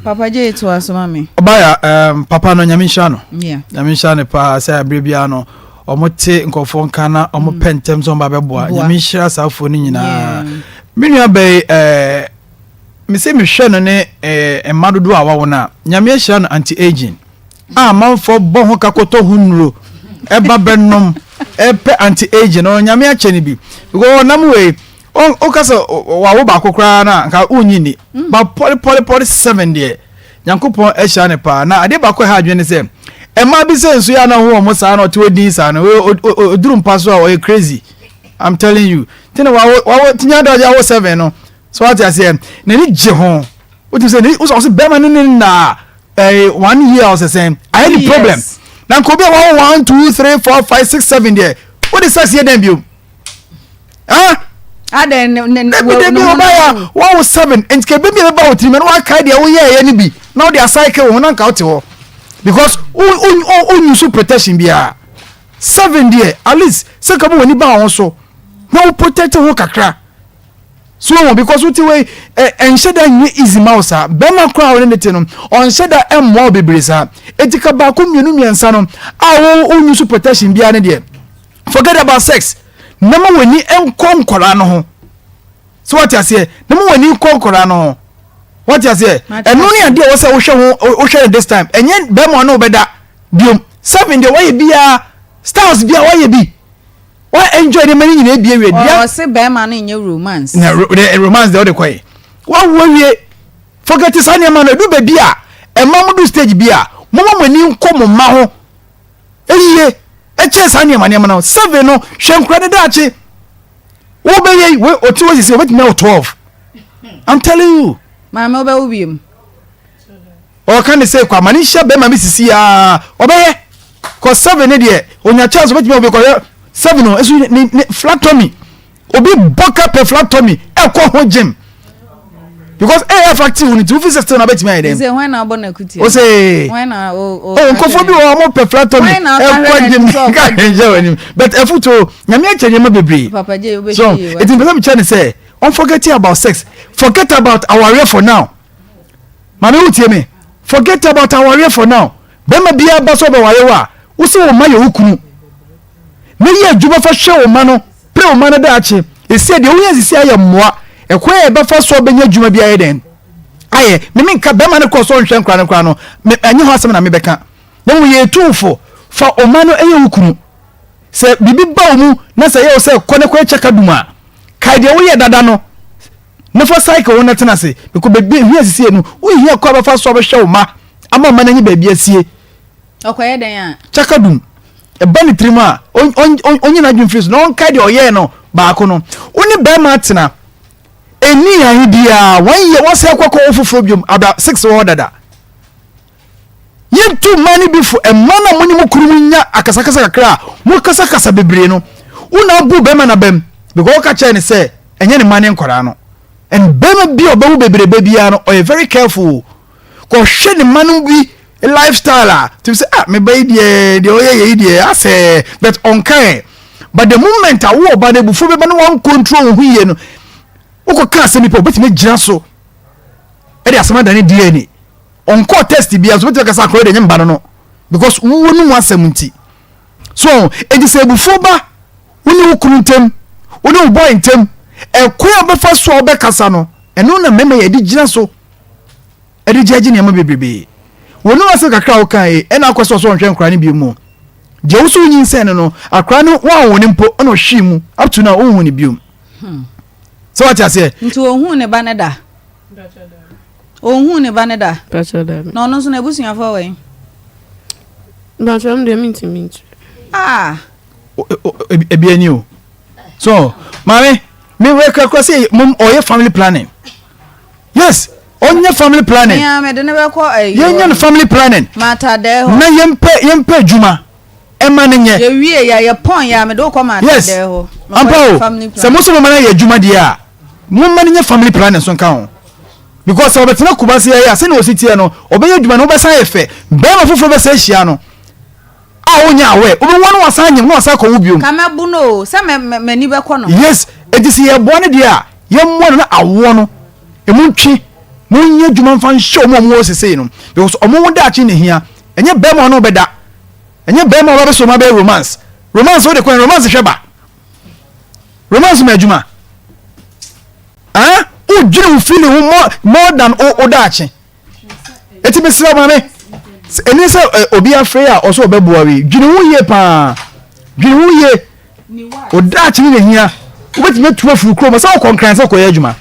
Papa J toa so ma me. Ɔbaya um, papa no nyame nhyira no. Yeah. Nyame nhyira no paa sɛ abere biara no ɔmo te nkurɔfoɔ nka na ɔmo mm. pɛ ntɛm sɛ ɔmo ba bɛboa. Nyame nhyira saa afoɔ no nyinaa. Me nua bɛyi ɛɛ eh, me sɛ mehwɛ no ne ɛɛ eh, mma dodoɔ a wawo no a nyame ahyira no anti aging a amanfoɔ bɔ ho kakɔtɔ ho nnuro ɛba bɛnom ɛpɛ anti aging no nyame akyɛ no bi because ɔnam wei woka sɛ wawo baako koraa no a nka wonnye nni mm. ba pɔlepɔlepɔle seven deɛ nyankopɔn ahyira ne paa na adeɛ baako ɛha adwene ne sɛ ɛma bi sɛ nso yɛ ana ho wɔn saa na ɔte hɔ din saa no ɔduru mpa so a ɔyɛ crazy i'm telling you nti na wawo wawo tinya da ɔde awo seven no so wate aseɛ n'ani gye ho wotu sɛ ne wosɛ ɔsɛ bɛrima ne ne nna ɛɛ one year ɔsɛ sɛn ayɛ ne problem na nka obi a wawo one two three four five six seven deɛ wode sex yɛ dɛn bio. ah adɛn ne ne dabi dabi ɔba yɛ a wɔwo seven nti ka ebi bi ɛbɛba wɔ tirim ɛna wakae deɛ woyɛɛyɛ no bi na wode asaeke wo ho na nka wote hɔ because wo wo wo use protection biara seven deɛ at least sɛ ka bɔ w'ani ba ho so na wo protect ho kakra so wɔn because wote wei ɛ ɛnhyɛ da nyɛ easy ma wo saa bɛrima koraa a wɔne ne te no ɔnhyɛ da ɛmmoa wo bebree saa eti ka baako mmienu mmiɛnsa no a wo wo use protection biara ne deɛ. Forget about sex na ma w'ani nkɔ nkwadaa no ho. So wate aseɛ? Na ma w'ani nkɔ nkwadaa no ho. Wate aseɛ? Ɛno ne adeɛ a ɛwɔ sɛ wohwɛ ho wohwɛ no this time. Ɛnyɛ bɛrima ɔne wobɛda biom. Seven deɛ wayɛ biara styles biara wayɛ bi. Wa enjoy nneɛma no nyinaa bi awie. Deɛ Ɔse bɛrima no nyɛ romance. Na romance deɛ wode kɔe. Wawo awie. Forget saa nneɛma no. Ɛdu baabi a ɛma mo du stage bi a momma mo ani nkɔ mo mma ho. Eye ɛkyɛn saa nneɛma nneɛma no. Seven no, hwɛ nkura ne daakye. Wobɛyɛ yi, wei ɔte hɔ sisi, obetumi awo 12. I'm telling you. Maame wobɛwo biem. Ɔka ne sɛ kɔ ama ne nhyia bɛrima bi sisi aa ɔbɛyɛ. Kɔ seven ne deɛ, onya chance obetumi awo bi kɔhwɛ seven no, nso ne ne flat tummy. Obi bɔ ka pɛ flat tummy ɛkɔ ho gym because ɛyɛ attractive wo no nti wofi sɛ still na bɛtumi ayɛ dɛn. Sɛ hwan na abɔ n'akutia. O sɛ hwan na o o. O nkɔfo bi wɔ wɔn pɛ flat tummy ɛkɔ gym ka nhyɛ wɔn anim but ɛfutuo nyame akyɛ nneɛma bebree. Papa J wobɛhwɛ so yie eti mpɛ sɛ mekyɛ ne sɛ ɔn forget about sex forget about awareɛ for now maame wo tie me forget about awareɛ for now bɛrima biara ba sɛ ɔbɛware wo a wo sɛ wo ma yɛ wo kunu. Na yɛ adwuma fa hwɛ wo mma no, pere wo mma no daakye. Ɛsɛ deɛ woyɛ sisi ayɛ mmoa. Ɛkwan a yɛbɛfa so bɛnya adwuma bi ayɛ dɛn? Ayɛ. Me menka bɛrima no kɔɔ so ɔnhwɛ nkora no koraa no, me ɛnyɛ hɔ asɛm na mebɛka. Na mmom yɛ tu fo, fa wo mma no yɛ wo kunu. Sɛ biribi ba wo mu na sɛ ɛyɛ wo sɛ kɔ ne kɔyɛ kyaka dum a, kae deɛ woyɛ dada no na fa cycle ho na tena ase. Mekɔ baabi ehia sisie no, wohia kwan a bɛfa so abɛhwɛ wo mma ama mma no anya baabi asie. Ɔkɔyɛ dɛn a? Kyaka dum. Ɛba ne tirim a, ɔnyi n'adwene mfiri so na ɔnkae deɛ ɔyɛɛ no baako no. Wo ne bɛrima atena ɛnni ahe biara, one year wɔsɛ akɔ akɔ wo foforɔ biom, abra six wɔ hɔ dada. Yɛntu mmaa no bi fo, mmaa no a mo ne mo kunu mu nya akasakasa kakra a, mokasakasa bebree no, wo na abu bɛrima no abam because woka kyerɛ no sɛ ɛnyɛ ne mma ne nkwadaa no. And bɛrima bi a ɔbɛwo bebrebe biara no, ɔyɛ very careful o. Kɔhwɛ ne mma no bi lifestyle a tumi sɛ ah me ba yi deɛ deɛ ɔyɛ yɛ yi deɛ asɛ but ɔnka ɛ but the moment a wo ɔba no abufuo bɛba no wɔn control wo ho yie no wokɔ ka asɛm bi pɛ obetumi gyina so ɛde asɛm adane DNA ɔnkɔɔ test bi nso obetumi akasa akɔrɔ deɛ nyɛ mba no no because wo no mu asɛm nti so eti sɛ abufuo ba wo ne wo kunu ntam wo ne wo boy ntam ɛkwan a wobɛfa so a wobɛkasa no ɛno na mɛma yɛde gyina so de gyagye nneɛma bebrebe. Wɔ no asɛm kakra a wokae yi, ɛna akɔ sɛ ɔsɛ ɔnhwɛ nkwadaa no bio mu. Deɛ wo so wonyinsɛn no no, akwadaa no woanwo no mpo ɛna ɔhwee mu up to now wonhu no bio. Sɛ wate aseɛ? Nti ohuu ne ba no da? Ohuu ne ba no da? Na ɔno nso n'abusuafoɔ wɔ he? Mpakyɛ m deɛ mentumi nkyerɛ. Ah! Ebi ani o. So, maame. Me wɛ kura sɛ mom ɔyɛ family planning. Yes, ɔnyɛ family planning. Mea mede ne bɛkɔ ayi. Yɛnyɛ no family planning. Matadɛ hɔ. Na yɛmpɛ yɛmpɛ adwuma ɛma ne nyɛ. Yɛwie yɛ yɛpɔn yɛ a mede wokɔ matadɛ Yes. hɔ. Ampa o. Sɛ mo nso moma no ayɛ adwuma deɛ a, momma no nyɛ family planning nso nka ho. Because sɛ ɔbɛtena Kumasi ha yi a, sɛnea ɔsi teɛ no, ɔbɛyɛ adwuma no, wobɛsan ayɛ fɛ. Barima foforɔ bɛsan ahyia no a wonyɛ aware. Wobɛwu na wasan anyem na wasan akɔwo biom. Ka mɛbo no o, sɛ m'ani bɛkɔ no ho. Yes, enti sɛ yɛboa no deɛ a, yɛmmoa no na awoɔ no, emu ntwe. Monyɛ adwuma mfa nhyɛ wɔn a wɔwɔ sesei no. Because wɔn ho daakye na ehia. Ɛnyɛ barima a ɔne wo bɛda. Ɛnyɛ barima a ɔba bɛsɔ mu abɛyɛ romance. Romance wode kwan, romance hwɛ ba. Romance ma adwuma. Ah, wodwene wo feeling ho more, more than wo, wo daakye. Eti mesrɛ maame, ɛni sɛ obi afrɛ a ɔsɛ ɔbɛboa wi, dwene ho yie paa, dwene ho yie. Wo daakye ne na hia. Wobɛtumi atu afiri kurom sɛ wokɔ nkran sɛ wokɔyɛ adwuma.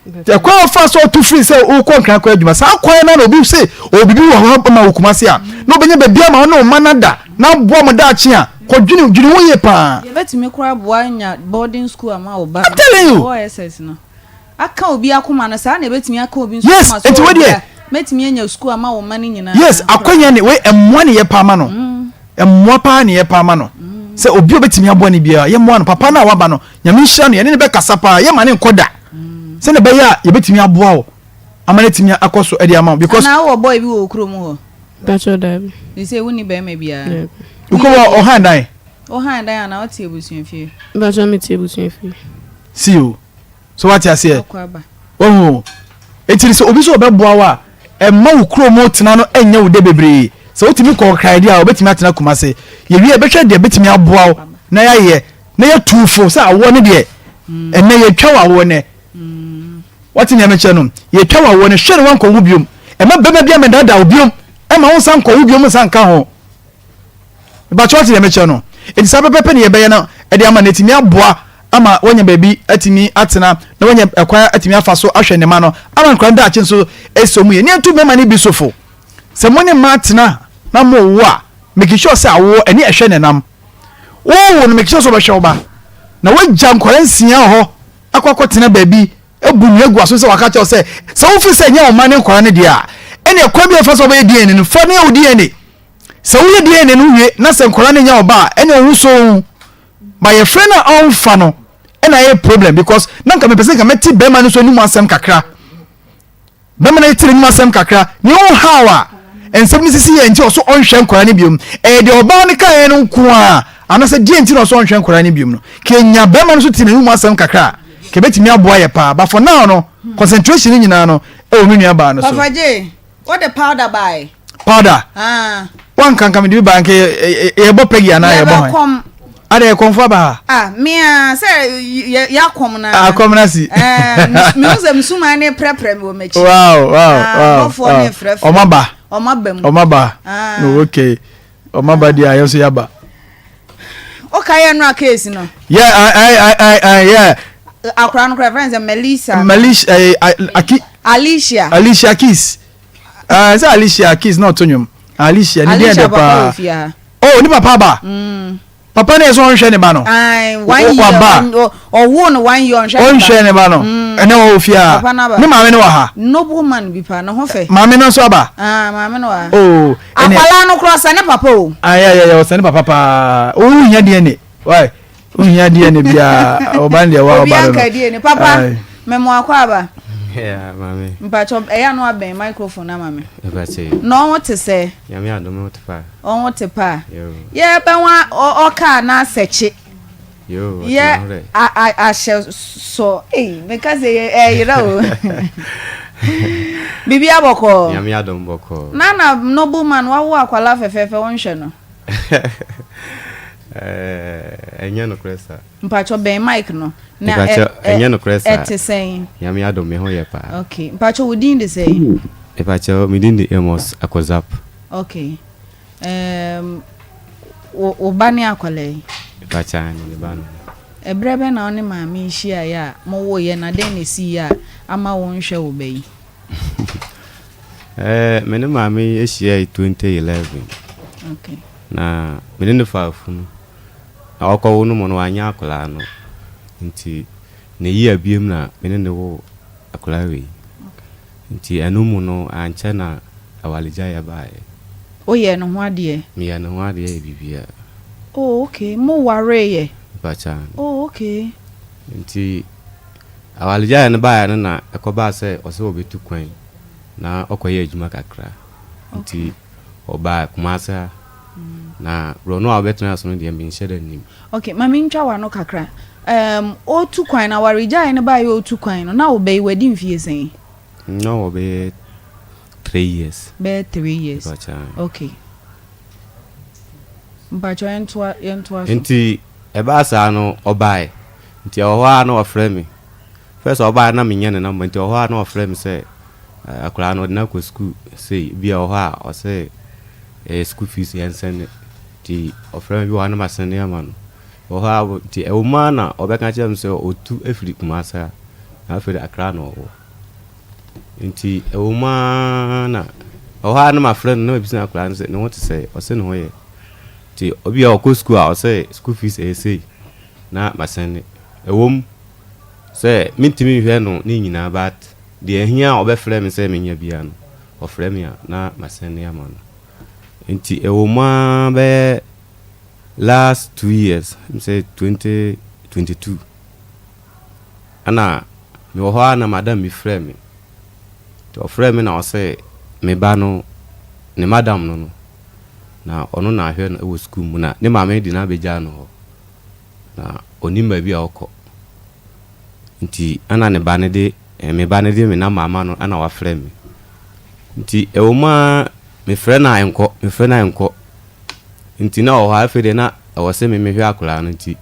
Ɛkwan a ɔfa so ɔto firi sɛ wokɔ nkran kɔ adwuma saa kwan no na obi sɛ ɔwɔ biribi wɔ hɔ ma wɔ Kumasi a na ɔbɛnya baabi ama wo ne wo mma no ada na aboa mo daakye a kɔdwene dwene ho yie paa. Yɛbɛtumi koraa aboa anya boarding school ama wo ba I'm telling you. Wɔ SS no. Aka obi akoma no saa na ɛbɛtumi aka obi nso Yes, akoma so nti wɔ wei deɛ. bia mɛtumi anya school ama wo mma no nyinaa Yes, koraa. akwanya ne wei mmoa ne yɛ paa ma no. Mmoa paa ne yɛ paa ma no. Sɛ obi a obɛtumi aboa no biara yɛmmoa no. Papa no a waba no, Nyame nhyira no, yɛne no bɛkasa paa, yɛmma no nkɔ da. Sɛnea ɛbɛyɛ a yɛbɛtumi aboa wo ama no atumi akɔ so de ama wo because. Anaa wowɔ boy bi wɔ wo kurom hɔ? Mpakyɛw daabi. Seisei wonni barima biara? Daabi. Wo kurom hɔ ɔhan dan? Wohan dan anaa wote abusuafie? Mpakyɛw mete abusuafie. See o. So wate aseɛ? Wahu o. Enti sɛ obi sɛ ɔbɛboa wo a, ɛmma wo kurom tena no ɛnyɛ wo dɛ bebree. Sɛ wotumi kɔ Ɔkran deɛ a, wobɛtumi atena Kumase. Yɛwie a, yɛbɛhwɛ deɛ bɛtumi aboa wo na yɛayɛ na yɛatu fo sɛ awoɔ no deɛ, ɛnnɛ yɛtwa wo awoɔ nnɛ. Wate nea mekyerɛ no? Yɛtwa wo awoɔ no, hwɛ na woankɔwo biom. Ɛmma bɛrima bi ammɛdaadaa wo biom. Ɛmma wo nsa nkɔwo biom nsa nka ho. Mepakyɛ wate deɛ mekyerɛ no? Enti saa pɛpɛpɛ ne yɛbɛyɛ no de ama no atumi aboa ama wanya baabi atumi atena na wanya ɛkwan atumi afa so ahwɛ ne ma no ama nkora no daakye nso asi wɔn yie. Ne yɛntu mmarima no bi so fo. Sɛ mo ne mmaa tena na mowo a, make sure sɛ awoɔ ɛne ɛhwɛ na ɛnam. Wowo no make sure sɛ wobɛhwɛ wo ba. Na woagya nkwadaa nsia wɔ hɔ akɔ akɔtena baabi abu nnua agu aso sɛ waka kyerɛ wo sɛ sɛ wofiri sɛ ɛnyɛ wo mma ne nkwadaa no deɛ a, ɛne ɛkwan bi a ɛfa so wobɛyɛ DNA no fa ne yɛ wo DNA. Sɛ woyɛ DNA no wie na sɛ nkwadaa no nya ɔba a, ɛne ɔho so owu. Ba yɛfrɛ no a ɔmfa no ɛna ayɛ problem because na nka mepɛ sɛ nka mɛte bɛrima no so anim asɛm kakra. Bɛrima no te n'anim asɛm kakra. Ne ho how a nsɛm no sisi yɛ nti ɔso ɔnhwɛ nkwadaa no biom. Ɛyɛ deɛ ɔbaa no kaeɛ no nko a anaasɛ deɛ nti na ɔso ɔnhwɛ nkwadaa no biom no. Kenya bɛrima no so te n'anim asɛm kakra a kɛbɛtumi aboa yɛ paa. But for now no concentration no nyinaa no ɛwɔ me nua baa no so. Papa J, wode powder bae? Powder. Ah. Wanka nka mede bi ba nka yɛbɔ pɛgi anaa yɛbɔ hwan? Yɛbɛkɔm. Ada yɛ kɔmfo aba ha. Ah, me a sɛ yɛ yɛakɔm na. Ah, akɔm na si. Eh, me hu sɛ msuman ne prɛprɛ me wɔ m'akyi. Wow, wow, ah, wow. Bɔfoɔ ne frɛfrɛ. Ɔma ba. Ɔma ba mu. Ɔma ba. Ah. Oh, okay. Ɔma ba deɛ ayɛ nso yaba. Woka yɛ no a case no. Yeah, I, I, I, I, I yeah. Akora no kora friend sɛ Melissa. Melissa, eh, Aki. Alicia. Alicia Keys. Ah, sɛ Alicia Keys na ɔto nnwom. Alicia ne deɛ dɛ paa. Oh, ne papa ba. Mm. Papa ne yɛ sɛ ɔnhwɛ ne ba no. Waba. Ɔwo no one year ɔnhwɛ ne ba. Ɔnhwɛ ne ba no. Mm. Ɛnɛ wɔ ofie a. Ne maame no wɔ ha. Noble man bi pa ne ho fɛ. Maame no nso aba. Ah, maame no wɔ ha. Oh. Akwalaa no korɔ ɔsɛ ne papa o. Ah, yeah, yeah, yeah, ɔsɛ ne papa paa. Oh, hia DNA. Why? Wohia DNA biara, ɔba no deɛ wa ɔba no. Obi anka DNA. Papa, mɛmo akɔ aba. Yeah, maame. Mpakyɛ ɛyɛ ano abɛn microphone ama me. Mpakyɛ. Na ɔho te sɛ. Nyame adom ho te pa. Ɔho te pa. Yo. Yɛ bɛn wa ɔka na asɛkye. Yo, yɛ ahyɛ sɔ. Ei, meka sɛ yɛ ɛyera o. Bibi abɔkɔ. Nyame adom bɔkɔ. Nana noble man wawo akwala fɛfɛɛfɛ wonhwɛ no. Ɛnyɛ nokorɛ saa. Mpakyɛ bɛn mic no. Na Mepakyɛ ɛnyɛ nokorɛ saa. Ɛte sɛn? Nyame adom me ho yɛ paa. Okay mpakyɛ wo din de sɛn? Mepakyɛ me din de Amos Akozap. Okay um, wo, wo ba ne akwadaa yi? Mepakyɛ aane me ba no. Ɛberɛ bɛn na wo ne maame yi hyiaeɛ a mowoeɛ na dɛn na ɛsiiɛ a ama wonhwɛ wo ba yi? Eh, me ne maame yi hyiae 2011. Okay. Na me ne no faa funu. Na ɔkɔwo no mu no wanyɛ akwadaa no. Nti Ne year biom na me ne no woo akwadaa wei. Nti ɛno mu no ankyɛ na awaregyaeɛ baeɛ. Woyɛɛ ne ho adeɛ? Meyɛɛ ne ho adeɛ yɛ biribiara. Oh okay, mo wareeɛ? Mpakyɛ aane. Oh okay. Nti awaregyaeɛ no baeɛ no na ɛkɔbaa sɛ ɔsɛ ɔbɛtu kwan na ɔkɔyɛ adwuma kakra. Nti ɔbaa Kumasi ha. Na borɔno a ɔbɛtenaa so no deɛ menhyɛ da nnim. Ok, ma mentwa w'ano kakra. Erm, ɔretu kwan no, awaregyaeɛ no baeɛ a ɔretu kwan no, na wo ba yi wadi mfie sɛn? Na ɔwɔ bɛyɛ three years. Bɛyɛ three years. Mpakyɛ ae. Ok. Mpakyɛ yɛntoa, yɛntoa so. Nti ɛbaa saa no ɔbaeɛ. Nti ɛwɔ hɔ ara na wafrɛ me. First ɔbaeɛ na mennya ne number nti ɛwɔ hɔ ara na wafrɛ me sɛ akwadaa no ɔde no akɔ sukuu sei. Bi a ɛwɔ hɔ a ɔsɛ ɛyɛ school fees yɛnsɛnde. Nti ɔfrɛ me bi wɔ hɔ a na masɛnde ama no. Ɛwɔ hɔ ara nti ɛwɔ mu ara na ɔbɛka kyerɛ me sɛ ɔtu afiri Kumasi ha na afei de Accra na ɔwɔ. Nti ɛwɔ mu ara na ɛwɔ hɔ ara na mafrɛ no na mabisa no akwadaa no sɛ ne ho te sɛ ɔsɛ ne ho yɛ. Nti obi a ɔkɔ sukuu a ɔsɛ school fees ɛyɛ sei na masɛnde. Ɛwɔ mu sɛ mentumi nhwɛ no ne nyinaa but deɛ ɛhia a ɔbɛfrɛ me sɛ menya biara no ɔfrɛ me a na masɛnde ama no. Nti ɛwɔ mu ara bɛyɛ last two years m sɛ 2022 ɛna mewɔ hɔ ara na madam bi frɛ me. Nti ɔfrɛ me na ɔsɛ me ba no ne madam no no na ɔno na ahwɛ no wɔ sukuu mu na ne maame de no abɛgyaa no hɔ na ɔnim baabi a ɔkɔ. Nti ɛna ne ba no de me ba no de me number ama no ɛna wafrɛ me. Nti ɛwɔ mu ara mefrɛ no a ɛnkɔ, mefrɛ no a ɛnkɔ. Nti na ɔwɔ hɔ a afei deɛ na ɛwɔ sɛ me mehwɛ akwadaa no nti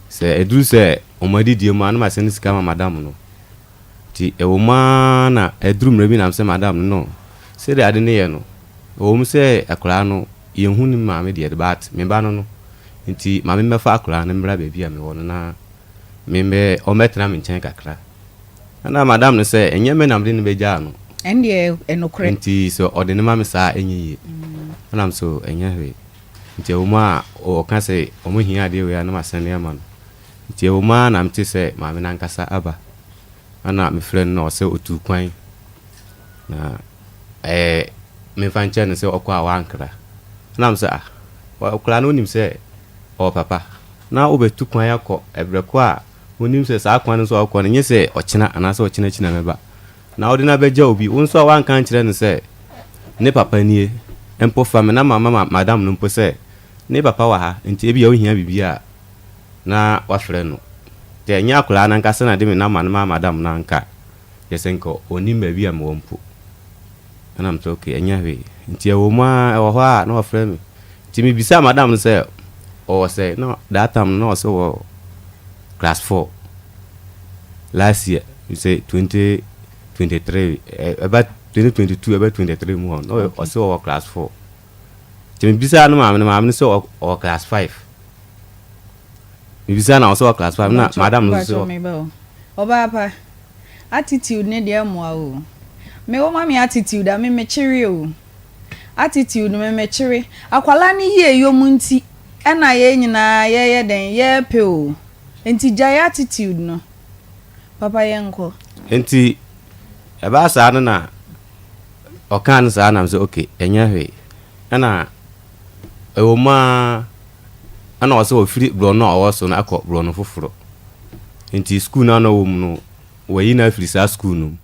sɛ ɛduru sɛ wɔn adidie mu a na masɛne sika ma madam no. Nti ɛwɔ mu ara na ɛduru mmerɛ bi na mesɛ madam no no sɛdeɛ ade no yɛ no ɛwɔ mu sɛ akwadaa no yɛnhu ne maame deɛ but me ba no no nti ma memmɛfa akwadaa no mmra baabi a mewɔ no na memmɛ ɔmmɛtena me nkyɛn kakra. Ɛna madam no sɛ ɛnyɛ me na mede no bɛgyaa no. Ɛndeɛ ɛnokorɛ. Nti sɛ ɔde no ma me saa a ɛnyɛ yie. Ɛna me so ɛnyɛ hwee. Nti ɛwɔ mu a ɔka sɛ ɔmo hia adeɛ wei a na masɛnde ama no. Nti ɛwɔ mu ara na mete sɛ maame no ankasa aba. Ɛna mefrɛ no na ɔsɛ ɔtuu kwan. Na ɛɛ memfa nkyɛ no sɛ ɔkɔ a wankra. Ɛna me sɛ ah akwadaa no wonim sɛ ɔwɔ papa na wobɛtu kwan akɔ ɛberɛ ko a Wonim sɛ saa kwan no so a wokɔ no, nye sɛ ɔkyena anaasɛ ɔkyena akyi na mɛba. Na wode no abɛgya obi, wo nso a woanka ankyerɛ no sɛ ne papa nie mpo, fa me na mama madam no mpo sɛ ne papa wɔ ha, nti ebia wohia biribi a na woafrɛ no. Sɛ ɛnyɛ akwadaa no ankasa na de me namba no maa madam no a, anka kyerɛ sɛ nka ɔnnim baabi a mewɔ mpo. Ɛna mesɛ okay, ɛnyɛ hwee. Nti ɛwɔ mu ara, ɛwɔ hɔ a na wafrɛ me. Nti mebisaa madam no sɛ ɔwɔ sɛn, na that time no na ɔsɛ ɔwɔ class four last year, sɛ 2023, ɛba 2022 ɛbɛ 23 mu hɔ, na ɔsɛ ɔwɔ class four. Nti mebisaa no maame no, maame no sɛ ɔwɔ class five. Mebisaa na ɔsɛ ɔwɔ class five, na madam no nso sɛ Ɔbaa pa. Attitude ne deɛ mmoa o. Me wo ma me attitude a me me kyere o. Attitude me me kyere. Akwalaa no yie yom nti ɛna yɛn nyinaa yɛyɛ dɛn yɛpɛ o. Nti gyae attitude no. Papa yɛnkɔ. Nti ɛbaa saa no na ɔkaa no saa na me sɛ ok ɛnyɛ hwee ɛna ɛwɔ mu ara ɛna ɔsɛ ɔfiri borɔno a ɔwɔ so no akɔ borɔno foforɔ nti sukuu no a na ɔwɔ mu no wɔayi no afiri saa sukuu no mu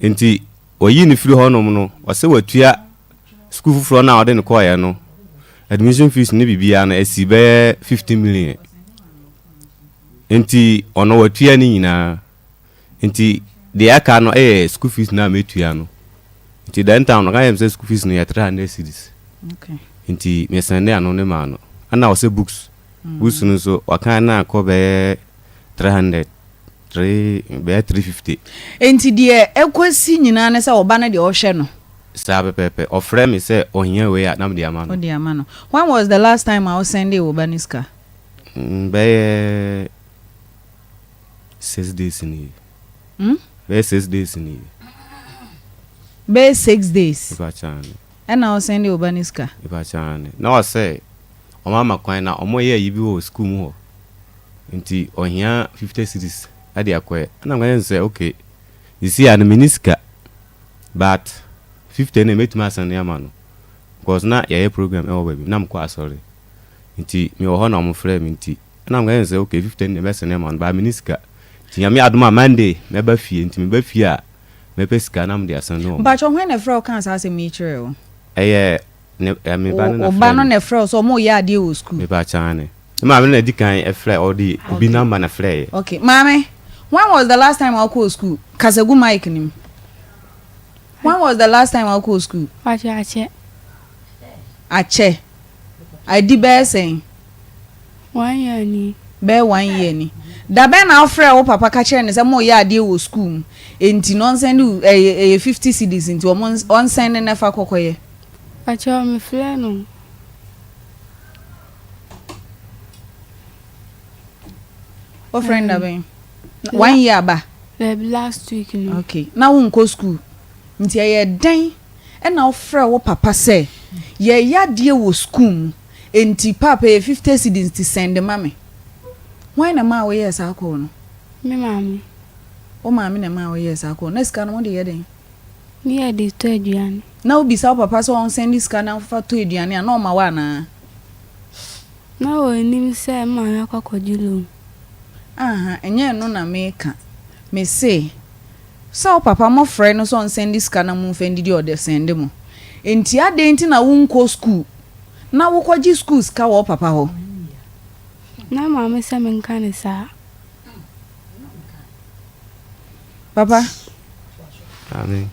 nti wɔyi no firi hɔnom no ɔsɛ watua sukuu foforɔ no a ɔde no kɔɔeɛ no admission fees ne biribiara no asi bɛyɛ 15 million nti ɔno watua ne nyinaa Nti deɛ aka no yɛ school fees no a mɛtua no. Nti that time no ɔka kyerɛ me sɛ school fees no yɛ 300 cedis. Okay. Nti me sɛnde ano ne maa no. Ɛna ɔsɛ books. Mm. Books no nso waka na akɔ bɛyɛ 300 three bɛyɛ 350. Nti deɛ ɛkɔsi nyinaa ne sɛ ɔba no deɛ ɔhwɛ no. Saa pɛpɛɛpɛ. Ɔfrɛ me sɛ ɔhia wei a na mede ama no. Wode ama no. When was the last time a wo sɛndee wo ba no sika? Mm, bɛyɛ Six days ni. Hmm? Bɛyɛ six days ni. Bɛyɛ six days. Nipa kyan ne. Ɛna ɔsɛn de ɔba ne sika. Nipa kyan ne. Na ɔsɛ ɔmo ama kwan na ɔmo yɛ ayi bi wɔ sukuu mu hɔ. Nti ɔhia 50 cedis de akɔɛ. Ɛna meka kyerɛɛ no sɛ okay, seesei a no menni sika but 50 no deɛ mɛtumi asɛnde ama no because na yɛyɛ program wɔ baabi na mekɔ asɔre nti mewɔ hɔ na wɔfrɛɛ me nti ɛna meka kyerɛɛ no sɛ okay 50 no deɛ mɛsɛnde ama no but menni sika nti Nyame adom a Monday mɛba fie nti meba fie a mɛpɛ sika na mede asɛnde wɔn. Mpakyɛw hwan na ɛfrɛ wo kaa saa asɛm yi kyerɛɛ wo? Ɛyɛ ne ɛ me ba no na Wo ba frɛ no me. na ɛfrɛ wo sɛ ɔmo reyɛ adeɛ wɔ sukuu? Me ba kyɛw aane. Me maame no na ɛdi kan frɛ ɔde obi number na frɛɛ yɛ. Okay maame when was the last time a wokɔɔ sukuu? Kasa gu mic no mu. When was the last time a wokɔɔ sukuu? Pakyɛ akyɛ. Akyɛ. Adi bɛyɛ sɛn? One year ni. Bɛyɛ one year ni. Da bɛn na wofrɛɛ wo papa ka kyerɛɛ no sɛ moreyɛ adeɛ wɔ sukuu mu nti no ɔnsɛnde wo ɛyɛ ɛyɛ 50 cedis nti ɔmo ɔnsɛnde na fa kɔkɔyɛ? Pakyɛ mefrɛɛ no. Wofrɛ no da bɛn? One year aba? Dabi last week no. Okay. Na wonkɔ sukuu nti ɛyɛ dɛn ɛna wofrɛ wo papa sɛ yɛyɛ adeɛ wɔ sukuu mu nti paapa ɛyɛ 50 cedis nti sɛnde ma me? Hwan na ɛmaa woyɛɛ saa call no? Me maame. Wo maame na ɛmaa woyɛɛ saa call no. Na sika no mode yɛ dɛn? Ne yɛde tɔ aduane. Na wobisa wo papa sɛ ɔnsɛnde sika na fa tɔ aduane a, na ɔma wo anaa? Na ɔnnim sɛ me maame akɔ akɔgye loan. Aha, ɛnyɛ ɛno na meka. Mese, sɛ wo papa mofrɛ no sɛ ɔnsɛnde sika na momfa ndidi a, ɔde sɛnde mo. Enti adɛn nti na wonkɔ sukuu na wokɔgye sukuu sika wɔ wo papa hɔ? Na maame sɛ menka no saa. Papa. Maame.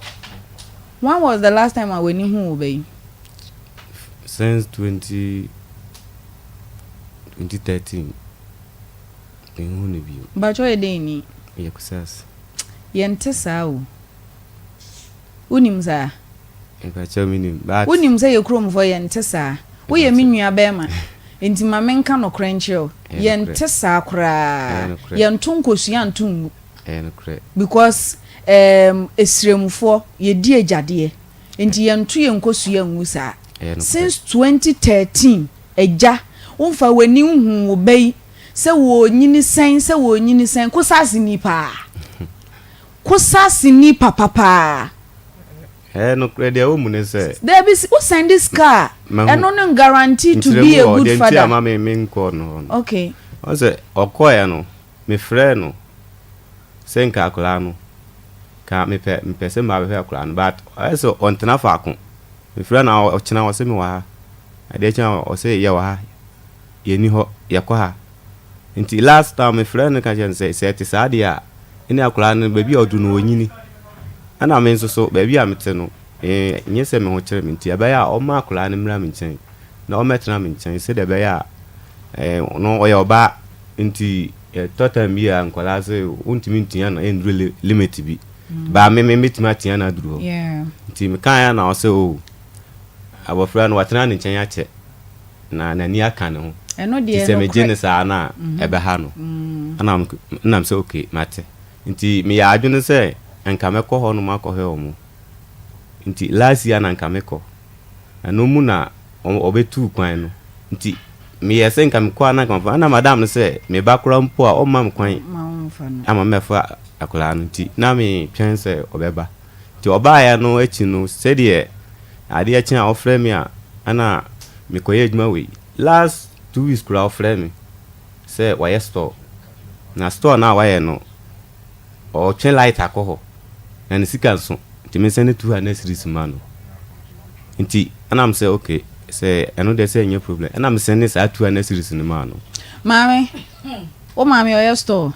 When was the last time a w'ani huu wo ba yi? Since 20 2013 menhuu no bio. Mpakyɛ ɔyɛ dɛn ni? Meyɛ kusas. Yɛnte saa o. Wonim saa? Mpakyɛw menim but. Wonim sɛ yɛ kuromfoɔ yɛnte saa. Woyɛ me nua bɛɛma nti ma menka nokorɛ nkyerɛ wo. Yɛnte saa koraa. Yɛnto nkosua nto ngu. Because ehm esremfoɔ yɛdi agyadeɛ nti yɛnto yɛn nkosua ngu saa. Since 2013 agya womfa w'ani nhuu wo ba yi sɛ wɔɔnyini sɛn sɛ wɔɔnyini sɛn kosaseni paa. Kosaseni papa paa. Ɛyɛ nokorɛ deɛ ɛwɔ mu ne sɛ. Dabi wo sɛnde sika a Mahu. ɛno no guarantee to be Nkyerɛmu a wɔ hɔ good deɛ nti father. a ma me me nkɔɔ no hɔ no. Okay. Ɔhu sɛ ɔkɔeɛ no me frɛɛ no sɛ nka akwadaa no ka mepɛ mepɛ sɛ meba abɛhwɛ akwadaa no but ɔyɛ sɛ ɔntena faako. Me frɛ no a ɔkyena ɔse mewɔ ha adeɛ kye a ɔse yɛwɔ ha yɛnni hɔ yɛkɔ ha. Nti last time me frɛɛ no ka kyerɛɛ no sɛ, sɛ ɛte saa deɛ a, ɛnneɛ akwadaa no baabi a ɔduru no ɔnyini. Ɛna me nso so baabi a mete no, nyɛ sɛ me ho kyere me nti ɛbɛyɛ a ɔmma akwadaa no mmra me nkyɛn na ɔmmɛtena me nkyɛn sɛdeɛ ɛbɛyɛ a ɔno ɔyɛ ɔbaa nti ɛtɔ time bi a nkwadaa sɛ wontumi ntua no ɛnduru limit bi baa me me mɛtumi atua no aduru hɔ. Nti mekaeɛ a na ɔsɛ o abɔfra no watena ne nkyɛn akyɛ. na n'ani aka ne ho. Ɛno Nti deɛ sɛ megye nokorɛ. no saa no a, ɛbɛha no. Ɛna ɛna mesɛ okay, mate. Nti meyɛɛ adwene sɛ nka mɛkɔ hɔnom akɔhwɛ wɔn. Nti last year na nka mekɔ. Ɛno mu na wɔbɛtuu kwan no. Nti meyɛɛ sɛ nka mekɔ a na nka mafa. Ɛna madam no sɛ me ba koraa mpo a ɔmma me kwan ama mɛfa akwadaa no. Nti na metwɛn sɛ ɔbɛba. Nti ɔbaeɛ no akyi no sɛdeɛ adeɛ kye a ɔfrɛ me a ɛna mekɔyɛ adwuma wei. Last two weeks koraa ɔfrɛ me sɛ wayɛ store na store no a wayɛ no ɔretwe light akɔ hɔ na ne sika nso nti mensɛne 200 cedis ma no. Nti ɛna mesɛ okay sɛ ɛno deɛ sɛ ɛnyɛ problem ɛna mesɛne saa 200 cedis no maa no. Maame, wo maame ɔyɛ store?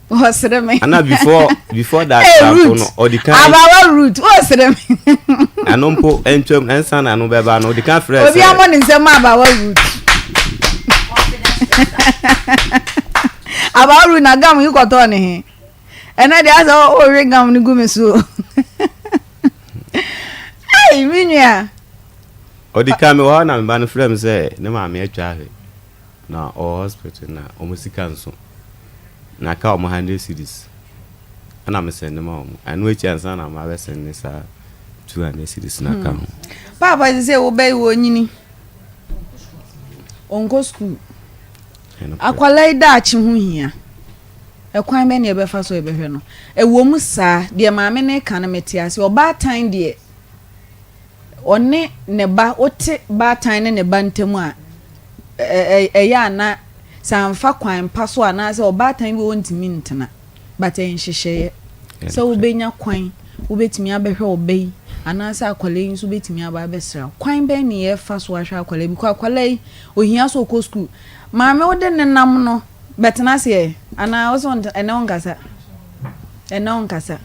Ɔsere me. Ana before before that Hey, mpo Ruth. no ɔdi kan. Abawa Ruth, ɔsere me. Ɛno mpo ntwam ɛnsa na ɛno bɛba no ɔdi kan frɛ sɛ. Obi amɔ ne nsɛm ma abawa Ruth. Abawa Ruth na gam yi kɔtɔɔ ne he. Ɛnɛ deɛ asɛ ɔwe gam no gu me so. Ei, me nua. Ɔdi kan mi wɔ hɔ na me ba no frɛ me sɛ ne maame atwa ahwe. Na ɔwɔ hospital na wɔn sika nso na aka wɔn hundred cedis ɛna me sɛnde ma wɔn ɛno akyi ansa na ma bɛ sɛnde saa 200 cedis na aka ho. Paapa sɛ sɛ wo bɛ yi wɔ nyini ɔnkɔ school. Akwadaa yi daakye ho hia. Ɛkwan bɛn na yɛbɛfa so a yɛbɛhwɛ no? Ɛwom saa, deɛ maame no reka no mete aseɛ. Ɔbaatan deɛ, ɔne ne ba, wote baatan ne ne ba ntam a, ɛyɛ a na sɛ amfa kwan pa so anaasɛ ɔbaatan bi wɔ hɔ ntumi ntena. But ɛyɛ nhyehyɛeɛ sɛ wobɛnya kwan, wobɛtumi abɛhwɛ wo ba yi anaasɛ akwadaa yi nso bɛtumi aba abɛsra wo. Kwan bɛn ne yɛfa so ahwɛ akwadaa yi? Because akwadaa yi, ohia sɛ ɔkɔ sukuu. Maame wode ne nam no bɛtena ase ɛ anaa wo sɛ ɛnɛ wonkasa? Ɛnɛ wonkasa.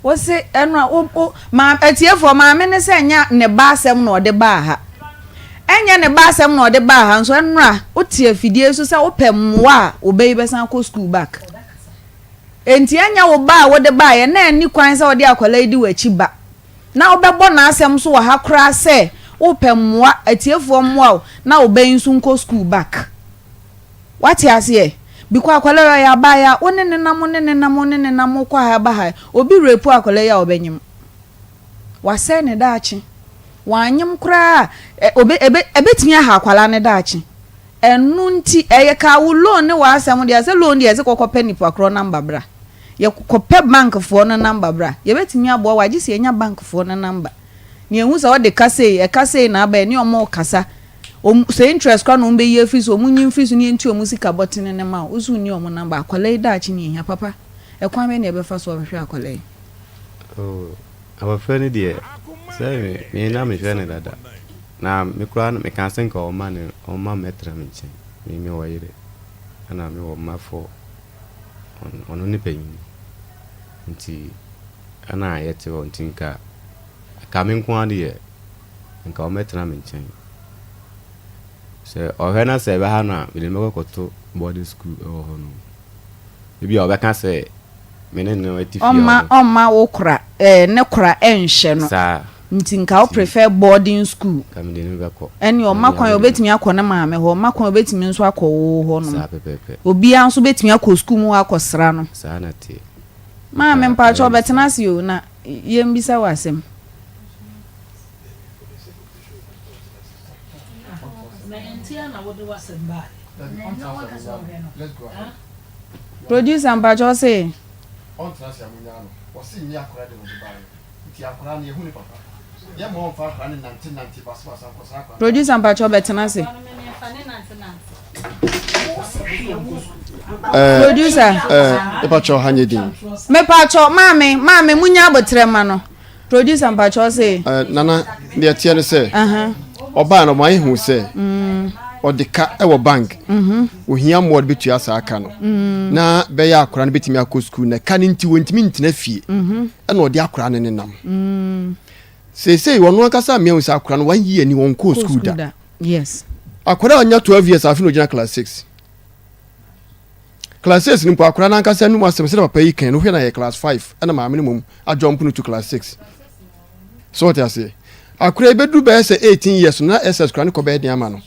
Wo se ɛno a wo wo maa atiefoɔ maame ne sɛ ɛnyɛ ne ba asɛm na ɔde baa ha. Ɛnyɛ ne ba asɛm na ɔde baa ha nso ɛnora wote afidie so sɛ wopɛ mmoa a wo ba yi bɛsan akɔ sukuu back. Enti ɛnyɛ wo ba a wode baeɛ na ɛnni kwan sɛ wode akwadaa yi di w'akyi ba na wobɛbɔ n'asɛm so wɔ ha koraa sɛ wopɛ mmoa, atiefoɔ mmoa wo na wo ba yi nso nkɔ sukuu back. Woate aseɛ? Because akwadaa yi ɔyɛ abaayewa, wo ne no nam, wo ne no nam, wo ne no nam, wokɔ ha ba ha, obi rape akwadaa yi a ɔbɛnyem. Wasɛe ne daakye. Wanyem koraa a, ɔbɛ, ɛbɛ, ɛbɛtumi aha akwadaa no daakye. Ɛno nti, ɛyɛ kaa wo loan ne w'asɛm deɛ, sɛ loan deɛ yɛse kɔkɔpɛ nipa korɔ number bra. Yɛ kɔpɛ bank foɔ no number bra. Yɛbɛtumi aboa wo a, gye sɛ yɛnya bank foɔ no number. Na yɛhu sɛ ɔde ka sei, ɛka sei na aba, yɛne wɔn rekasa. Wɔn, sɛ interest koraa na wɔn bɛyi afiri so, wɔn nyi mfiri so na yɛntua wɔn sika bɔtene no ma wo. Wo nso wonni wɔn number. Akwadaa yi daakye na ɛhia. Papa, ɛkwan bɛn na yɛbɛfa so ahwehwɛ akwadaa yi? Oh, abɔfra no deɛ, sɛ me, me na mehwɛ no dada. Na me koraa no, mekaa sɛ nka ɔmma ne, ɔmma mmɛtena me nkyɛn. Me, mewɔ yere, ɛna mewɔ mma four. Ɔno ne panyin. Nti, ɛna yɛte hɔ nti nka, ɛka me nko ara deɛ, nka ɔmmɛtena me nkyɛn. Sɛ ɔhwɛ na sɛ ɛbɛha no a, mede no bɛkɔ akɔto boarding school wɔ hɔ nom. Ebia ɔbɛka sɛ me ne no te fie hɔ Ɔmma no. ɔmma wo kora ɛɛ ne kora ɛnhyɛ no. Saa. Nti nka wo Nti prefer boarding school. nka mede no bɛkɔ. Ɛne Na ɔmma mea kwan mede no. ɔbɛtumi akɔ ne maame hɔ, ɔmma kwan ɔbɛtumi nso akɔ wo hɔ nom. Saa pɛpɛɛpɛ. Obiara nso bɛtumi akɔ school mu hɔ akɔsra no. Saa na ɛteɛ. Maame Nka mpakyɛw mɛyɛ no bɛtena saa. ase o na yɛmbisa wo asɛm. Producer mpakyɛw ɔse. Producer mpakyɛw bɛtena ase. Producer. Mepakyɛw ha nyɛ din. Mepakyɛw maame maame munya abotrɛ ma no. Producer mpakyɛw se. Eh, nana, deɛ ɛteɛ ne sɛ, ɔbaa no ɔma yɛhu sɛ mm. ɔde ka wɔ bank. Mm-hmm. Ohia mmoa de bɛtua saa ka no. Mm. Na bɛyɛ akora no bɛtumi akɔ sukuu na ka no nti wɔntumi ntena fie. Mm-hmm. Ɛna ɔde akora no nenam. Mm. Seesei ɔno ankasa mmea hu sɛ akora no one year ni wɔnkɔɔ sukuu da. Yes. Akora a ɔnya 12 years afe na ɔgyina class 6. Class 6 no mpo akwadaa no ankasa anum asɛm sɛdeɛ papa yi kan no hwɛ na yɛ class 5 ɛna maame no mmom adwɔmpo no to class 6 so wɔte aseɛ akwadaa yi bɛduru bɛyɛ sɛ 18 years no na SS koraa ne kɔ bɛyɛ den ama no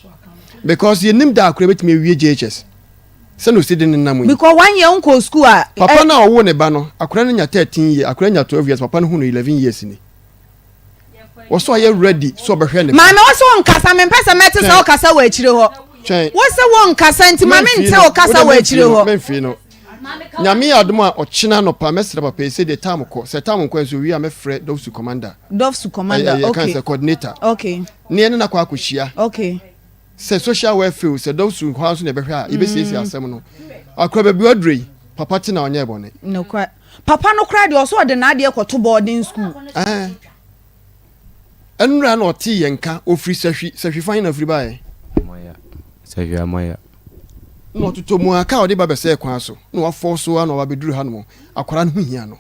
because yɛnim da akwadaa bɛtumi awie JHS sɛna osi de ne nam yi because one year nkɔ school a papa no a ɔwo ne ba no akwadaa no nya 13 years akwadaa nya 12 years papa no hu no 11 years ni Wɔsɛ ɔyɛ ready sɛ ɔbɛhwɛ ne ba. Maame wo se wo nkasa mempɛ sɛ mɛte sɛ wo kasa wɔ akyire hɔ. Twɛn. Wo se wo nkasa nti ma mente wo kasa wɔ akyire hɔ. Memfii no. Nyame yɛ adom a ɔkyena anɔpa mɛsrɛ papa yi sɛ deɛ tam kɔ sɛ tam nkɔ nso owie a mɛfrɛ Dɔfsu commander. Dɔfsu commander okay. okay. Ɛyɛ coordinator. Okay. Ne ɛne no akɔ akɔhyia. Okay. Sɛ social welfare o sɛ Dɔfsu hɔ ara nso na ɛbɛhwɛ a yɛbɛsiesie asɛm no. Akora baabi waduro yi papa te na ɔnyɛɛ bɔne. Nokware. Papa no koraa deɛ ɔsɛ ɔde n'adeɛ kɔto boarding school. Ɛɛ ɛnura na ɔte yɛn nka ofiri sahwi sahwi fan na ofiri baeɛ. Amoya sahwi amoya. Na ɔtotɔ mu a kaa ɔde ba bɛsɛɛ kwan so na wafɔ so a na ɔba bɛduru ha nom akwadaa no ho hia no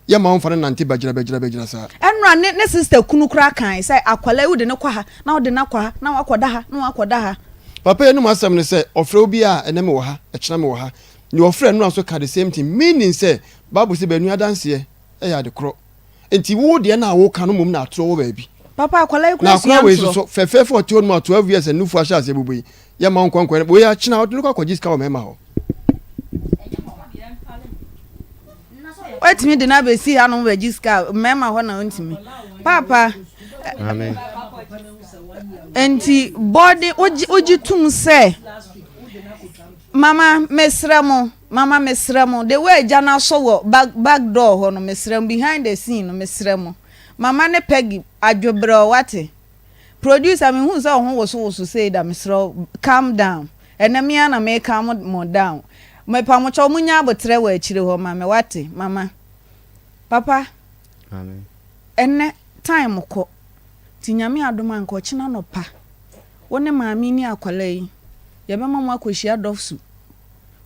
yɛ ma ɔmfa no nante bagyira bagyira bagyira saa. Ɛnura ne ne sister kunu koraa kae sɛ akwadaa yi wode no kɔ ha na wode no akɔ ha na wakɔda ha na wakɔda ha. Papa yi anum asɛm ne sɛ ɔfrɛ wo biara a ɛnɛ mewɔ ha ɛkyena mewɔ ha Nea ɔfrɛ no nso ka the same thing meaning sɛ bible sɛ baanu adanseɛ yɛ ade korɔ nti wo deɛ no a woka no mmom na atorɔ wɔ baabi. Papa akwadaa yi Na kura akwadaa sua wei ntorɔ. nso so fɛfɛɛfɛ ɔte hɔ nom a 12 years a nufu ahyɛ aseɛ bobɔ yi yɛ ma wo nkɔ nkɔ wei akyena ɔde no kɔ akɔgye sika wɔ mɛɛma hɔ. Watumi de no abɛsi hanom bɛgye sika a mmarima hɔ na ɔntumi. Papa Maame. nti bɔde wogye wogye tum sɛ. Mama mesrɛ mo, mama mesrɛ mo, the way agya no asɔ wɔ back back door hɔ no mesrɛ mo, behind the scene no mesrɛ mo. Mama ne Peggy adwobrɛw wate. Producer me hu sɛ wo ho woso woso sei da mesrɛ wo calm down. Ɛnɛ me ara na me calm mo down. Mepa mo kyɛw mo nya abotrɛ wɔ akyire hɔ ma me wate mama. Papa Maame. ɛnɛ time kɔ nti Nyame adom a nka ɔkyena anɔpa wo ne maame ne akwadaa yi yɛbɛma mo akɔhyia Dɔfsu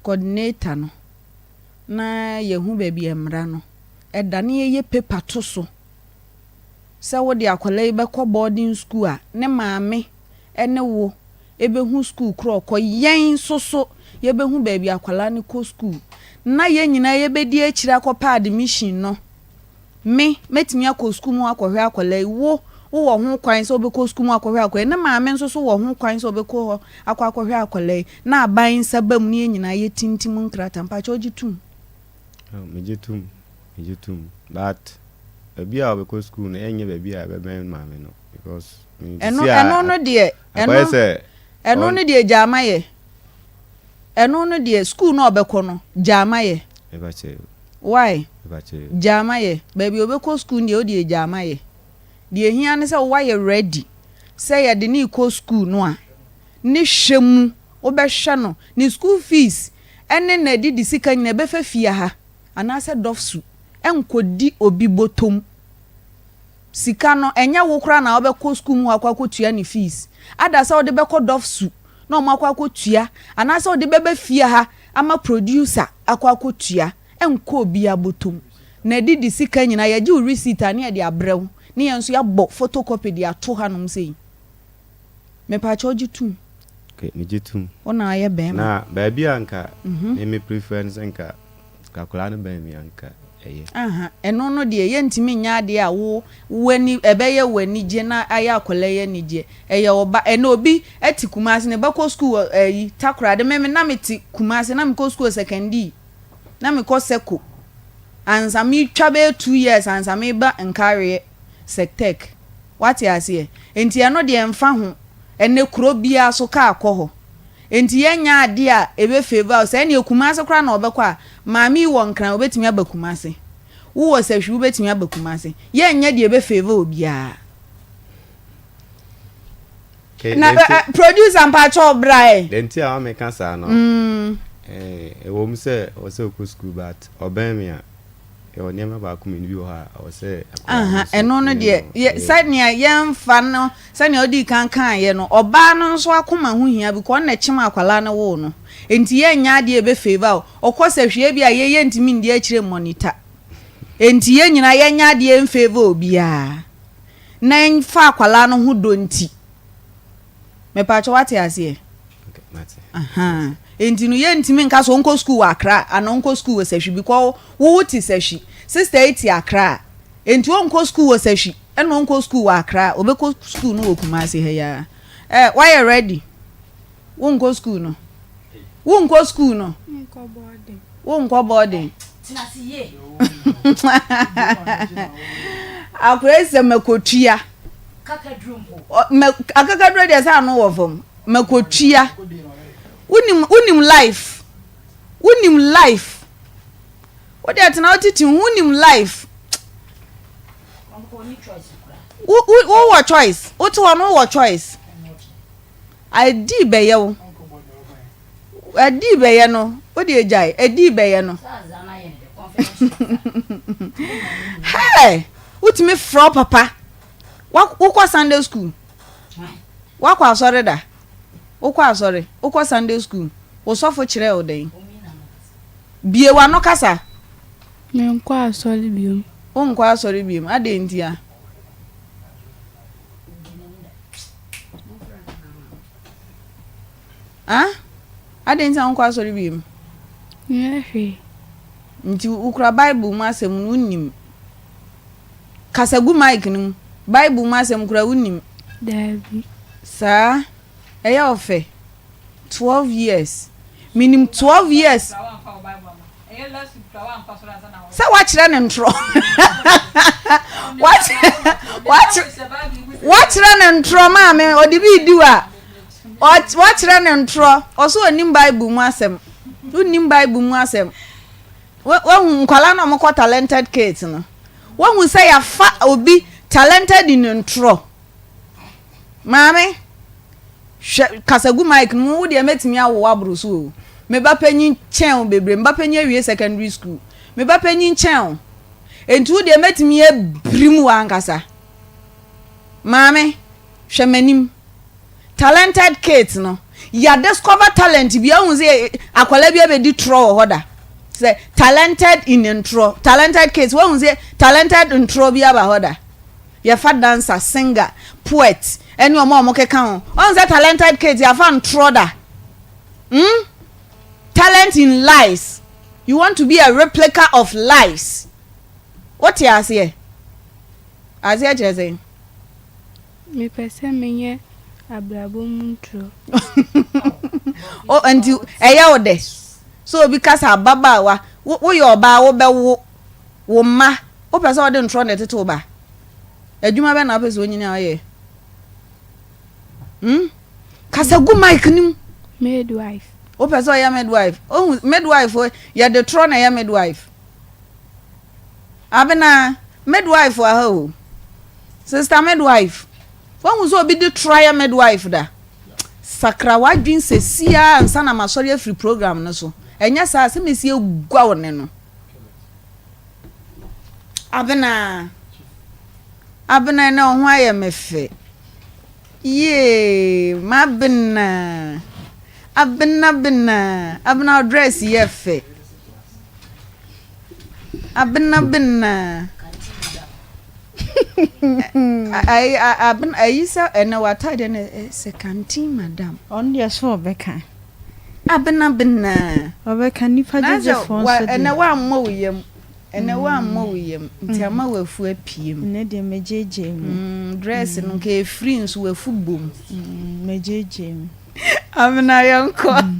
coordinator no na yɛahu baabi a mmara no da na yɛyɛ paper to so sɛ wode akwadaa yi bɛkɔ boarding school a ne maame ne wo bɛhu school korɔ ɔkɔ, yɛn nso so yɛbɛhu baabi akwadaa no kɔ school na yɛn nyinaa yɛbɛdi akyire akɔpɛ admission no. Me, mɛtumi akɔ sukuu mu akɔhwɛ akwadaa yi, wo, wowɔ ho kwan sɛ wobɛkɔ sukuu mu akɔhwɛ akwadaa yi, ne maame nso so wɔ ho kwan sɛ ɔbɛkɔ hɔ akɔ akɔhwɛ akwadaa yi, na aban nsa ba mu na yɛn nyinaa yɛtintim nkrataa. Mpakyɛ wogye tom? Oh, megye tom, megye tom. But baabi a ɔbɛkɔ sukuu no ɛnyɛ baabi a ɛbɛbɛn maame no because ɛno ɛno no deɛ ɛno ɛno no deɛ gyaa ma yɛ. Ɛno no deɛ school no a ɔbɛkɔ no gyaa ma yɛ. Why? Gyaa ma yɛ. Baabi a ɔbɛkɔ school no deɛ wo deɛ gyaa ma yɛ. Deɛ ɛhia ne sɛ woayɛ ready sɛ yɛde no rekɔ school no a, ne hwɛ mu wobɛhwɛ no, ne school fees ne n'adidi sika nyinaa ɛbɛfa fie ha anaasɛ dɔfsu ɛnkɔdi obi bɔtɔm. Sika no, ɛnyɛ wo koraa na wobɛkɔ sukuu mu hɔ akɔ akɔtua ne fees. Ada sɛ wode bɛkɔ Dɔfsu na wɔn akɔ akɔtua, anaasɛ wode bɛba fie ha ama producer akɔ akɔtua. Ɛnkɔ obiara bɔtɔm. Na adidi sika nyinaa, yɛgye wo receipt a ne yɛde abrɛ wo, ne yɛn nso yɛabɔ photocopy de ato hanom sei. Mepaakyɛw wogye tom? Okay, megye tom. Wo na woayɛ bɛɛma. Na baabi a nka me me prefer ne sɛ nka akwadaa no bɛn me a nka ɛyɛ. Aha, ɛno no deɛ yɛntumi nyɛ adeɛ a wo w'ani ɛbɛyɛ wo anigye na ayɛ akwadaa yi anigyeɛ. Ɛyɛ wo ba. Ɛnɛ obi te Kumasi ne ba kɔ sukuu wɔ ɛyi Takoradi. Me me na mete Kumasi na mekɔ sukuu wɔ Sekondii. Na mekɔ Seko. Ansa metwa bɛyɛ 2 years ansa meba Nkareɛ Sectec. Wate aseɛ? Enti ɛno deɛ ɛmfa ho. Ɛnnɛ kuro biara so kaa kɔ hɔ. Enti yɛnyɛ adeɛ a ɛbɛ favour wo. Sɛ ɛneɛ Kumasi koraa na ɔbɛkɔ a, maame yi wɔ Nkran ɔbɛtumi aba Kumasi. Wowɔ Sahwi wobɛtumi aba Kumasi. Yɛnyɛ deɛ ɛbɛ favour obiara. Na producer mpakyɛw bra ɛ. Deɛ nti a wameka saa no, ɛwɔ mu sɛ ɔwɔ sɛ ɔkɔ sukuu but ɔbɛn me a, Yɛwɔ nneɛma baako mmienu bi wɔ hɔ a ɛwɔ sɛ akwadaa no Aha, nso ɛno no yɛ deɛ, no yɛ, yɛ. sɛnea yɛmfa no, sɛnea wodii kan kaeɛ no, ɔbaa no nso akoma ho hia because ɔno na ɛkyem akwadaa no woo no. Enti yɛnyɛ adeɛ a ɛbɛ favour wo. Ɔkɔ sɛ hwee bi a yɛ yɛntumi ndi akyire monitor. Enti yɛn nyinaa yɛnyɛ adeɛ a ɛmfavour obiara na ɛmfa akwadaa no ho dɔ nti. Mepaakyɛ wate aseɛ? Ahaa. Enti no yɛntumi nka sɛ ɔnkɔ school wɔ Accra anaa ɔnkɔ school wɔ Sahwi because wo wo te Sahwi. Sister yi te Accra. Enti ɔnkɔ school wɔ Sahwi ɛna ɔnkɔ school wɔ Accra. Ɔbɛkɔ school no wɔ Kumasi ha yi ara. Eh, woayɛ ready? Wonkɔ school no? Wonkɔ school no? Wonkɔ boarding. Akora yi sɛ mɛkɔtua. Akakaduro deɛ sɛ ano wɔ fam. Mɛkɔtua. Wonim wonim life. Wonim life. Wo deɛ tena wo titi ho wonim life. Wo wo wɔ choice. Wote hɔ no wowɔ choice. Adi bɛyɛ wo. Adi bɛyɛ no. Wo deɛ gyae. Adi bɛyɛ no. Hey! Wotumi frɛ wo papa. Wokɔ Sunday school. Woakɔ asɔre da. Wokɔ asɔre. Wokɔ Sunday school. Wo sɔfo kyerɛɛ wo dɛn? Bue w'ano kasa. Menkɔ asɔre biom. Wonkɔ asɔre biom. Adɛn ntia? Ah? Adɛn nti na wonkɔ asɔre biom? Nyɛ hwee. Nti wokura Bible mu asɛm no wonnim. Kasa gu mic no mu. Bible mu asɛm koraa wonnim. Daabi. Saa? Ɛyɛ wo fɛ? 12 years. Menim 12 years. Sɛ woakyerɛ no ntorɔ. Woakyerɛ no ntorɔ maame, ɔde bi redi wo a. Wɔkyerɛ no ntorɔ. Ɔso ɔnim Bible mu asɛm. Wonnim Bible mu asɛm. Wahu nkwadaa no a wɔkɔ talented kids no. Wahu sɛ yɛafa obi talented in ntorɔ. Maame, hwɛ kasa gu mic no mu, wo deɛ mɛtumi awo wo aboro so o. Me ba panyin kyɛn wo bebree, me ba panyin awie secondary school. Me ba panyin kyɛn wo. Enti wo deɛ mɛtumi abirim wo ankasa. Maame, hwɛ m'anim. Talented kids no, yɛ discover talent bi, ahu sɛ akwadaa bi abɛdi torɔ wɔ hɔ da. Sɛ talented in ntorɔ, talented kids, wahu sɛ talented ntorɔ bi aba hɔ da. Yɛfa dancer, singer, poet, ɛne wɔn a wɔkeka ho. Wahu sɛ talented kids yɛafa ntorɔ da. Hmm? Talent in lies. You want to be a replica of lies. Wote aseɛ? Aseɛ kyerɛ sɛn? Mepɛ sɛ menyɛ abrabɔ mu ntorɔ. O, nti ɛyɛ wo dɛ sɛ obi ka sɛ ababaawa, wo, woyɛ ɔbaa, wobɛwo wo mma, wopɛ sɛ wode ntorɔ na ɛtete wo ba? Adwuma bɛn na wopɛ sɛ onyini a ɔyɛ? Hmm? Kasa gu mic no mu. Midwife. Wopɛ sɛ ɔyɛ midwife? Ohu, midwife, yɛde torɔ na ɛyɛ midwife. Abena, midwife wɔ ha o. Sister midwife, woahu sɛ obi de tora yɛ midwife da? Sakra w'adwene sesiaa ansa na masɔre afiri program no so. Ɛnyɛ saa a, sɛ mesi agua wo ne no. Abena, Abena ɛnɛ wo ho ayɛ me fɛ. Yee, m'Abena, Abena Bena, Abena wo dress yɛ fɛ. Abena Bena. Ayi abena ayi sɛ ɛnɛ w'ataadeɛ no sɛ kantin madam. Ɔno deɛ so ɔbɛka. Abena Bena. Ɔbɛka nipa gyegyefoɔ nso deɛ. Ɛnɛ wammɔ wo yam. Ɛnɛ woammɔ wo yam nti ama w'afu apue mu. Ɛnɛ deɛ mɛgyeegyee mu. Mm, dress no nka ɛfiri nso w'afu bom. Mm, mɛgyeegyee mu. Amena yɛnkɔ. Mm.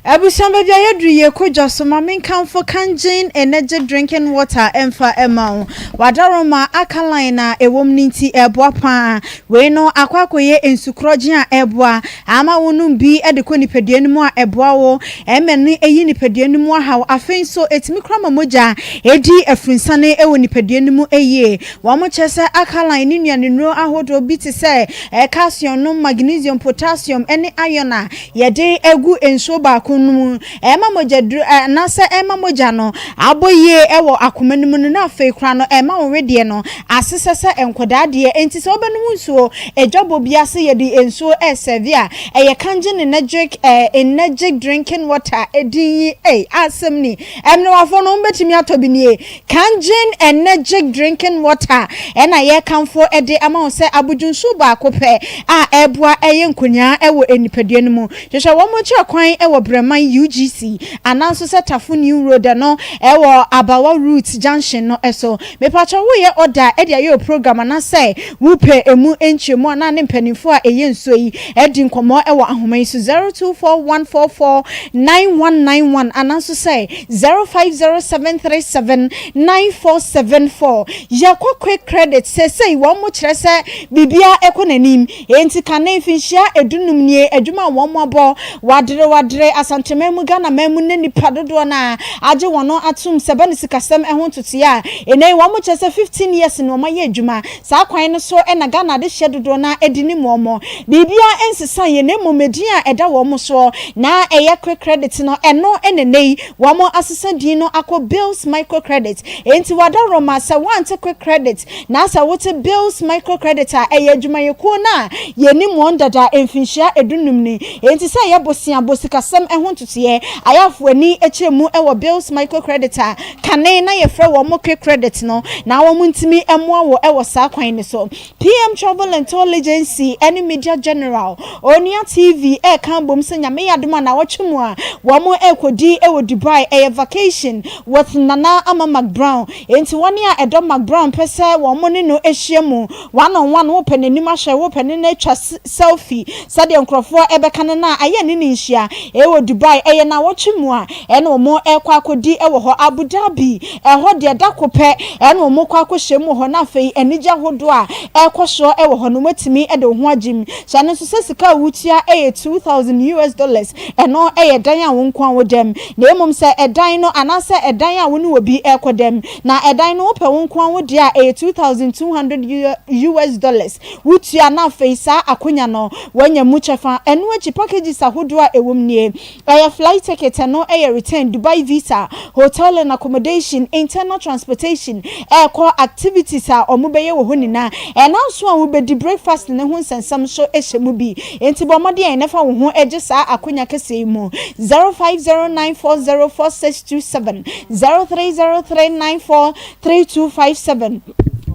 Abusua baabi a yɛduru yɛkɔ dwa so ma menkamfo Kangen Energy Drinking Water ɛmfa ɛma wo. Wadaroma alkaline a ɛwom no nti ɛboa paa. Wei no akɔ akɔyɛ nsukorɔgye a ɛboa ama wonom bi de kɔ nipadua no mu a ɛboa wo Ɛma no yi nipadua no mu ahaw. Afei nso, ɛtumi kora ma mogya di afurunsane wɔ nipadua no mu yie. Wɔkyerɛ sɛ alkaline ne nnuanennuro ahodoɔ bi te sɛ calcium nom, magnesium, potassium ne iron a yɛde gu nsuo baako no mu ɛma mogyaduro anaasɛ ɛma mogya no abɔ yie wɔ akoma no mu no na afei koraa no ɛma wo wedeɛ no asesɛ sɛ nkwadaa deɛ. Enti sɛ wobɛnom nsuo adwabɔ bi ase yɛde nsuo resɛve a, Ɛyɛ Kangen Enagic eh, Enagic drinking water edin yi ei, asɛm ni. Mmerewafo no, mobɛtumi atɔ bi nie. Kangen Enagic drinking water ɛna yɛrekamfo de ama wo sɛ abodwonsuo baako pɛ a ɛreboa ɛyɛ nkonyaa wɔ nipadua no mu. Hwehwɛ wɔn akyira kwan wɔ Brɛman UGC anaa nso sɛ Tafo New Road no ɛwɔ Abawa Route Junction no so. Mepakyɛw woyɛ order de ayɛ wo program anaasɛ wopɛ emu nkyerɛmu anaa ne mpanimfoɔ a ɛyɛ nsuo yi adi nkɔmmɔ wɔ ahoma yi so 0241449191 anaa nso sɛ 0507379474. Yɛkɔ quick credit seesei wɔn mo kyerɛ sɛ biribiara ɛkɔ n'anim enti kane mfinhyia edunum nie adwuma a wɔn abɔ wadere wadere Asanteman mu Ghana man mu ne nnipa dodoɔ no ara agye wɔn atom sɛ ɛba no sikasɛm ho ntotoeɛ a ɛnnɛ yi wɔn kyerɛ sɛ 15 years na wɔn ayɛ adwuma saa kwan no so na Ghana adehyeɛ dodoɔ no ara adi nim wɔn. Biribiara nsesaeɛ na mmom edin a ɛda wɔn soɔ na ɛyɛ Quick Credit no ɛno na ɛnnɛ yi wɔn asesa din no akɔ Bills Micro Credit. Enti wadaworoma sɛ woante Quick Credit na sɛ wote Bills Micro Credit a ɛyɛ adwumayɛkuo no a yɛnim wɔn dada mfinhyia edunnum ni. Enti sɛ ɛyɛ bosea bɔ sikasɛm ho ntotoeɛ Ayafo ani kyerɛ mu wɔ Bills Micro Credit a kane na yɛfrɛ wɔn Quick Credit no na wɔn ntumi mmoa wo wɔ saa kwan no so. PM Travel and Tour Agency ne Media General, Onua TV reka abom sɛ Nyame yɛ adom a naawɔtwe mu a wɔn rekɔdi wɔ Dubai, ɛyɛ vacation with Nana Ama McBrown. Enti wɔn a ɛdɔ McBrown pɛ sɛ wɔn ne no hyia mu one on one, wopɛ n'anim ahwɛ, wopɛ ne no atwa selfie sɛdeɛ nkorɔfoɔ bɛka no no a, ayɛ ne no nhyia wɔ Dubai. Dubai, ɛyɛ nnawɔtwe mu a ɛna wɔn rekɔ akɔdi wɔ hɔ. Abu Dhabi, ɛhɔ deɛ da ko pɛ ɛna wɔn kɔ akɔhyia mu wɔ hɔ na afei anigye ahodoɔ a ɛrekɔ soɔ wɔ hɔ no wɔatumi de wo ho agye mu. Hyɛ no nso sɛ sika a wotua yɛ 2000 US dollars, ɛno yɛ dan a wo nko ara woda mu. Na mmom sɛ ɛdan no anaasɛ ɛdan a wo ne obi rekɔda mu, na ɛdan no wopɛ wo nko ara wo deɛ a, ɛyɛ 2200 US dollars wotua na afei saa akonya no woanya mu kyɛfa. Ɛno akyi packages ahodoɔ a ɛwɔ mu nie, ɛyɛ flight ticket, ɛno yɛ return, Dubai visa, hotel and accommodation, internal transportation, ɛrekɔ activities a wɔbɛyɛ wɔ hɔ nyinaa, ɛna nso a wobɛdi breakfast ne ho nsɛnsɛm nso hyɛ mu bi. Enti bɔ mmɔden na fa wo ho gye saa akonya kɛseɛ yi mu, 0509404627, 0303943257.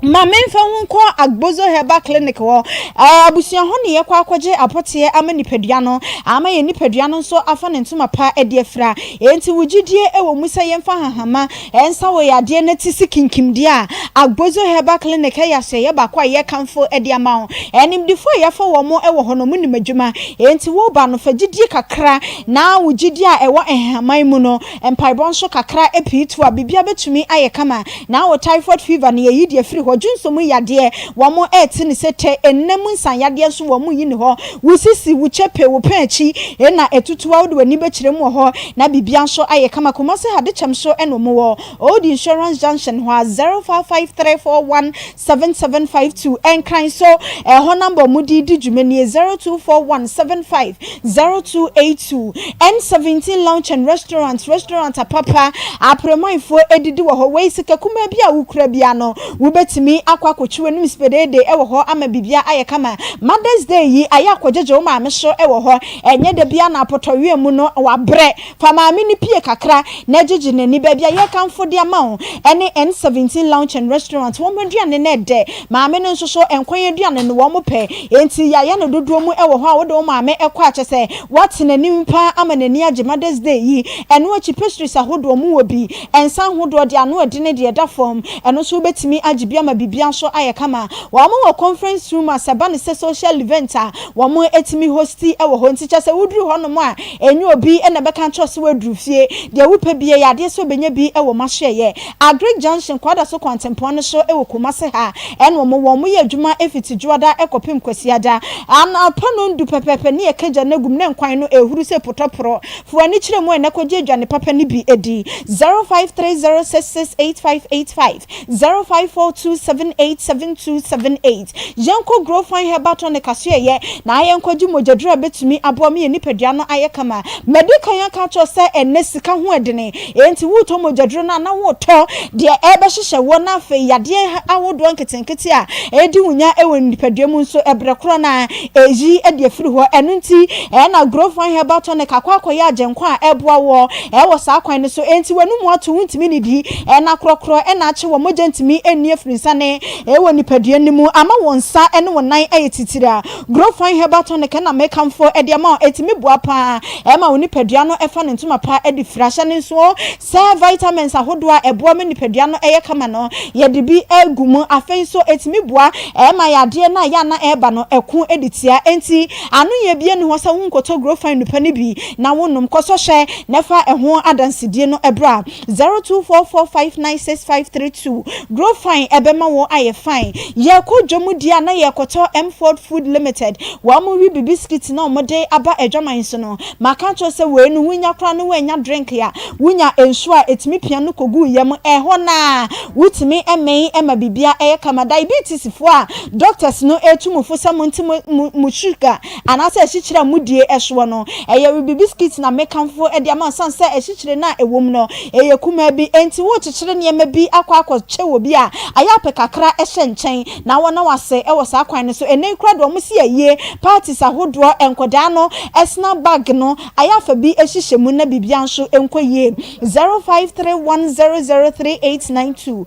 Ma memfa wo nkɔ Agbozo Herbal Clinic hɔ. Abusua hɔ ne yɛkɔ akɔgye apɔteɛ ama nipadua no, ama yɛn nipadua no nso afa ne ntoma pa de afira. Enti wo gyidie wɔ mu sɛ yɛmfa hahama nsa wɔ yadeɛ no ti si kinkim deɛ a, Agbozo Herbal Clinic yɛ asoɛeɛ baako a yɛkamfo de ama wo. Animdefoɔ a yɛafa wɔn wɔ hɔ no, wɔnim adwuma. Enti woreba no, fa gyidie kakra na wo gyidie a ɛwɔ nhahan mu no, mpaebɔ nso kakra pii to a, biribiara bɛtumi ayɛ kama. Na wo typhoid fever no, yɛyi de afiri hɔ. Dwonsɔ mu yadeɛ, wɔn rete no sɛ tɛ. Nna mu nsan yadeɛ nso, wɔn reyi no hɔ. Wo sisi, wo kyɛpɛ, wo pɛn akyi na atutu a, wode w'ani bɛkyerɛ mu wɔ hɔ na biribiara nso ayɛ kama. Kumasi Hadekyɛm so na wɔn wɔ. Old Insurance Junction hɔ a, 0553417752. Nkran so, ɛhɔ number a wɔde redi dwuma nie, 0241750282. N17 Lounge and Restaurant, restaurant apapa, apremanfoɔ didi wɔ hɔ. Wei, sika kumaa bi a wokura biara no, wobɛtumi akɔ akɔtwi w'anim spedeede wɔ hɔ ama biribiara ayɛ kama. Mother's Day yi, ayɛ akɔgyegye wo maame so wɔ hɔ. Ɛnyɛ da biara na apotɔweɛ mu no, wabrɛ. Fa maame no pue kakra na gyegye n'ani. Baabi a yɛrekamfo de ama wo ne N17 Lounge and Restaurant. Wɔn aduane no ɛdɛ. Maame no nso so, nkwan aduane no wɔn pɛ. Enti yɛayɛ no dodoɔ mu wɔ hɔ a wode wo maame kɔ a kyerɛ sɛ woate n'anim pa ara ama n'ani agye Mother's Day yi. Ɛno akyi pastries ahodoɔ, mowɔ bi. Nsa ahodoɔ, deɛ ano ɛdene, deɛ ɛda fam, ɛno nso wobɛtumi agye bi ama biribiara nso ayɛ kama. Wɔn wɔ conference room a sɛ ɛba no sɛ social event a wɔtumi hosti wɔ hɔ. Nti kyerɛ sɛ woduru hɔnom a, Ɛnyɛ obi na ɛbɛka akyerɛ wo sɛ woaduru fie. Deɛ wopɛ biara, ɛyɛ adeɛ sɛ wobɛnya bi wɔ m'asoɛeɛ. Agric Junction, Kwadaso kwantempɔn no so wɔ Kumasi ha na wɔwɔ. Wɔyɛ adwuma fiti Dwoada kɔpem Kwasiada. Anɔpa nnɔndu pɛpɛɛpɛ ne yɛka gya no agu mu na nkwan no ɛrehuru sɛ potɔporɔ. Fa w'ani kyerɛ mu ɛ na kɔgye aduane papa no bi di. 0530668585. 0542787278. Yɛnkɔ Growfine Herbal Tonic asoɛeɛ na yɛnkɔgye mogyaduro a ɛbɛtumi aboa ma yɛn nipadua no ayɛ kama. Madi kan aka akyerɛ wo sɛ ɛnnɛ sika ho ɛdene, enti woretɔ mogyaduro no a na woretɔ deɛ ɛrebɛhyehyɛ woɔ na afei yadeɛ ahodoɔ nketenkete a ɛredi wo nya wɔ nipadua mu nso ɛberɛ korɔ no ara ɛreyi de afiri hɔ. Ɛno nti na Growfine Herbal Tonic akɔ akɔyɛ agyenkwa a ɛreboa woɔ wɔ saa kwan no so. Enti w'anomu ato wontumi nnidi na korɔkorɔ na akye wɔ mogya ntumi nni afirinsane wɔ nipadua no mu ama wo nsa ne wo nan ayɛ titire a, Growfine Herbal Tonic na mekamfo de ama wo. Ɛtumi boa pa ara ma wo nipadua no fa ne ntoma pa de fira. Hyɛ no nsoɔ sɛ vitamins ahodoɔ a ɛboa ma nipadua no yɛ kama no, yɛde bi gu mu. Afei nso ɛtumi boa ma yadeɛ no a ɛyɛ a na ɛreba no ɛko de tia. Enti anoyie biara nni hɔ sɛ wonkɔtɔ Growfine nnupa no bi na wonom. Kɔ so hwɛ na fa ɛho adansedie no bra. 0244596532 Grow fine ɛbɛma wo ayɛ fine. Yɛkɔ dwa mu deɛ a na yɛkɔtɔ Mford Food Limited wɔn we bi biscuit na wɔn de aba adwaman so no maka akyerɛ wo sɛ wei no wonya koraa no woannya drink a wonya nsuo a ɛtumi pia no kɔgu wo yam ɛhɔ no ara wotumi mee ma biribiara ɛyɛ kama. Diabetes foɔ a doctors no ɛretu mo fo sɛ monte mo mo sugar Anaasɛ asikyire a modie soɔ no, ɛyɛ ruby biscuit na mekamfo de ama wo ɛsiane sɛ asikyire no a ɛwɔ mu no, ɛyɛ kumaa bi, enti worekyekyere nneɛma bi akɔ akɔkyɛ wɔ bi a, ayɛ apɛ kakra hyɛ nkyɛn na wɔna wo ase wɔ saa kwan no so. Ɛnnɛ yi koraa deɛ wɔsi ayie, parties ahodoɔ, nkwadaa no snack bag no, ayɛ afa bi hyehyɛ mu na biribiara nso nkɔ yie. 0531003892,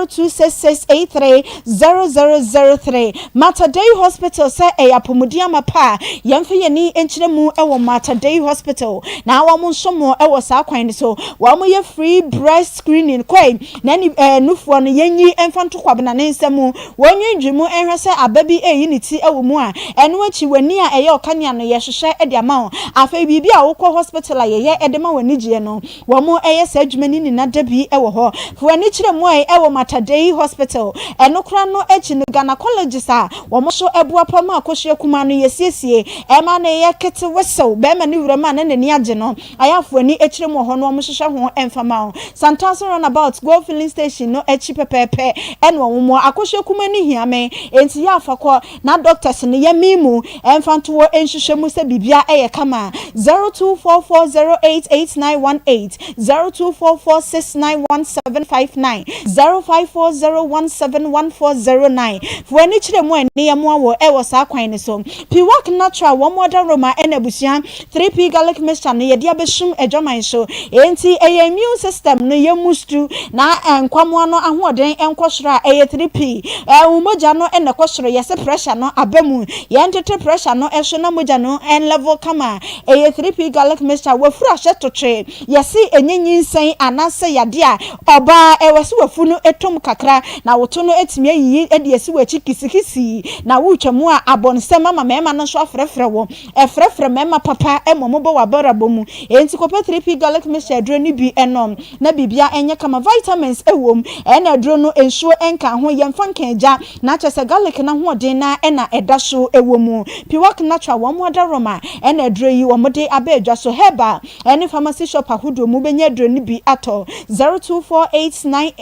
0266830003. Mater Dei Hospital sɛ ɛyɛ apɔmuden amapa a, yɛmfa yɛn ani nkyerɛ mu wɔ Mater Dei Hospital na wɔn nso mo wɔ saa kwan no so. Wɔn yɛ free breast screening kɔe na ni ɛɛ nufoɔ no yɛnyi mfa nto Kwabena ne nsa mu. Wɔnwendwen mu nhwɛ sɛ aba bi reyi ne ti wɔ mu a, ɛno akyi w'ani a ɛyɛ ɔkanea no yɛhwehwɛ de ama wo. Afei biribi a wokɔ hospital a yɛyɛ de ma w'anigyeɛ no, Wɔyɛ saa adwuma no nyina da bi wɔ hɔ. Fa w'ani kyerɛ mmuae wɔ Mater Dei Hospital. Ɛno koraa no akyi no, gynaecologists a wɔn nso boapa ma akosua kumaa no yɛsiesie ma no yɛ kete wesew barima no wuram a na n'ani agye no. Ayɛ a fa w'ani kyerɛ mu wɔ hɔ na wɔhwehwɛ ho mfa ma wo. Santase Runabout Gold Filling Station no akyi pɛpɛɛpɛ na wɔn wɔ. Akosua kumaa no hia me, enti yɛ a fa kɔ. Na doctors no yɛ me mu ɛnfa nto hɔ nhwehwɛ mu sɛ biribia ɛyɛ kama 0244088918 0244691759 0540171409 Fa w'ani kyerɛ mu a ɛne yɛmoa wo ɛwɔ saa kwan no so Piwak Natural wɔn ɔda Roma ɛna abusua 3P Garlic Mixture no yɛde abɛsum adwaman so enti ɛyɛ immune system no yɛ mu stu na nkwamoa no ahoɔden nkɔ soro a ɛyɛ 3P wo mogya no na ɛkɔ soro yɛse pressure no aba mu yɛntete pressure no so na mogya no level kama a ɛyɛ 3P Garlic Mixture wafuru ahyɛ totwe yɛse ɛnyɛ nyinsɛn anaasɛ yadeɛ a ɔbaa ɛwɔ sɛ wafu no tom kakra na woto no atumi ayiyi de asi wakyi kisikisi na wotwa mu a abɔ nsɛm ama mmarima no nso afrɛfrɛ wo Ɛfrɛfrɛ mmarima papa ma wɔbɔ w'abrabɔ mu. Enti kɔpɛ 3P Garlic Mixture aduro no bi nom na biribiara nyɛ kama. Vitamins wɔ mu, ɛna aduro no nsuo nka ho, yɛmfa nka agya, na kyerɛ sɛ garlic no ahoɔden no ara na ɛda so wɔ mu. Piwak Natural, wɔn adaworoma na aduro yi wɔde aba adwa so. Herbal ne pharmacy shop ahodoɔ mu wobɛnya aduro no bi atɔ. 02489.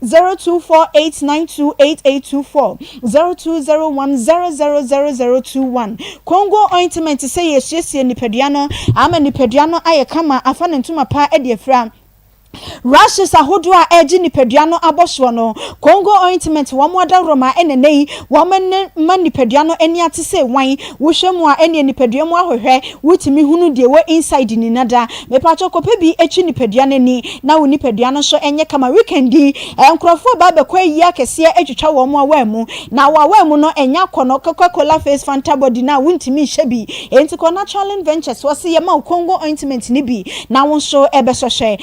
0248928824, 0201000021. Congo ointment sɛ yɛresiesie nipadua no ama nipadua no ayɛ kama afa ne ntoma pa de afira. Rashes ahodoɔ a ɛregye nipadua no abɔ soɔ no, Congo ointment wɔn adaworoma na ɛnɛ yi wɔn ne ma nipadua no ani ate sɛ wan. Wohwɛ mu a ɛneɛ nipadua mu ahwehwɛ Wotumi hunu deɛ ɛwɔ inside nyina da. Mepakyɛw kɔpɛ bi twi nipadua no ani na wo nipadua no nso nyɛ kama. Weekend yi nkurɔfoɔ ba abɛkɔ ayie akɛseɛ atwitwa wɔn awaa mu. Na wɔ awaa mu no ɛnyɛ akɔnɔ, Coca Cola face Fanta body no a wontumi nhyɛ bi. Enti kɔ Naturalin Ventures hɔ se yɛma wo Congo ointment no bi na wo nso bɛsɔ hwɛ.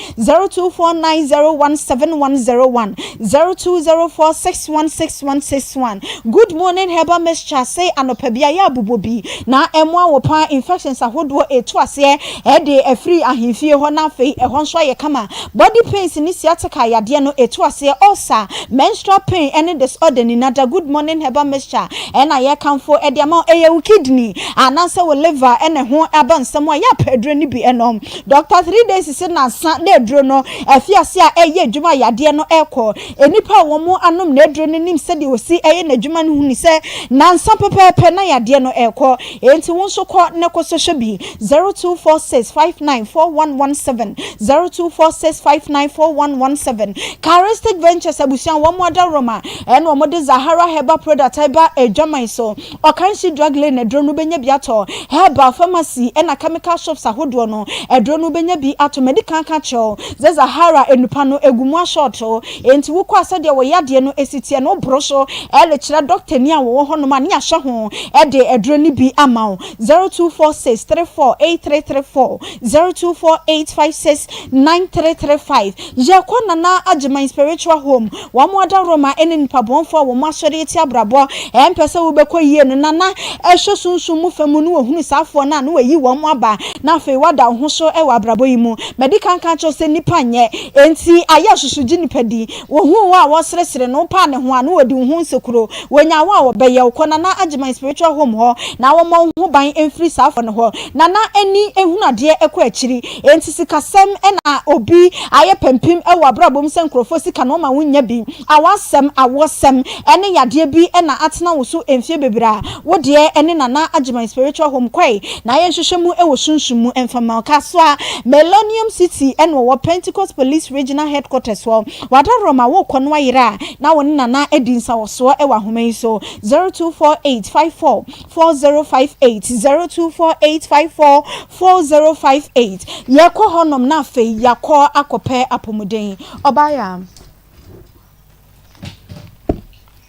0249017101, 0204616161. Good morning herbal mixture sei anɔpa bi ayɛ abobɔ bi na ɛmoa wo paa infections ahodoɔ ɛtu aseɛ ɛde afiri ahemfie hɔ na afei ɛhɔ nso ayɛ kama body pains ne sciatica yadeɛ no ɛtu aseɛ ulcer menstrual pain ɛne disorder nyina da good morning herbal mixture ɛna yɛkamfo ɛde ama wo ɛyɛ wo kidney anaasɛ wo liver ɛna ɛho aba nsɛm a yɛ apɛ aduro no bi ɛnom Doctor 3 days se nansa na aduro no afi ase a ɛyɛ adwuma a yadeɛ no ɛkɔ Nnipa a wɔn anom n'aduro no nim sɛdeɛ ɔsi yɛ n'adwuma no hunu sɛ nnansa pɛpɛɛpɛ na yadeɛ no rekɔ. Enti wo nso kɔ na kɔsɔ hwɛ bi. 0246 59 4117, 0246 59 4117. Charistic Ventures abusua wɔn adaworoma ɛna wɔde Zahara Herbal Product reba adwaman so. Ɔkanhye Drug Lane aduro no wobɛnya bi atɔ. Herbal Pharmacy ɛna chemical shops ahodoɔ no aduro no wobɛnya bi atɔ. Madi kan aka akyerɛ wo sɛ Zahara nnupa no ɛgu mu asɔɔto. Enti wokɔ a sɛdeɛ wo yadeɛ no si teɛ no woboro so rekyerɛ dɔktani a wɔwɔ hɔnom a ne yɛahyɛ ho de aduro no bi ama wo. 0246 34 8334, 0248 56 9335. Yɛkɔ Nana Agyeman Spiritual Home, wɔn adaworoma ne nnipa bɔnfoɔ a wɔn asɔre atia abrabɔ ɛmpɛ sɛ wobɛkɔ yie no. Nana hwɛ sunsum mu fa mu na wahunu saa afoɔ no a na wayi wɔn aba na afei wada wo ho so wɔ abrabɔ yi mu. Madi kan aka akyerɛ wo sɛ nnipa nyɛ enti ayɛ asusugye nnipa di. Wɔhuu wo a wɔseresere no, wopaa ne ho a na wɔdi wo ho nsekuro. Wɔnya wo a wɔbɛyɛ wo. Kɔ Nana Agyeman Spiritual Home hɔ na wɔmmɔ wo ho ban mfiri saa afoɔ no hɔ. Nana ani hunu adeɛ kɔ akyiri enti sikasɛm na obi ayɛ pampim wɔ abrabɔ mu sɛ nkurɔfoɔ sika no ɔma wonnya bi. Awasɛm, awoɔsɛm ne yadeɛ bi na atena wo so mfeɛ bebree a, wo deɛ ne Nana Agyeman Spiritual Home kɔe na yɛnhwehwɛ mu wɔ sunsum mu mfa mma wo. Kasoa, Millennium City na ɔwɔ Pentecost Police Regional Headquarters hɔ. W'adaworoma wokɔ no ayera a, na wo ne Nana adi nsawɔsoɔ wɔ ahoma yi so, 0248 54 4058, 0248 54 4058. Yɛkɔ hɔnom na afei yɛakɔ akɔpɛ apɔmuden. Ɔbaa yaa.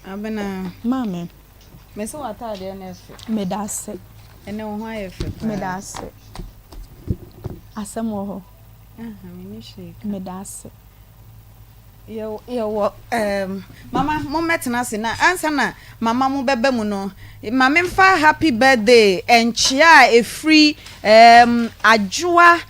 Abena. Maame. Mese w'ataadeɛ no yɛ fɛ. Meda ase. Ɛnɛ wo ho ayɛ fɛ paa. Meda ase. Asɛm wɔ hɔ. Aha, menni hwee ka. Meda ase. Yɛwɔ um, mama mommɛtena ase na ansa na mama mo bɛba mu no, ma memfa happy birthday nkyea a ɛfiri um, Adwoa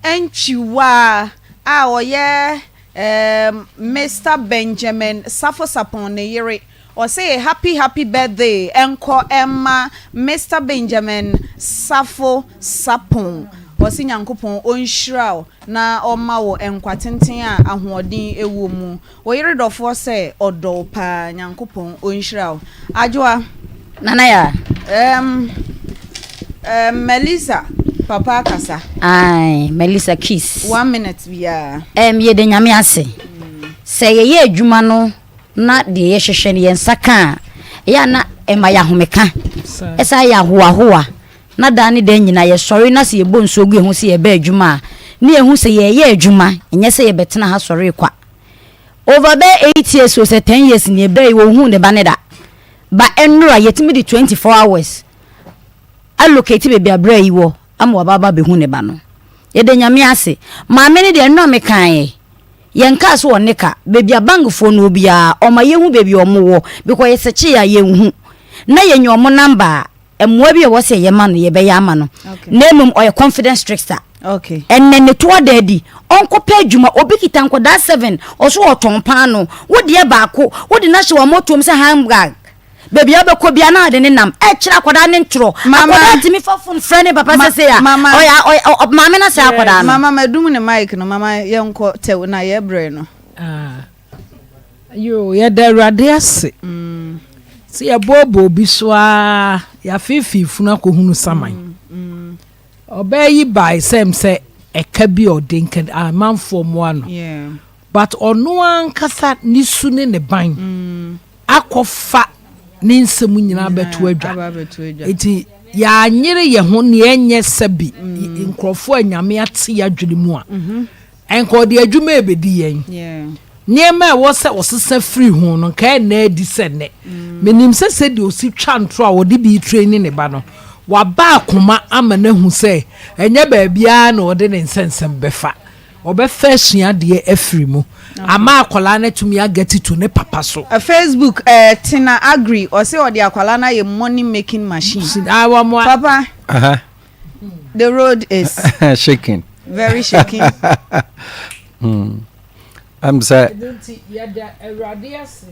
Antwiwa a ɔyɛ um, Mister Benjamin Safo Sapon ne yere. Ɔse happy happy birthday nkɔ mma Mister Benjamin Safo Sapon. Ɔse Nyankopɔn ɔnhyira wo na ɔmma wo nkwa tenten a ahoɔden wɔ mu. Wo yere dɔfoɔ sɛ ɔdɔ wo paa Nyankopɔn ɔnhyira wo. Adwoa. Nana Yaa. Ɛɛm ɛɛm Melissa papa akasa. Ae Melissa kiss. One minute biara. Ɛɛm yɛda Nyame ase sɛ yɛyɛ adwuma no na deɛ yɛhwehwɛ no yɛn nsa ka a, ɛyɛ a na ɛma yɛ ahomeka, ɛsan yɛ ahoahoa, na daa ne daa nyinaa yɛsɔre na sɛ yɛbɔ nsuo gu yɛn ho sɛ yɛreba adwuma a, na yɛhu sɛ yɛreyɛ adwuma, ɛnyɛ sɛ yɛbɛtena ha sɔre kwa. Over bɛyɛ eight years o sɛ ten years ni ɛbɛɛ yi wɔnhuu ne ba ne da. Ba ɛnnora yɛtumi de 24 hours allocate baabi a berɛ yi wɔ ama waba aba abɛhu ne ba no. Yɛda Nyame ase. Maame no deɛ ɛnnora mekaeɛ. Yɛnkaa sɛ ɔne ka. Baabi a bank foɔ no wɔ biara ɔma yɛhu baabi a ɔmo wɔ because yɛsɛkyee a yɛnhu na yɛnya ɔmo number a mmoa bi a ɛwɔ sɛ yɛma no yɛbɛyɛ ama no na mmom ɔyɛ confidence trickster ɛnɛ ne to ada adi ɔnkɔpɛ adwuma obi kita nkɔdaa 7 ɔso ɔtɔn paano wo deɛ baako wode no ahyɛ wɔn motom sɛ handbag Baabi a wobɛkɔ biara na ɔde ne nam ɛkyerɛ akwadaa ne ntorɔ. Akwadaa tumi fa phone frɛ ne papa sese a ɔyɛ ɔyɛ maame na sɛ akwadaa no. Mama madum ne mic no mama yɛnkɔ tɛw na yɛbrɛ no. Ah, yoo yɛda Awurade ase mm. sɛ yɛbooboo bi so ara yɛafeefee funu akɔhunu saman. Mm, mm. Ɔbaa yi bae sɛ m sɛ ɛka bi ɔde nka amanfoɔ mmoa no. But ɔno ankasa ne su ne ne ban. Mm. akɔfa ne nsɛm nyinaa abɛto adwa. Nti yɛanyere yɛn ho nea ɛnyɛ sɛbi mm. nkurɔfoɔ a Nyame ate yɛn adwene mu a, mhm. nka ɔde adwuma ɛbɛdi yɛn. Nneɛma a ɛwɔ sɛ ɔsesa firi ho no, nka ɛnna adi sɛ nnɛ. Mm. Menim sɛ sɛdeɛ ɔsi twa ntorɔ a ɔde bi traini ne ba no, waba akoma ama no ahu sɛ ɛnyɛ baabiara na ɔde ne nsɛnsɛm bɛfa. Ɔbɛfa asuadeɛ afiri mu ama akwadaa no atumi agɛte to ne papa so. Facebook eh, Tina Agri ɔse ɔde akwadaa no ayɛ money making machine. Ah, wɔn a. Papa, uh -huh. the road is shaking. Very shaking. hmm. I'm sɛ. Ɛno nti yɛda Awurade ase.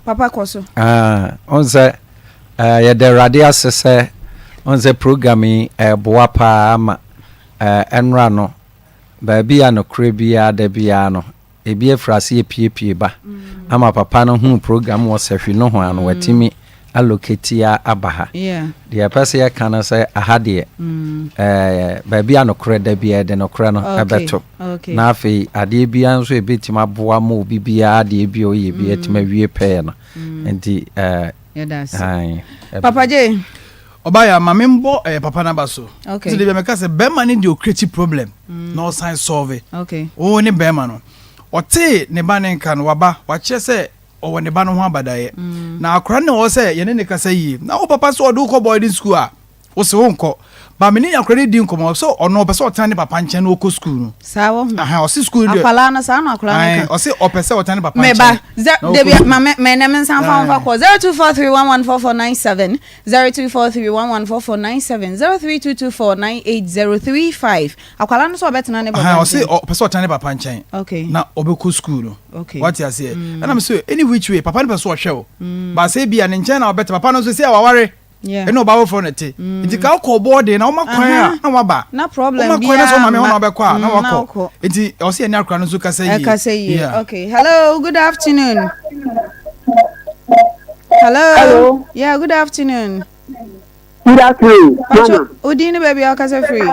Papa kɔ so. Ah, ɔn sɛ eh, yɛda Awurade ase sɛ ɔn sɛ program yi ɛboa paa ama eh, ɛnora no baabi a nokorɛ biara da biara no ebi afiri ase epiepie ba mm. ama papa no hu program wɔ sahwi no ho ano mm. watumi aloketi aba ha deɛ ɛpɛ sɛ yɛka no sɛ aha deɛ mm. eh, baabi a nokorɛ da biara de nokorɛ no ɛbɛto Na afei adeɛ biara nso ɛbɛtumi aboa ma obi biara adeɛ bi a ɔyɛ bi atumi mm. awie pɛɛ no mm. nti eh, Yɛda ase. Papa J. Ɔbaa yɛ ma membɔ eh, papa n'aba so. Okay. Nti de bia meka sɛ bɛrima ne deɛ ɔcreate problem mm. na ɔsan solve. Okay. Wo ne bɛrima no. Ɔtee ne ba ne nka no waba wakyerɛ sɛ ɔwɔ ne ba no ho abadaeɛ. Mm. Na akora no na ɔwɔ sɛ yɛne ne kasa yie. Na wo papa sɛ ɔde wokɔ boarding school a Wo se wonkɔ. But me ne akora no di nkɔmmɔ sɛ ɔno ɔpɛ sɛ ɔtena ne papa nkyɛn na ɔkɔ sukuu no. Saa wɔ ho. Aha, ɔse sukuu no deɛ. Akwadaa no saa na akwadaa no ka. Ɔse ɔpɛ sɛ ɔtena ne papa nkyɛn. Meba. Ze debi ma me me ne me nsa nfa nfa kɔ 0243114497 0243114497 0322498035 Akwadaa no sɛ ɔbɛtena ne papa nkyɛn. Ɔse ɔpɛ sɛ ɔtena ne papa nkyɛn. Okay. Na ɔbɛkɔ sukuu no. Okay. Wate aseɛ. Ɛna me sɛ any which way papa no pɛ sɛ ɔhwɛ wo. But sɛ ebia ne nkyɛn na ɔbɛtena papa no nso sɛ waware. ɛne ɔbaa foforɔ na ɛte mm. nti ka wokɔ bɔɔden na woma kwan a na waba na problem woma kwan na sɛ woma hɔ na wobɛkɔ a na mm, wakɔ nti ɔsɛ yɛne akora no nso kasa yie ɛkasa yie okay hello good afternoon hello hello yeah good afternoon good afternoon mama odin ne baabi a ɔkasa firi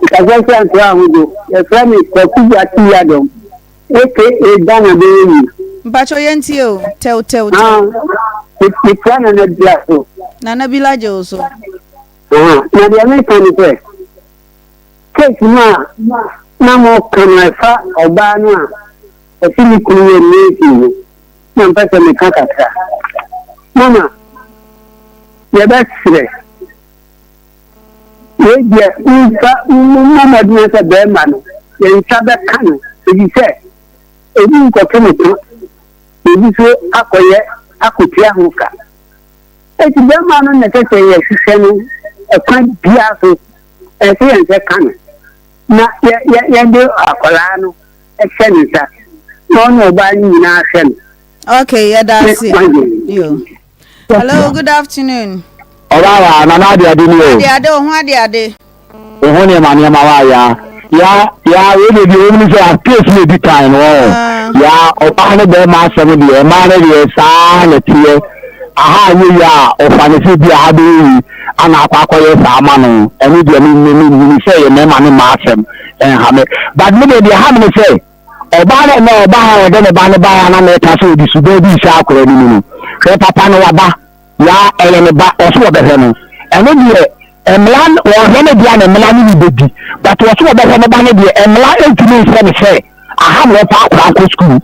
kasa firi ankora ahodo yɛfrɛ me kwaku boakye yiadom Aka Ghana bɛyɛ yie. Mpakyɛw yɛn tie o, tɛw tɛw tɛw. Ah, mekyia Nana Bila so. Nana Bila gye wo so. Ah, na deɛ meka ne sɛ, case no a na moka no ɛfa ɔbaa no a ɔse ne kunu yɛ nurse no. Na mpɛ sɛ meka kakra. Mama, yɛbɛserɛ. Wei deɛ momfa mommɔ mmɔden sɛ bɛrima no yɛn nsa bɛka no efisɛ ebi nkɔto ne to na ebi nso akɔyɛ akɔtua ho ka. Eti bɛrima no na ɛsɛ sɛ yɛhwehwɛ no ɛkwan biara so ɛsɛ sɛ yɛn nsa ka no na yɛ yɛ yɛde akwadaa no hyɛ ne nsa na ɔne ɔbaa no nyinaa hwɛ no. Okay, yɛda ase. Yo. Hello, good afternoon. Ɔbaa wa nana ade ade ni o. Ade ade o ho ade ade. O ho nneɛma nneɛma wa ya. Ya ya wei de deɛ wɔn ni sɛ case na edi kan no ɔɔ. Ah. Ya ɔbaa ne bɛrima asɛm deɛ mmaa no deɛ saa na teɛ. Aha anyɛ yie a ɔfa ne sɛ bi aha bɛyɛ yi ana akɔ akɔyɛ saa ama no ɛno deɛ me me me me sɛ yɛ mmarima ne mmaa asɛm ɛnha me but me deɛ deɛ ha me ne sɛ Ɔbaa no ɛnɛ ɔbaa a ɔde ne ba no baeɛ a na meka sɛ ɔde suban bi rehyɛ akwadaa no mu no, hwɛ papa no waba, yaa ɛyɛ ne ba, ɔse wɔbɛhwɛ no. Ɛno deɛ mmara wɔhwɛ no deɛ a ne mmara ne no bɛdi, but ɔse wɔbɛhwɛ ne ba no deɛ mmara ntumi nhyɛ no sɛ aha na ɔmfa akwadaa nkɔ sukuu.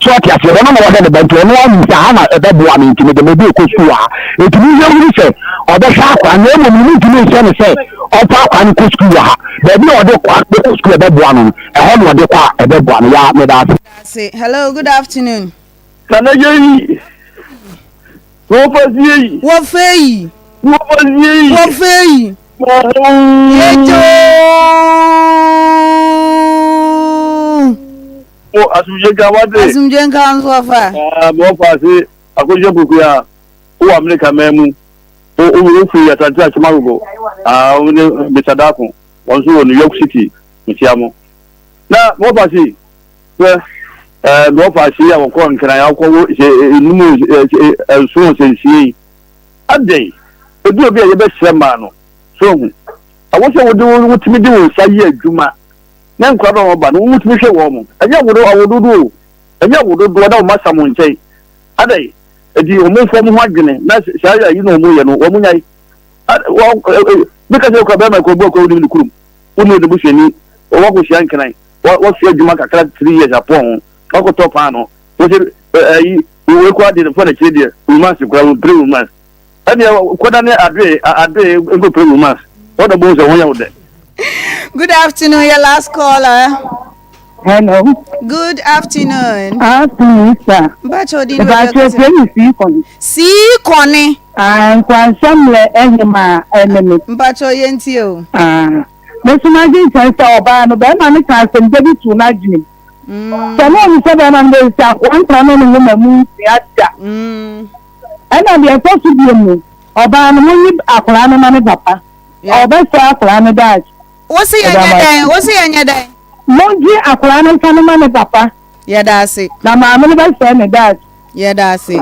So ɔte aseɛ? Ɔno na ɔhwɛ ne ba nti ɔno ara nim sɛ aha na ɛbɛboa me nti mede me ba rekɔ sukuu wɔ ha. Nti monhwɛ nhunu sɛ ɔbɛhwɛ akwadaa no na mmom no montumi nhyɛ no sɛ ɔmfa akwadaa no nkɔ sukuu wɔ ha. Baabi a ɔde kɔ bɛkɔ sukuu a ɛbɛboa no no, ɛhɔ na ɔde kɔ a ɛbɛboa no. Yaa, meda ase. Ase. Hello, good afternoon. Nana yei, wɔfa sie yi. Wɔfɛ yi. Wɔfa sie yi. Wɔfɛ yi. Yɛgyo. Mo asomdwe nka wate. Asomdwe nka nso ɔfa. Ah, mo ɔfa ase akɔhyɛ kukua wɔ Amerika man mu. Wo wo firi Asante Akyem Agogo. Ah, wo ne Mr. Dako. Wɔn nso wɔ New York City. Mekyia mo. Na mo ɔfa ase sɛ ɛɛ mo ɔfa ase a wɔkɔ Nkran akɔ wo sɛ enum nson sɛ nsia yi. Adɛn? Edu obi a yɛbɛsrɛ maa no. So ho. Ɛwɔ sɛ wode wotumi de wo nsa yɛ adwuma. Na nkwadaa no a wɔba no, wotumi hwɛ wɔn. Ɛnyɛ wo awo dodoɔ o, ɛnyɛ wo dodoɔ na wɔn asa mo nkyɛn. Adɛn? Eti wɔn mfa wɔn ho adwene na saa ayi na wɔn yɛ no wɔn nyae. Meka sɛ okura bɛrima kura bu akura wonim ne kurom, wonim ne busuani, wɔakɔhyia nkran, wɔasua adwuma kakra 3 years apɔn ho, wakɔtɔ paano, wɔsɛ ayi wei kura de fɔ n'akyire deɛ romance kura wɔn pere romance. Ɛdeɛ kɔda ne adoe adoe nkɔ pere romance, wɔn na bɔn sɛ wɔn yɛ wo dɛ. Good afternoon, your last caller. Hello. Good afternoon. Afternoon, sir. Mpacho di Mpacho fie mi sii kɔni. Sii kɔni. Ah, nkwansɛm lɛ ɛhema ɛne mi. Mpacho yɛn ti o. Ah, mesoma gye nkyɛn sɛ ɔbaa no bɛrima no ka asɛm gye bi tu n'adwene mu. Mm. Sɛ ne ɔno sɛ bɛrima no bɛyɛ sɛ akoa nkora no ne nwoma mu nsia da. Mm. Ɛna deɛ ɛtɔ so bie mu ɔbaa no mo nyi akwaraa no ma ne papa. Ɔbɛsɛe akwadaa no daakye. Wo se yɛnyɛ dɛn? Wo se yɛnyɛ dɛn? Mongye akwadaa no mfa no ma ne papa. Yɛda ase. Na maame no bɛsɛe ne daakye. Yɛda ase.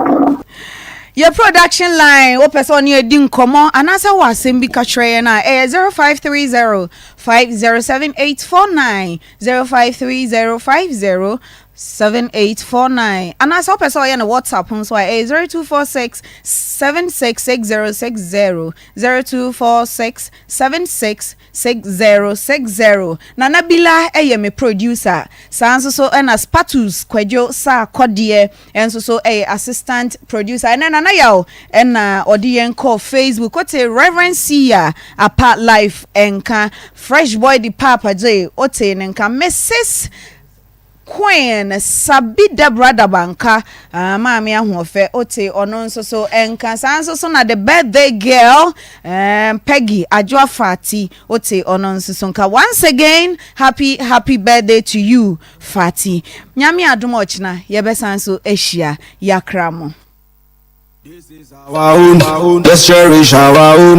Yɛ production line, wopɛ sɛ ɔne yɛn di nkɔmmɔ anaasɛ wowɔ asɛm bi ka kyerɛ yɛn a, ɛyɛ 0530 507849, 0530 50 7849 anaasɛ wopɛ sɛ ɔyɛ no WhatsApp nso a ɛyɛ 0246 766060, 0246 766060. Nana Bila yɛ me producer, saa nso so na Spatus Kwadwo Sarkodie nso so yɛ assistant producer. Ɛnɛ Nana Yaw na ɔde yɛn kɔɔ Facebook, wote Reverend Siya Apa Life nka, Fresh Boy de Paapa Gye wote ne nka, Mrs. Queen Sabi Deborah Dabanka, ah, maame ahoɔfɛ, wote ɔno nso so nka. Saa nso so na the birthday girl, eh, Peggy Adwoa Fati, wote ɔno nso so nka. Once again, happy, happy birthday to you, Fati. Nyame adom ɔkyena, yɛbɛsan so ahyia. Yakra mo. Our own, let's cherish our own.